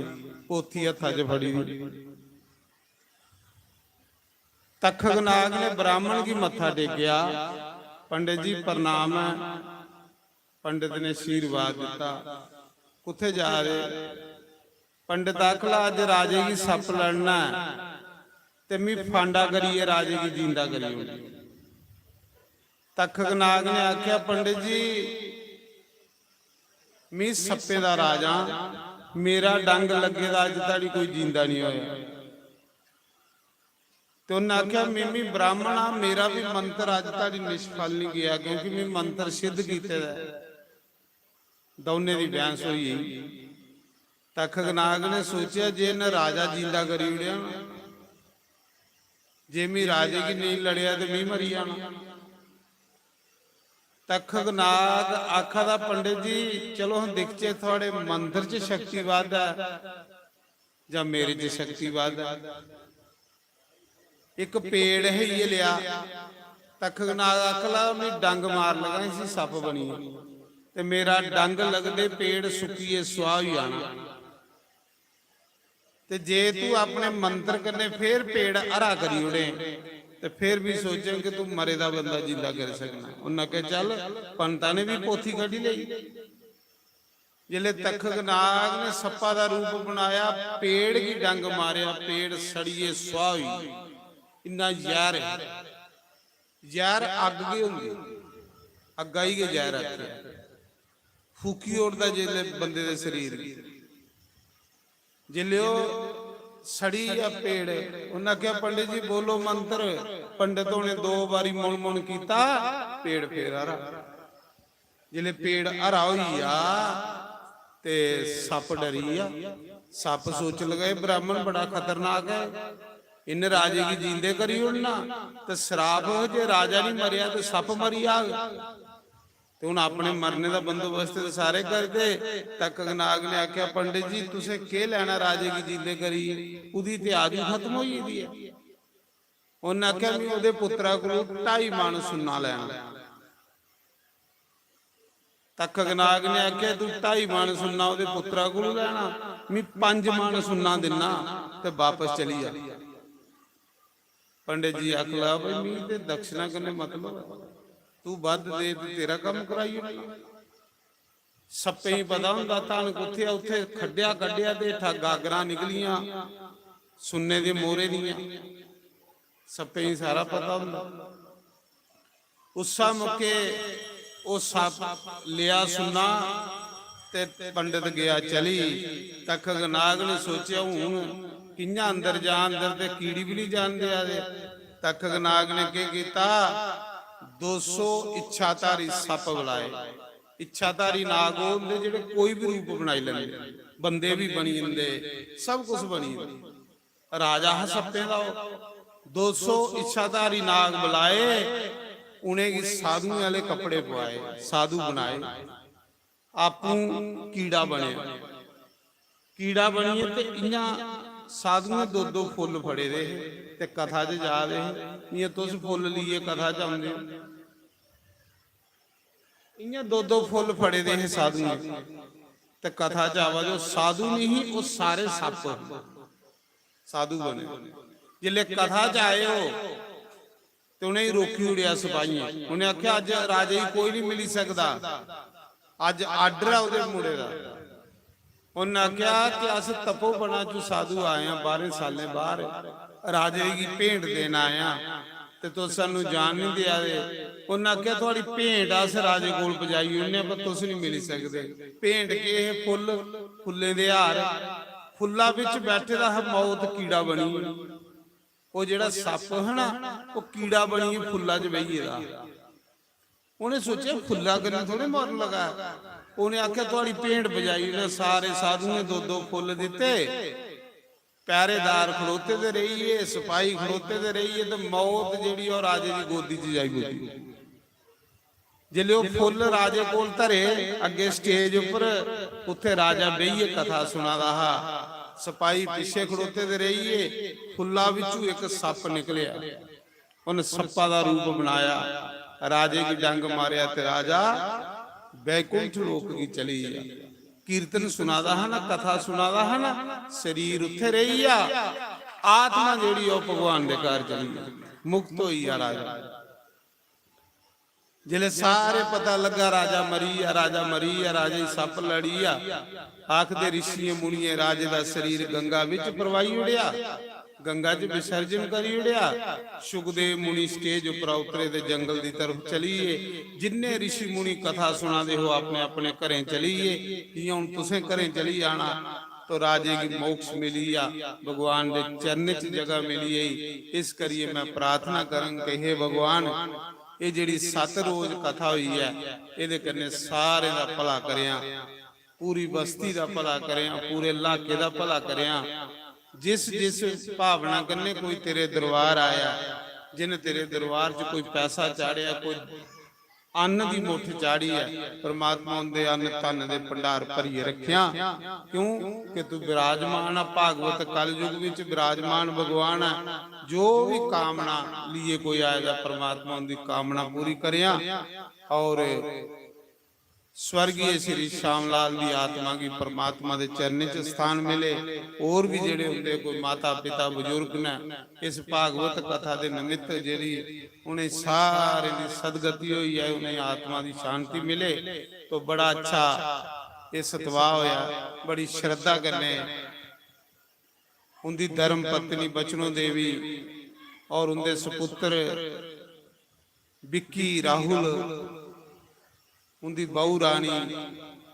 पोथी हत्था च फड़ी दी। तखगनाग ने ब्राह्मण गी मत्था टेकेआ, "पंडित जी, प्रणाम ऐ।" पंडित ने आशीर्वाद दित्ता। "कुत्थै जा दे?" पंडित आखला, "अज्ज राजे गी सप्प लड़ना ऐ ते मी फांडा करियै राजे गी जींदा करी ओड़ना।" तखगनाग ने आखेआ, "पंडित जी, मी सप्पें दा राजा आं, मेरा डंग लग्गे दा अज्ज धोड़ी कोई जींदा निं होया।" ते उन्नै आखेआ, "मिम्मी ब्राह्मण आं, मेरा बी मंत्र अज्ज धोड़ी निष्फल निं गेआ, क्योंकि मी मंत्र सिद्ध कीते दा ऐ।" दौनें दी बैह्स होई गेई। तखगनाग ने सोचेआ, "जे इन्न राजा जींदा करी ओड़ेआ ना, जे मी राजे गी नेईं लड़ेआ ते मी मरी जाना।" तखगनाग आखा दा, "पंडित जी, चलो हां दिखचै, थुआढ़े मंत्र च शक्ति बद्ध ऐ जां मेरे च शक्ति बद्ध ऐ।" इक पेड़ है, इयै लेआ। तखगनाग आखला, "मी डंग मार लगा, इसी सप्प बनी, ते मेरा डंग लगदे पेड़ सुक्कियै सुआह होई जाना। ते जे तू अपने मंत्र कन्नै फेर पेड़ हरा करी ओड़े, ते फेर भी सोचें कि तू मरे दा बंदा जिंदा करी सकना।" उन्नै आखेआ, "चल।" पंडता ने भी पोथी कड्ढी लेई। जिसलै तखगनाग ने सप्पा दा रूप बनाया, पेड़ गी डंग मारेआ, पेड़ सड़ियै सुआह होई गेई। इन्ना जैह्र ऐ। जैह्र अग्ग गै होंदी, अग्गा ही गै जैह्र आखेआ। फूकी ओड़दा जिसलै बंदे दे शरीर गी। जिसलै ओह् सड़ी गेआ पेड़, उन्नै आखेआ, "पंडित जी, बोलो मंत्र।" पंडित होने दो बारी मुन मुन कीता, पेड़ फेर हरा। जिसलै पेड़ हरा होई गेआ ते सप्प डरी गेआ। सप्प सोचन लगा, "एह् ब्राह्मण बड़ा खतरनाक ऐ, इन्न राजे गी जींदे करी ओड़ना।" ते श्राप, जे राजा निं मरेआ ते सप्प मरी जाग। ते हून अपने मरने दा बंदोबस्त ते सारे करदे। तखगनाग ने आखेआ, "पंडित जी, तुसें केह् लैना राजे गी जींदे करी? ओह्दी ते आयु खत्म होई गेदी ऐ।" उन्नै आखेआ, "मी ओह्दे पुत्तरा कोलू ढाई मन सुन्ना लैना।" तखगनाग ने आखेआ, "तू ढाई मन सुन्ना ओह्दे पुत्तरा कोलू लैना, मी पंज मन सुन्ना दिन्ना ते बापस चली जा।" पंडित जी आखला, "भाई, मी ते दक्षिणा कन्नै मतलब ऐ, तू बद्ध दे ते तेरा कम्म कराई ओड़ना।" सप्पें गी पता होंदा धन कुत्थै ऐ, उत्थै खड्डेआ कड्ढेआ ते हेठा गागरां निकलियां सुन्ने दे मोहरे दियां। सप्पें गी सारा पता होंदा। उस्सा मौके ओह् सप्प लेआ सुन्ना ते पंडित गेआ चली। तखगनाग ने सोचेआ, "हून कि'यां अंदर जा, अंदर ते कीड़ी बी निं जान देआ दे।" तखगनाग ने केह् कीता, दो सौ इच्छाधारी सप्प बुलाए। इच्छाधारी नाग ओह् होंदे जेह्ड़े कोई बी रूप बनाई लैंदे, बंदे बी बनी जंदे, सब कुछ बनी जंदे। राजा हा सप्पें दा ओह्। दो सौ इच्छाधारी नाग बुलाए, उ'नेंगी साधुएं आह्ले कपड़े पुआए, साधु बनाए। आपूं कीड़ा बनेआ। कीड़ा बनियै ते इ'यां साधुएं दो दो फुल्ल फड़े दे हे ते कथा च जा दे हे। इ'यां तुस फुल्ल लेइयै कथा च औंदे ओ, इ'यां दो दो फुल्ल फड़े दे हे साधुएं ते कथा च आवा दे। ओह् साधु निं ही, ओह् सारे सप्प हे। साधु बने। जिसलै कथा च आए ओह्, ते उ'नेंगी रोकी ओड़ेआ सपाहियें। उ'नें आखेआ, "अज्ज राजे गी कोई निं मिली सकदा, अज्ज आर्डर ऐ ओह्दे मुड़े दा।" उ'न्नै आखेआ कि अस तपोवना चों साधु आए आं, बाह्रें सालें बाह्र, राजे गी भेंट देन आए आं, ते तुस सानूं जान निं देआ दे। उ'न्नै आखेआ, "थुआढ़ी भेंट अस राजे कोल पजाई ओड़ने आं, पर तुस निं मिली सकदे।" भेंट केह् हे? फुल्ल, फुल्लें दे हार। फुल्ला बिच बैठे दा हा मौत, कीड़ा बनी। ओह् जेह्ड़ा सप्प हा ना, ओह् कीड़ा बनियै फुल्ला च बेही गेदा। उ'नें सोचेआ, "फुल्ला कन्नै थोड़े मरन लगा।" उ'नें आखेआ, "थुआढ़ी भेंट बजाई।" उ'नें सारे साधुएं दो दो फुल्ल दित्ते। पैह्रेदार खड़ोते दे रेही गे, सपाही खड़ोते दे रेही गे, ते मौत जेह्ड़ी, ओह् राजे दी गोदी च जाई पुज्जी। जिसलै ओह् फुल्ल राजे कोल धरे, अग्गें स्टेज उप्पर, उत्थै राजा बेहियै कथा सुना दा हा। सपाही पिच्छे खड़ोते दे रेही गे। फुल्ला बिच्चू इक सप्प निकलेआ। उन्न सप्पा दा रूप बनाया, राजे गी डंग मारेआ ते राजा बैकुंठ लोक गी चली गेआ। कीर्तन सुना दा हा ना, कथा सुना दा हा ना, शरीर उत्थै रेही गेआ, आत्मा जेह्ड़ी, ओह् भगवान दे घर चली गेई, मुक्त होई गेआ राजा। जिसलै सारे पता लग्गा, राजा मरी गेआ, राजा मरी गेआ, राजा गी सप्प लड़ी गेआ, आखदे, रिशियें मुनियें राजे दा शरीर गंगा बिच परवाई ओड़ेआ, गंगा च विसर्जन करी ओड़ेआ। सुखदेव मुनि स्टेज उप्परा उतरे ते जंगल दी तरफ चली गे। जिन्ने रिशी मुनि कथा सुना दे हो, अपने अपने घरें चली गे। जियां हुन तुसें घरें चली जाना, तो राजे गी मोक्ष मिली गेआ, भगवान दे चरण च जगह मिली गई। इस करियै मैं प्रार्थना करंग कि हे भगवान, एह् जेह्ड़ी सत्त रोज कथा होई ऐ, एह्दे कन्नै सारें दा भला करेआं, पूरी बस्ती दा भला करेआं, पूरे लाके दा भला करेआं। जिस जिस भावना कन्नै कोई तेरे दरबार आया, जिन तेरे दरबार च कोई पैसा चाढ़ेआ, कोई अन्न दी मुट्ठ चाढ़ी ऐ, परमात्मा उंदे अन्न धन दे भंडार भरियै रखेआं। क्यों कि तू विराजमान आ, भागवत कलयुग विच विराजमान भगवान ऐ। जो भी कामना लिए कोई आए दा, परमात्मा उंदी कामना पूरी करेआं। और स्वर्गीय श्री श्यामलाल दी आत्मा गी परमात्मा दे चरणें च स्थान मिले। और भी जेह्ड़े उंदे कोई माता पिता बुजुर्ग न, इस भागवत कथा दे निमित्त जेह्ड़ी उ'नें सारें दी सदगति होई ऐ, उ'नें आत्मा दी शांति मिले, तो बड़ा अच्छा एह् सतवाह् होया, बड़ी श्रद्धा कन्नै उंदी धर्म पत्नी बचनो देवी और उंदे सुपुत्र विक्की, राहुल, उंदी बहू रानी,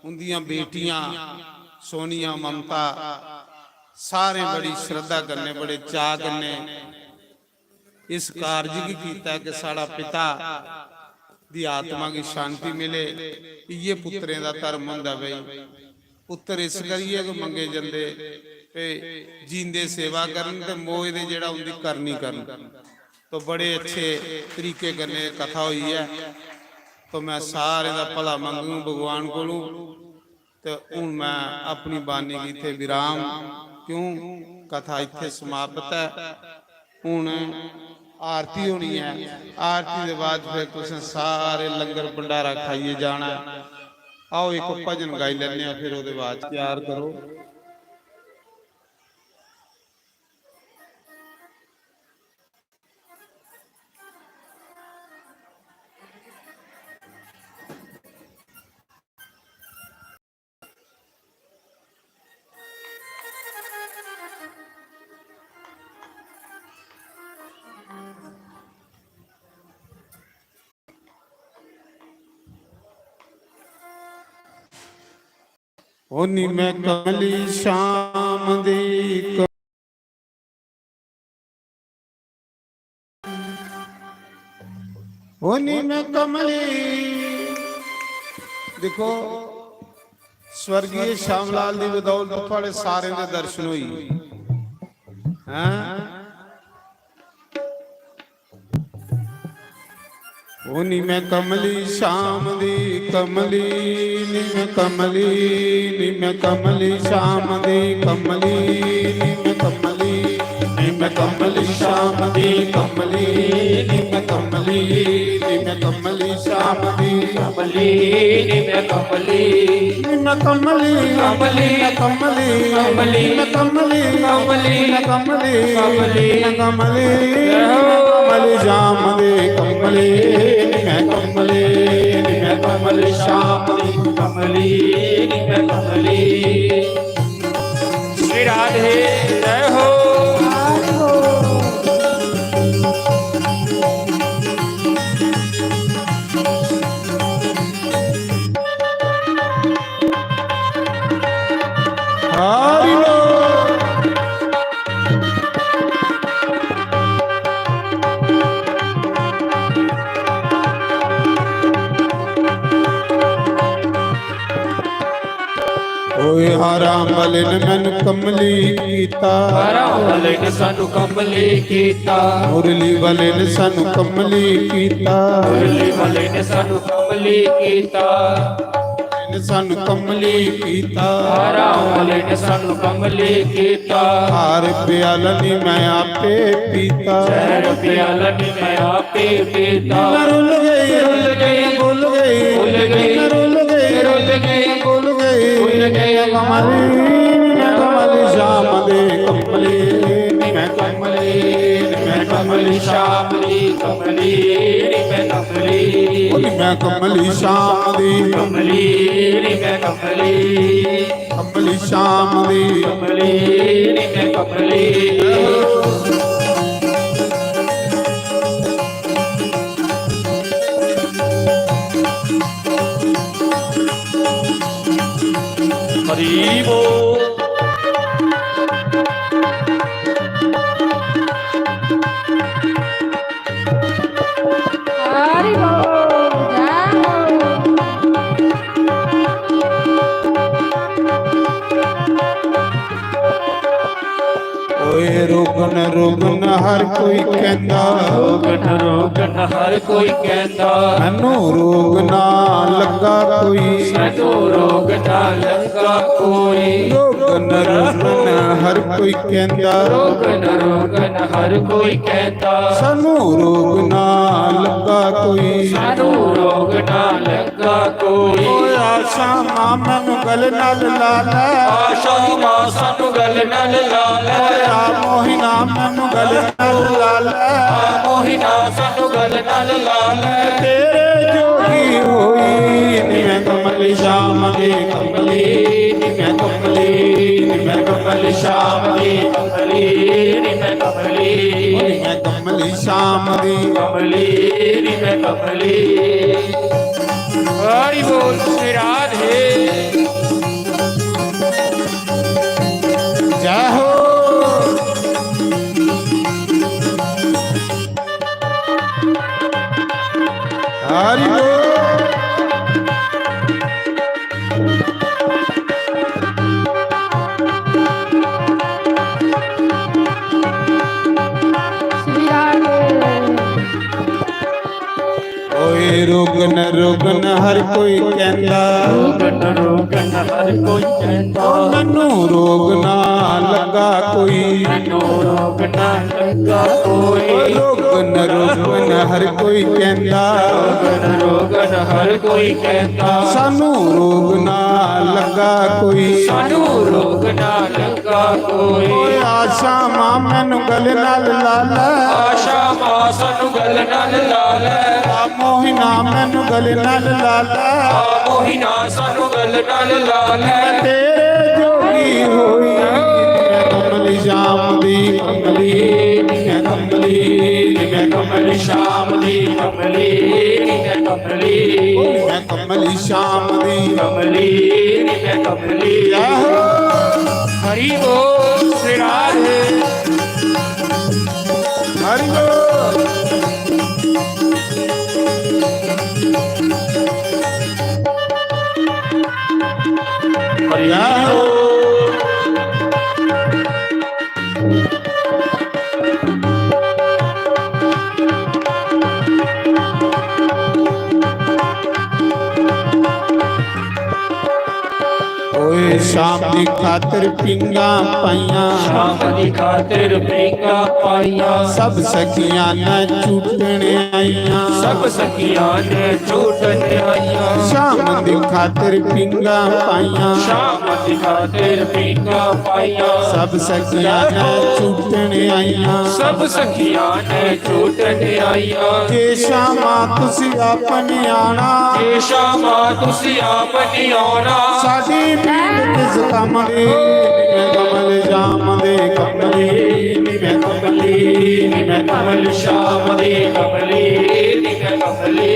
उंदियां बेटियां सोनिया, ममता, सारें बड़ी श्रद्धा कन्नै, बड़े चाऽ कन्नै इस कारज गी कीता कि साढ़ा पिता दी आत्मा गी शांति मिले। इ'यै पुत्तरें दा धर्म होंदा भाई। पुत्तर इस करियै गै मंगे जंदे ते जींदे सेवा करन ते मोए दे जेह्ड़ा उंदी करनी करन। तो बड़े अच्छे तरीके कन्नै कथा होई ऐ। तो मैं सारें दा भला मंगूं भगवान कोलू। ते हुन मैं अपनी बाणी गी इत्थै विराम, क्यों कथा इत्थै समाप्त ऐ। हुन आरती होनी ऐ, आरती दे बाद फिर तुसें सारे लंगर भंडारा खाइयै जाना ऐ। आओ इक भजन गाई लैने आं, फिर ओह्दे बाद च त्यार करो। होनी मैं कमली शाम दी क-, होनी मैं कमली। देखो, स्वर्गीय श्यामलाल दी बदौलत थुआड़े सारें दे दर्शन होई। हैं? ओ नी मैं कमली शाम दी कमली, नी मैं कमली, नी मैं कमली शाम दी कमली, नी मैं कमली, नी मैं कमली शाम दी कमली, नी मैं कमली, नी मैं कमली शाम दी कमली, नी मैं कमली। मैं कमली, कमली, मैं कमली, कमली, मैं कमली, कमली, मैं कमली, कमली, मैं कमली, जय हो। मैं कमली श्याम दी कमली, मैं कमली, मैं कमली श्याम दी कमली, मैं कमली। श्री राधे, जय हो। हरि बोल। राम वाले ने मैनू कमली कीता। राम वाले ने सानू कमली कीता। मुरली वाले ने सानू कमली कीता। मुरली वाले ने सानू कमली कीता। ने सानू कमली कीता। राम वाले ने सानू कमली कीता। हार प्याला नी मैं आपे पीता। जहर प्याला नी मैं आपे पीता। मैं रुल गई, रुल गई, भुल गई, भुल गई। मैं रुल गई, रुल गई, भुल गई, भुल गई। कमली, मैं कमली शाम दे कमली, मैं कमली, मैं कमली शाम दी कमली, मैं कमली। ओ मैं कमली शाम दी। कमली, मैं कमली। कमली शाम दी। कमली, मैं कमली। हरी बोल। हरि बोल, जय हो। ओए रोगन रोगन हर कोई कहंदा। रोगन रोगन हर कोई कहंदा। मैनू रोग ना लगा कोई। मैनू रोग ना लगा कोई। रोगन रोगन हर कोई कहंदा। रोगन रोगन हर कोई कहंदा। सानू रोग ना लगा कोई। सानू रोग ना लगा कोई। ओए आशा मां मैनू गल नाल ला ले। आशा मां सानू गल नाल ला ले। ओए आ मोहिना मैनू गल नाल ला ले। आ मोहिना सानू गल नाल ला ले। तेरे जोगी होई नी मैं कमली शाम दी कमली, नी मैं कमली, नी मैं कमली शाम दी कमली, नी मैं कमली, नी मैं कमली शाम दी। कमली, नी मैं कमली। हरि बोल श्री राधे। जय हो। हरि बोल। श्री राधे। ओए रोगन रोगन हर कोई कहंदा। रोगन रोगन हर कोई कहंदा। ओ मैनू रोग ना लगा कोई। मैनू रोग ना लगा कोई। ओ रोगन रोगन हर कोई कहंदा। रोगन रोगन हर कोई कहंदा। सानू रोग ना लगा कोई। सानू रोग ना लगा कोई। ओए आशा मां मैनू गल नाल ला ले। आशा मां सानू गल नाल ला ले। आ मोहिना मैनू गल नाल ला ले। आ मोहिना सानू गल नाल ला ले। मैं तेरे जोगी होई, मैं कमली शाम दी कमली, मैं कमली, मैं कमली शाम दी कमली, मैं कमली। मैं कमली शाम दी। कमली, नी मैं कमली। जय हो। हरि बोल श्री राधे। हरि बोल। हरि बोल। ओए शाम दी खातिर पींगा पाइयां। शाम दी खातिर पींगा पाइयां। सब सखियां ने झूटन आइयां। सब सखियां ने झूटन आइयां। शाम दी खातिर पींगा पाइयां। शाम दी खातिर पींगा पाइयां। सब सखियां ने झूटन आइयां। सब सखियां ने झूटन आइयां। जे शामा तुसी आप नी आना। जे शामा तुसी आप नी आना। साडी भीड़ किस काम दी? मैं कमल शाम दे कमली, मैं कमली, मैं कमल शाम दे कमली, मैं कमली,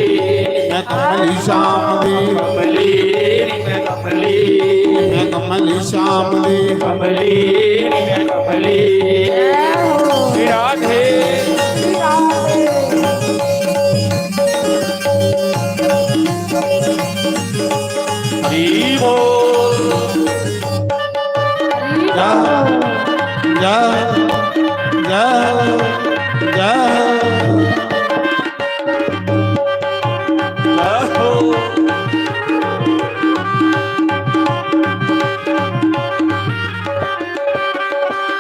मैं कमल शाम दे कमली, मैं कमली, मैं कमल शाम दे कमली, मैं कमली। श्री राधे। हरि बोल। जय हो, जय हो, जय हो, जय हो।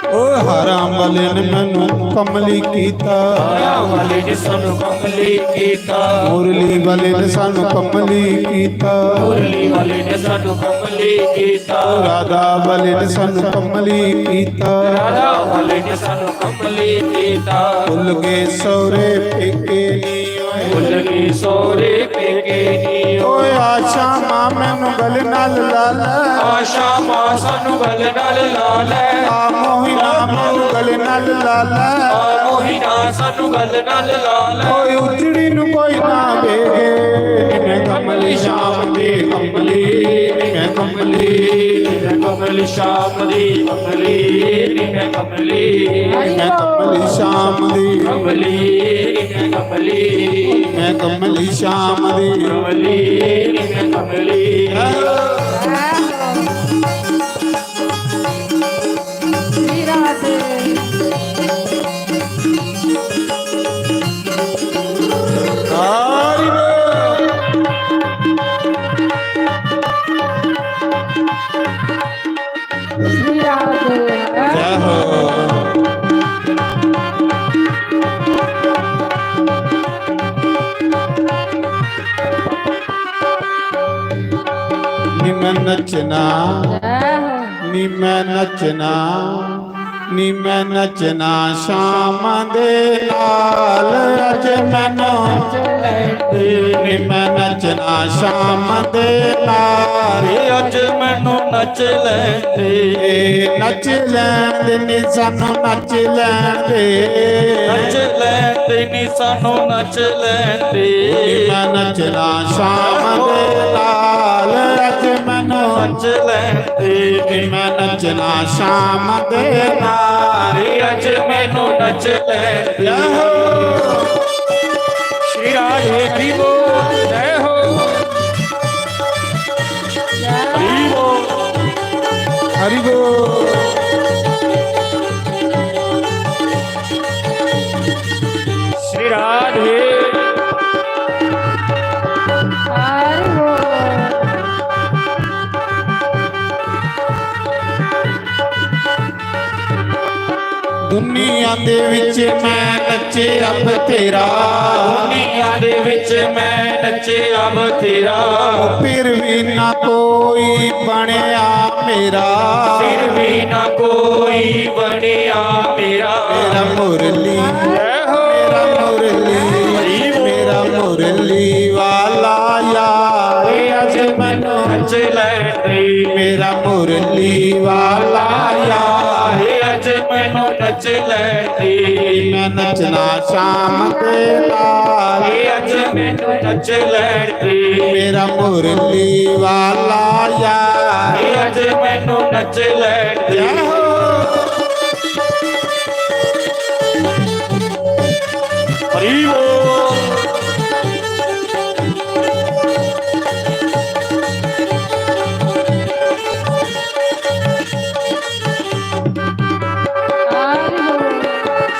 ओ हरां वाले ने मैनू कमली कीता। हरां वाले ने सानू कमली कीता। मुरली वाले ने सानू कमली कीता। मुरली वाले ने सानू कमली कीता। राधा वाले ने सानू कमली कीता। राधा वाले ने सानू कमली कीता। भुल गए सौरे पेके नी ओए। भुल गए सौरे पेके नी ओए। ओए आशा मां मैनू गल नाल ला ले। आशा मां सानू गल नाल ला ले। आ मोहिना मैनू गल नाल ला ले। आ मोहिना सानू गल नाल ला ले। ओए उजड़ी नू कोई ना बेगे। मैं कमली श्याम दी कमली, मैं कमली, मैं कमली श्याम दी कमली, मैं कमली, मैं कमली श्याम दी कमली, मैं कमली, मैं कमली श्याम दी कमली, मैं कमली। श्री राधे। हरि बोल। श्री राधे। जय हो। नी मैं नचना, जय हो। नी मैं नचना, नी मैं नचना श्याम दे नाल, अज मैनू, नी मैं नचना श्याम दे नाल, अज मैनू नच लेंदे, नच लेंदे, नी सानू नच लेंदे, नच लेंदे, नी सानू नच लेंदे, नी मैं नचना श्याम दे नाल, अज मैनू नच लेंदे। ते मैं नचना श्याम दे नाल। अरे अज मैनू नच ले। जय हो। श्री राधे की बोल, जय हो। हरि बोल। हरि बोल। श्री राधे। दुनिया दे विच मैं नचे अब तेरा। दुनिया दे विच मैं नचे अब तेरा। फिर भी ना कोई बनिया मेरा। फिर भी ना कोई बनिया मेरा। मेरा मुरली, जय हो। मेरा मुरली, हरि बोल। मेरा मुरली वाला यार, अज मैनू नच ले। मेरा मुरली वाला यार, अज मैनू नच ले। मैं नचना श्याम दे नाल। अज मैनू नच ले। मेरा मुरली वाला यार। अज मैनू नच ले। जय हो। हरि बोल।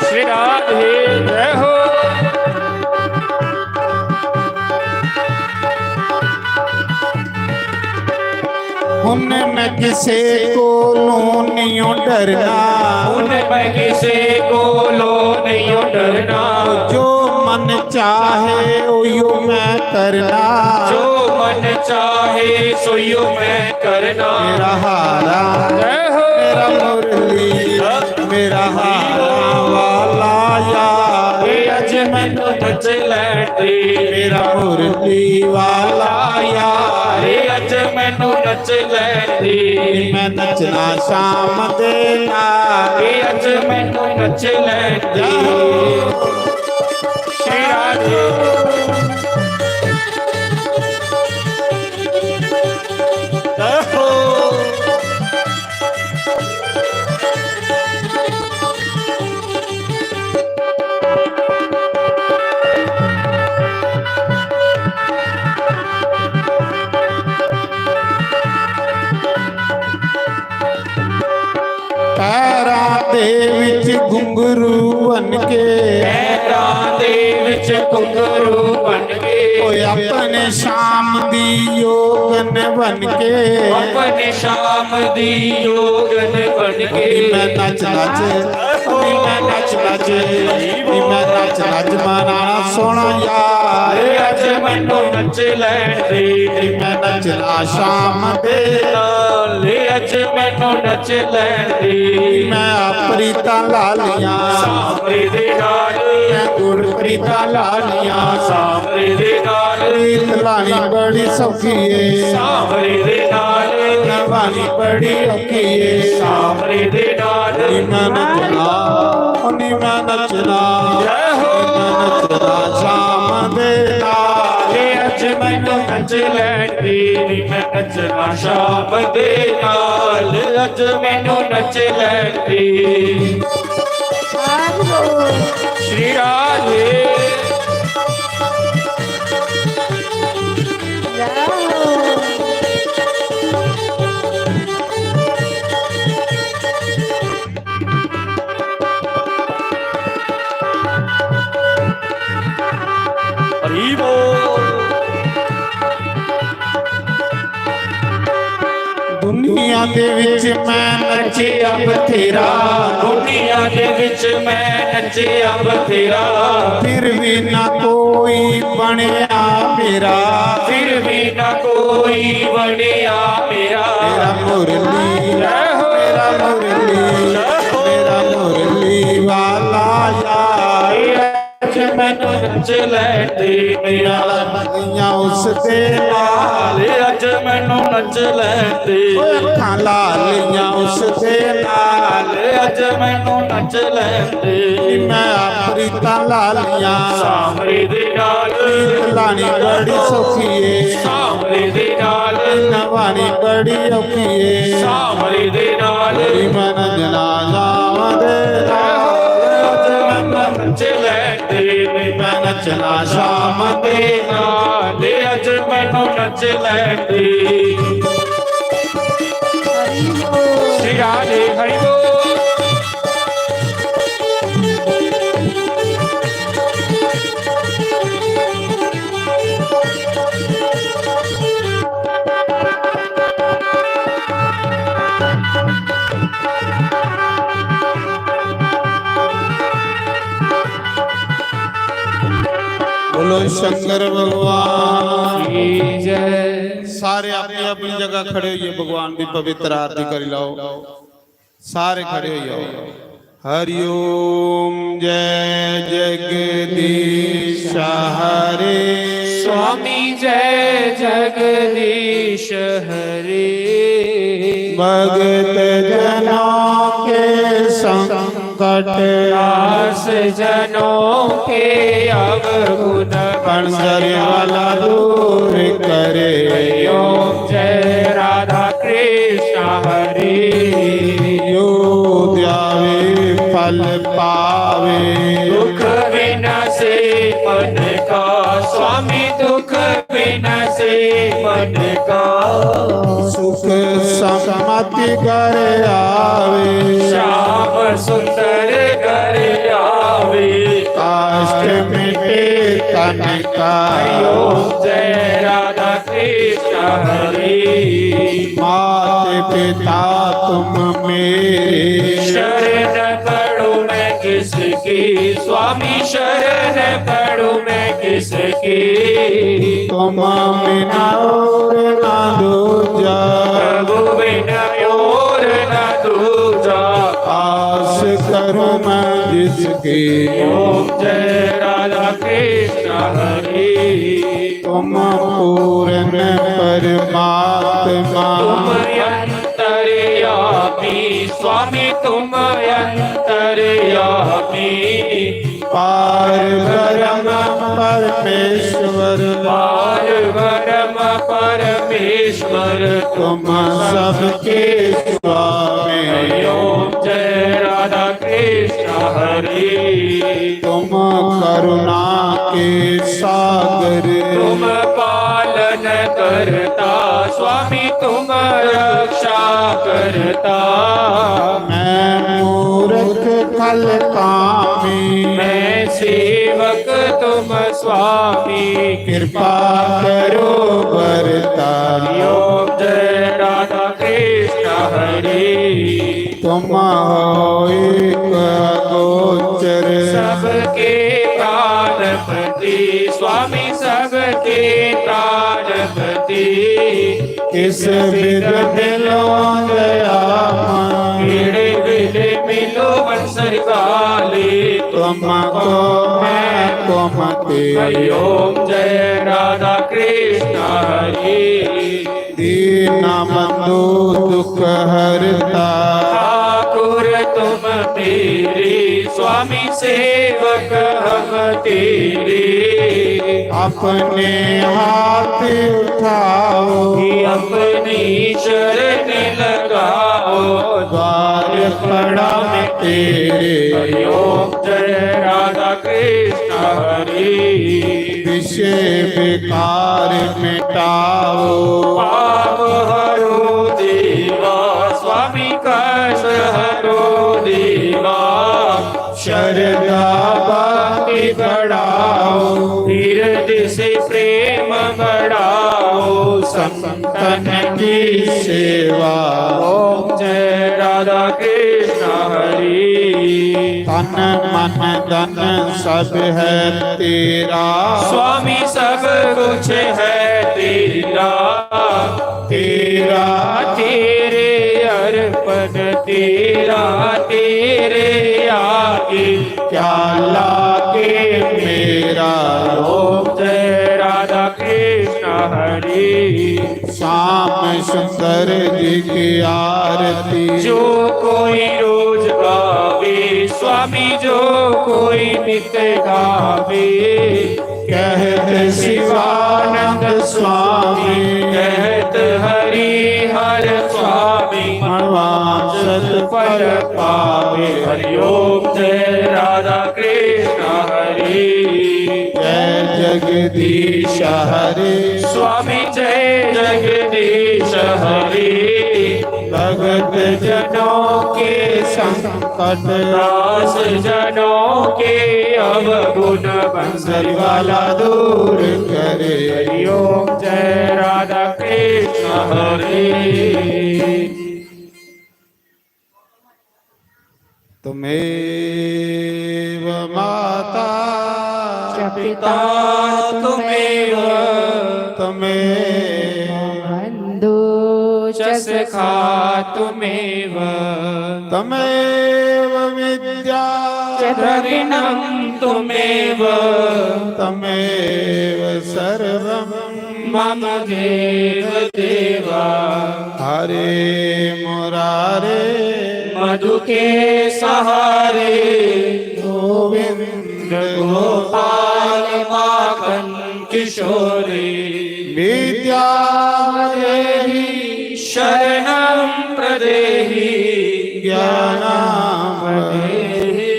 श्री राधे जय हो। हुन मैं किसे कोलों नहीं डरना। हुन मैं किसे कोलों नहीं डरना। जो मन चाहे उयो मैं करना। जो मन चाहे सोयो मैं करना। मेरा हारा, जय हो। मेरा मुरली, हाँ। मेरा हारा वाला यार, अज मैनू नच ले। मेरा मुरली वाला यार, अज मैनू नच ले। मैं नचना श्याम दे नाल। अज मैनू नच ले। जय हो। श्री राधे। जय हो। पैरां दे विच घुंघरू बन के, पैरां दे विच घुंघरू बन के, ओए अपने श्याम दी जोगन बन के, अपने श्याम दी जोगन बन के। नी मैं नच नच, नी मैं नच नच, नी मैं नच नच मनाना सोहणा यार। अज मैनू नच लैण दे, नी मैं नचना श्याम दे नाल। अज मैनू नच लैण दे। मैं प्रीतां ला लियां सांवरे दे नाल, मैं गुरप्रीतां ला लियां सांवरे दे नाल। प्रीत लानी बड़ी सौखी है, सांवरे दे नाल। नभानी बड़ी औखी है, सांवरे दे नाल। नी मैं नचना, नी मैं नचना, जय हो। नी मैं नचना श्याम दे नाल। अज मैनू नच लैण दे, नी मैं नचना श्याम दे नाल। अज मैनू नच लैण दे। श्री राधे। हरी बोल। दुनिया दे विच मैं नचिया बथेरा, दुनिया दे विच मैं नचिया बथेरा, फिर भी ना कोई बनिया मेरा, फिर भी ना कोई बनिया मेरा। मेरा मुरली, मेरा मुरली, मेरा मुरली वाला यार। अज मैनू नच लैण दे, मेरा लालियां उस दे नाल। अज मैनू नच लैण दे, ओए अखां लालियां उस दे नाल। अज मैनू नच लैण दे। मैं प्रीतां लालियां सांवरे दे नाल। प्रीत लानी बड़ी सौखी है, सांवरे दे नाल। नभानी बड़ी औखी है, सांवरे दे नाल। नी मैं नचना श्याम दे नाल। अज मैनू नच लैण दे, नी मैं नचना श्याम दे नाल। अज मैनू नच लैण दे। श्री राधे हरि बोल। बोलो शंकर भगवान की जय। सारे अपनी अपनी जगह खड़े होइए, भगवान की पवित्र आरती करी लाओ। सारे खड़े हो जाओ। हरि ओम जय जगदीश हरे। स्वामी जय जगदीश हरे। भगत जनों के संकट, दास जनों के अवगुण, पंडरी वाला दूर करे। हरि ओम जय राधा कृष्ण हरे। जो ध्यावे फल पावे। दुख विनाशे मन का स्वामी, दुख विनाशे मन का। सुख समति घर आवे। श्याम सुंदर घर आवे। कष्ट मिटे तन का। हरि ओम जय राधा कृष्ण हरे। मात पिता तुम मेरे। शरण पड़ूं मैं किसकी, स्वामी शरण पड़ूं मैं किसकी। तुम बिना और ना दूजा। प्रभु बिना और ना दूजा। आस करूं मैं जिसकी। ओम जय राधा कृष्ण हरे। तुम पूर्ण परमात्मा। तुम अंतर्यामी स्वामी, तुम अंतर्यामी। पार ब्रह्म परमेश्वर। पार ब्रह्म परमेश्वर। तुम सबके स्वामी। हरि ओम जय राधा कृष्ण हरे। तुम करुणा के सागर। तुम पालन करता स्वामी, तुम रक्षा करता। मैं मूर्ख खल कामी, मैं सेवक तुम स्वामी। कृपा करो बरता। हरि ओम जय राधा कृष्ण हरे। तुम हो एक गोचर। सबके प्राणपति स्वामी, सबके प्राणपति। किस विध मिलो दयामय। केड़े विध मिलो बंसर वाले। तुमको मैं तुम तेरे। हरि ओम जय राधा कृष्ण हरे। दीन बंधु दुख हरता। ठाकुर तुम मेरे स्वामी, सेवक हम तेरे। अपने हाथ उठाओ। ही अपनी शरण लगाओ। द्वार पड़ा मैं तेरे। हरि ओम जय राधा कृष्ण हरे। विषय विकार मिटाओ। पाप हरो देवा स्वामी, कष्ट हरो देवा। श्रद्धा भक्ति बढ़ाओ। हृदय से प्रेम बढ़ाओ। संतन की सेवा। ओम जय राधा कृष्ण हरे। तन मन धन सब है तेरा। स्वामी सब कुछ है तेरा। तेरा तेरे अर्पण, तेरा तेरे आगे, क्या लागे मेरा। ओम जय राधा कृष्ण हरे। श्याम सुंदर जी की आरती। जो कोई रोज गावे स्वामी, जो कोई नित गावे। कहत शिवानंद स्वामी। कहत हरि हर स्वामी। मनवांछित फल पावे। हरि ओम जय राधा कृष्ण हरे। जय जगदीश हरे। स्वामी जय जगदीश हरे। भगत जनों के संकट। दास जनों के अवगुण। बंसरी वाला दूर करे। हरि ओम जय राधा कृष्ण हरे। त्वमेव माता च पिता त्वमेव। त्वमेव बन्धु च सखा त्वमेव। त्वमेव विद्या च द्रविणं त्वमेव। त्वमेव सर्वं मम देव देवा। हरे मुरारे मधु के सहारे। गोविंद गोपाल माखन किशोरे। विद्या देहि शरणं प्रदेहि। ज्ञानं देहि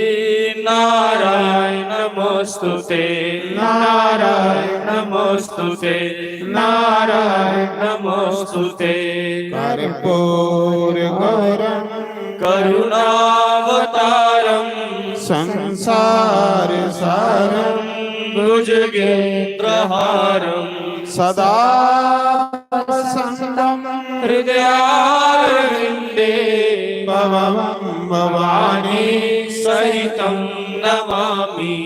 नारायण नमोस्तुते। नारायण नमोस्तुते। नारायण नमोस्तुते। कर्पूर गौरं करुणावतारं संसार सारं भुजगेन्द्रहारं सदा वसन्तं हृदयारविन्दे भवं भवानी सहितं नमामि।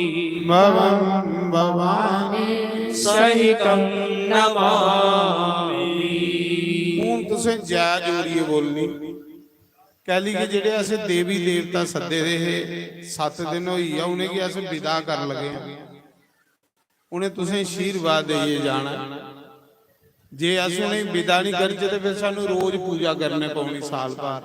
भवं भवानी सहितं नमामि। हून तुसें जय जोरियै बोलनी। कैली के जेह्ड़े असें देवी देवता सद्दे दे हे, सत्त दिन होई गेआ, उ'नेंगी अस विदा कर लगे आं। उ'नें तुसें आशीर्वाद देइयै जाना। जे अस उ'नेंगी विदा निं करचै ते फिर सानूं रोज पूजा करने पौनी साल भर।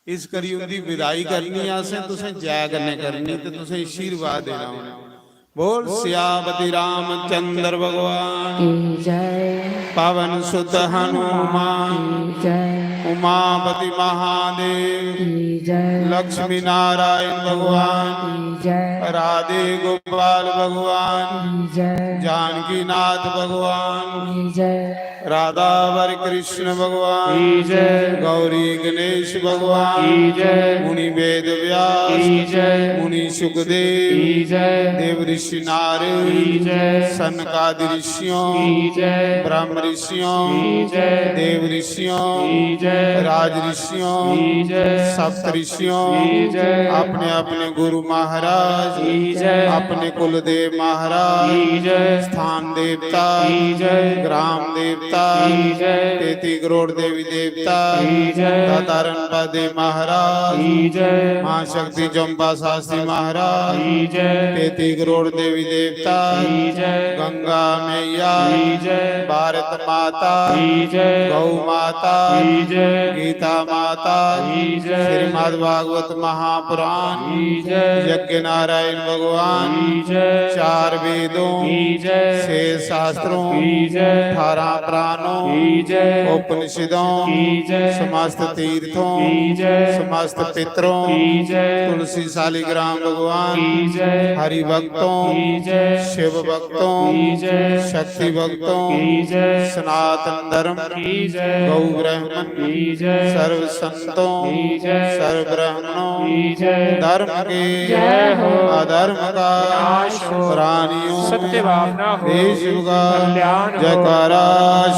इस करी उं'दी विदाई करनी ऐ असें, तुसें जय कन्नै करनी ते तुसें आशीर्वाद देना उ'नें। बोल सियापति रामचंद्र भगवान की जय। पवन सुत हनुमान की जय। उमापति महादेव की जय। लक्ष्मी नारायण भगवान की जय। राधे गोपाल भगवान की जय। जानकी नाथ भगवान की जय। राधा वर कृष्ण भगवान की जय। गौरी गणेश भगवान की जय। मुनि वेद व्यास की जय। मुनि सुखदेव की जय। देव ऋषि नारद की जय। सनकादि ऋषियों की जय। ब्रह्म ऋषियों की जय। देव ऋषियों की जय। राज ऋषियों की जय। सप्त ऋषियों की जय। अपने अपने गुरु महाराज की जय। अपने कुलदेव महाराज की जय। स्थान देवता की जय। ग्राम देवता की जय। तेती करोड़ देवी देवता की जय। दाता रणपा देव महाराज की जय। माँ शक्ति चंपा शास्त्री महाराज की जय। तेती करोड़ देवी देवता की जय। गंगा मैया की जय। भारत माता की जय। गौ माता की जय। गीता माता की जय। श्रीमद् भागवत महापुराण की जय। यज्ञ नारायण भगवान की जय। चार वेदों की जय। छह शास्त्रों की जय। अठारह पुराणों की जय। उपनिषदों की जय। समस्त तीर्थों की जय। समस्त पितरों की जय। तुलसी शालिग्राम भगवान की जय। हरि भक्तों की जय। शिव भक्तों की जय। शक्ति भक्तों की जय। सनातन धर्म की जय। गौ ब्राह्मण की जय। सर्व संतों की जय। सर्व ब्राह्मणों की जय। धर्म के जय हो। अधर्म का नाश हो। प्राणियों सत्य भावना हो। देश का कल्याण हो। जयकारा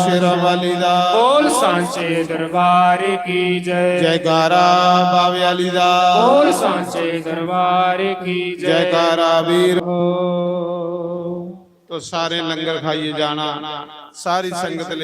शेरा वाली दा। बोल सांचे दरबार की जय। जयकारा बावे वाली दा। बोल सांचे दरबार की जय। जयकारा वीर। तो सारे लंगर खाइए जाना, सारी संगत ले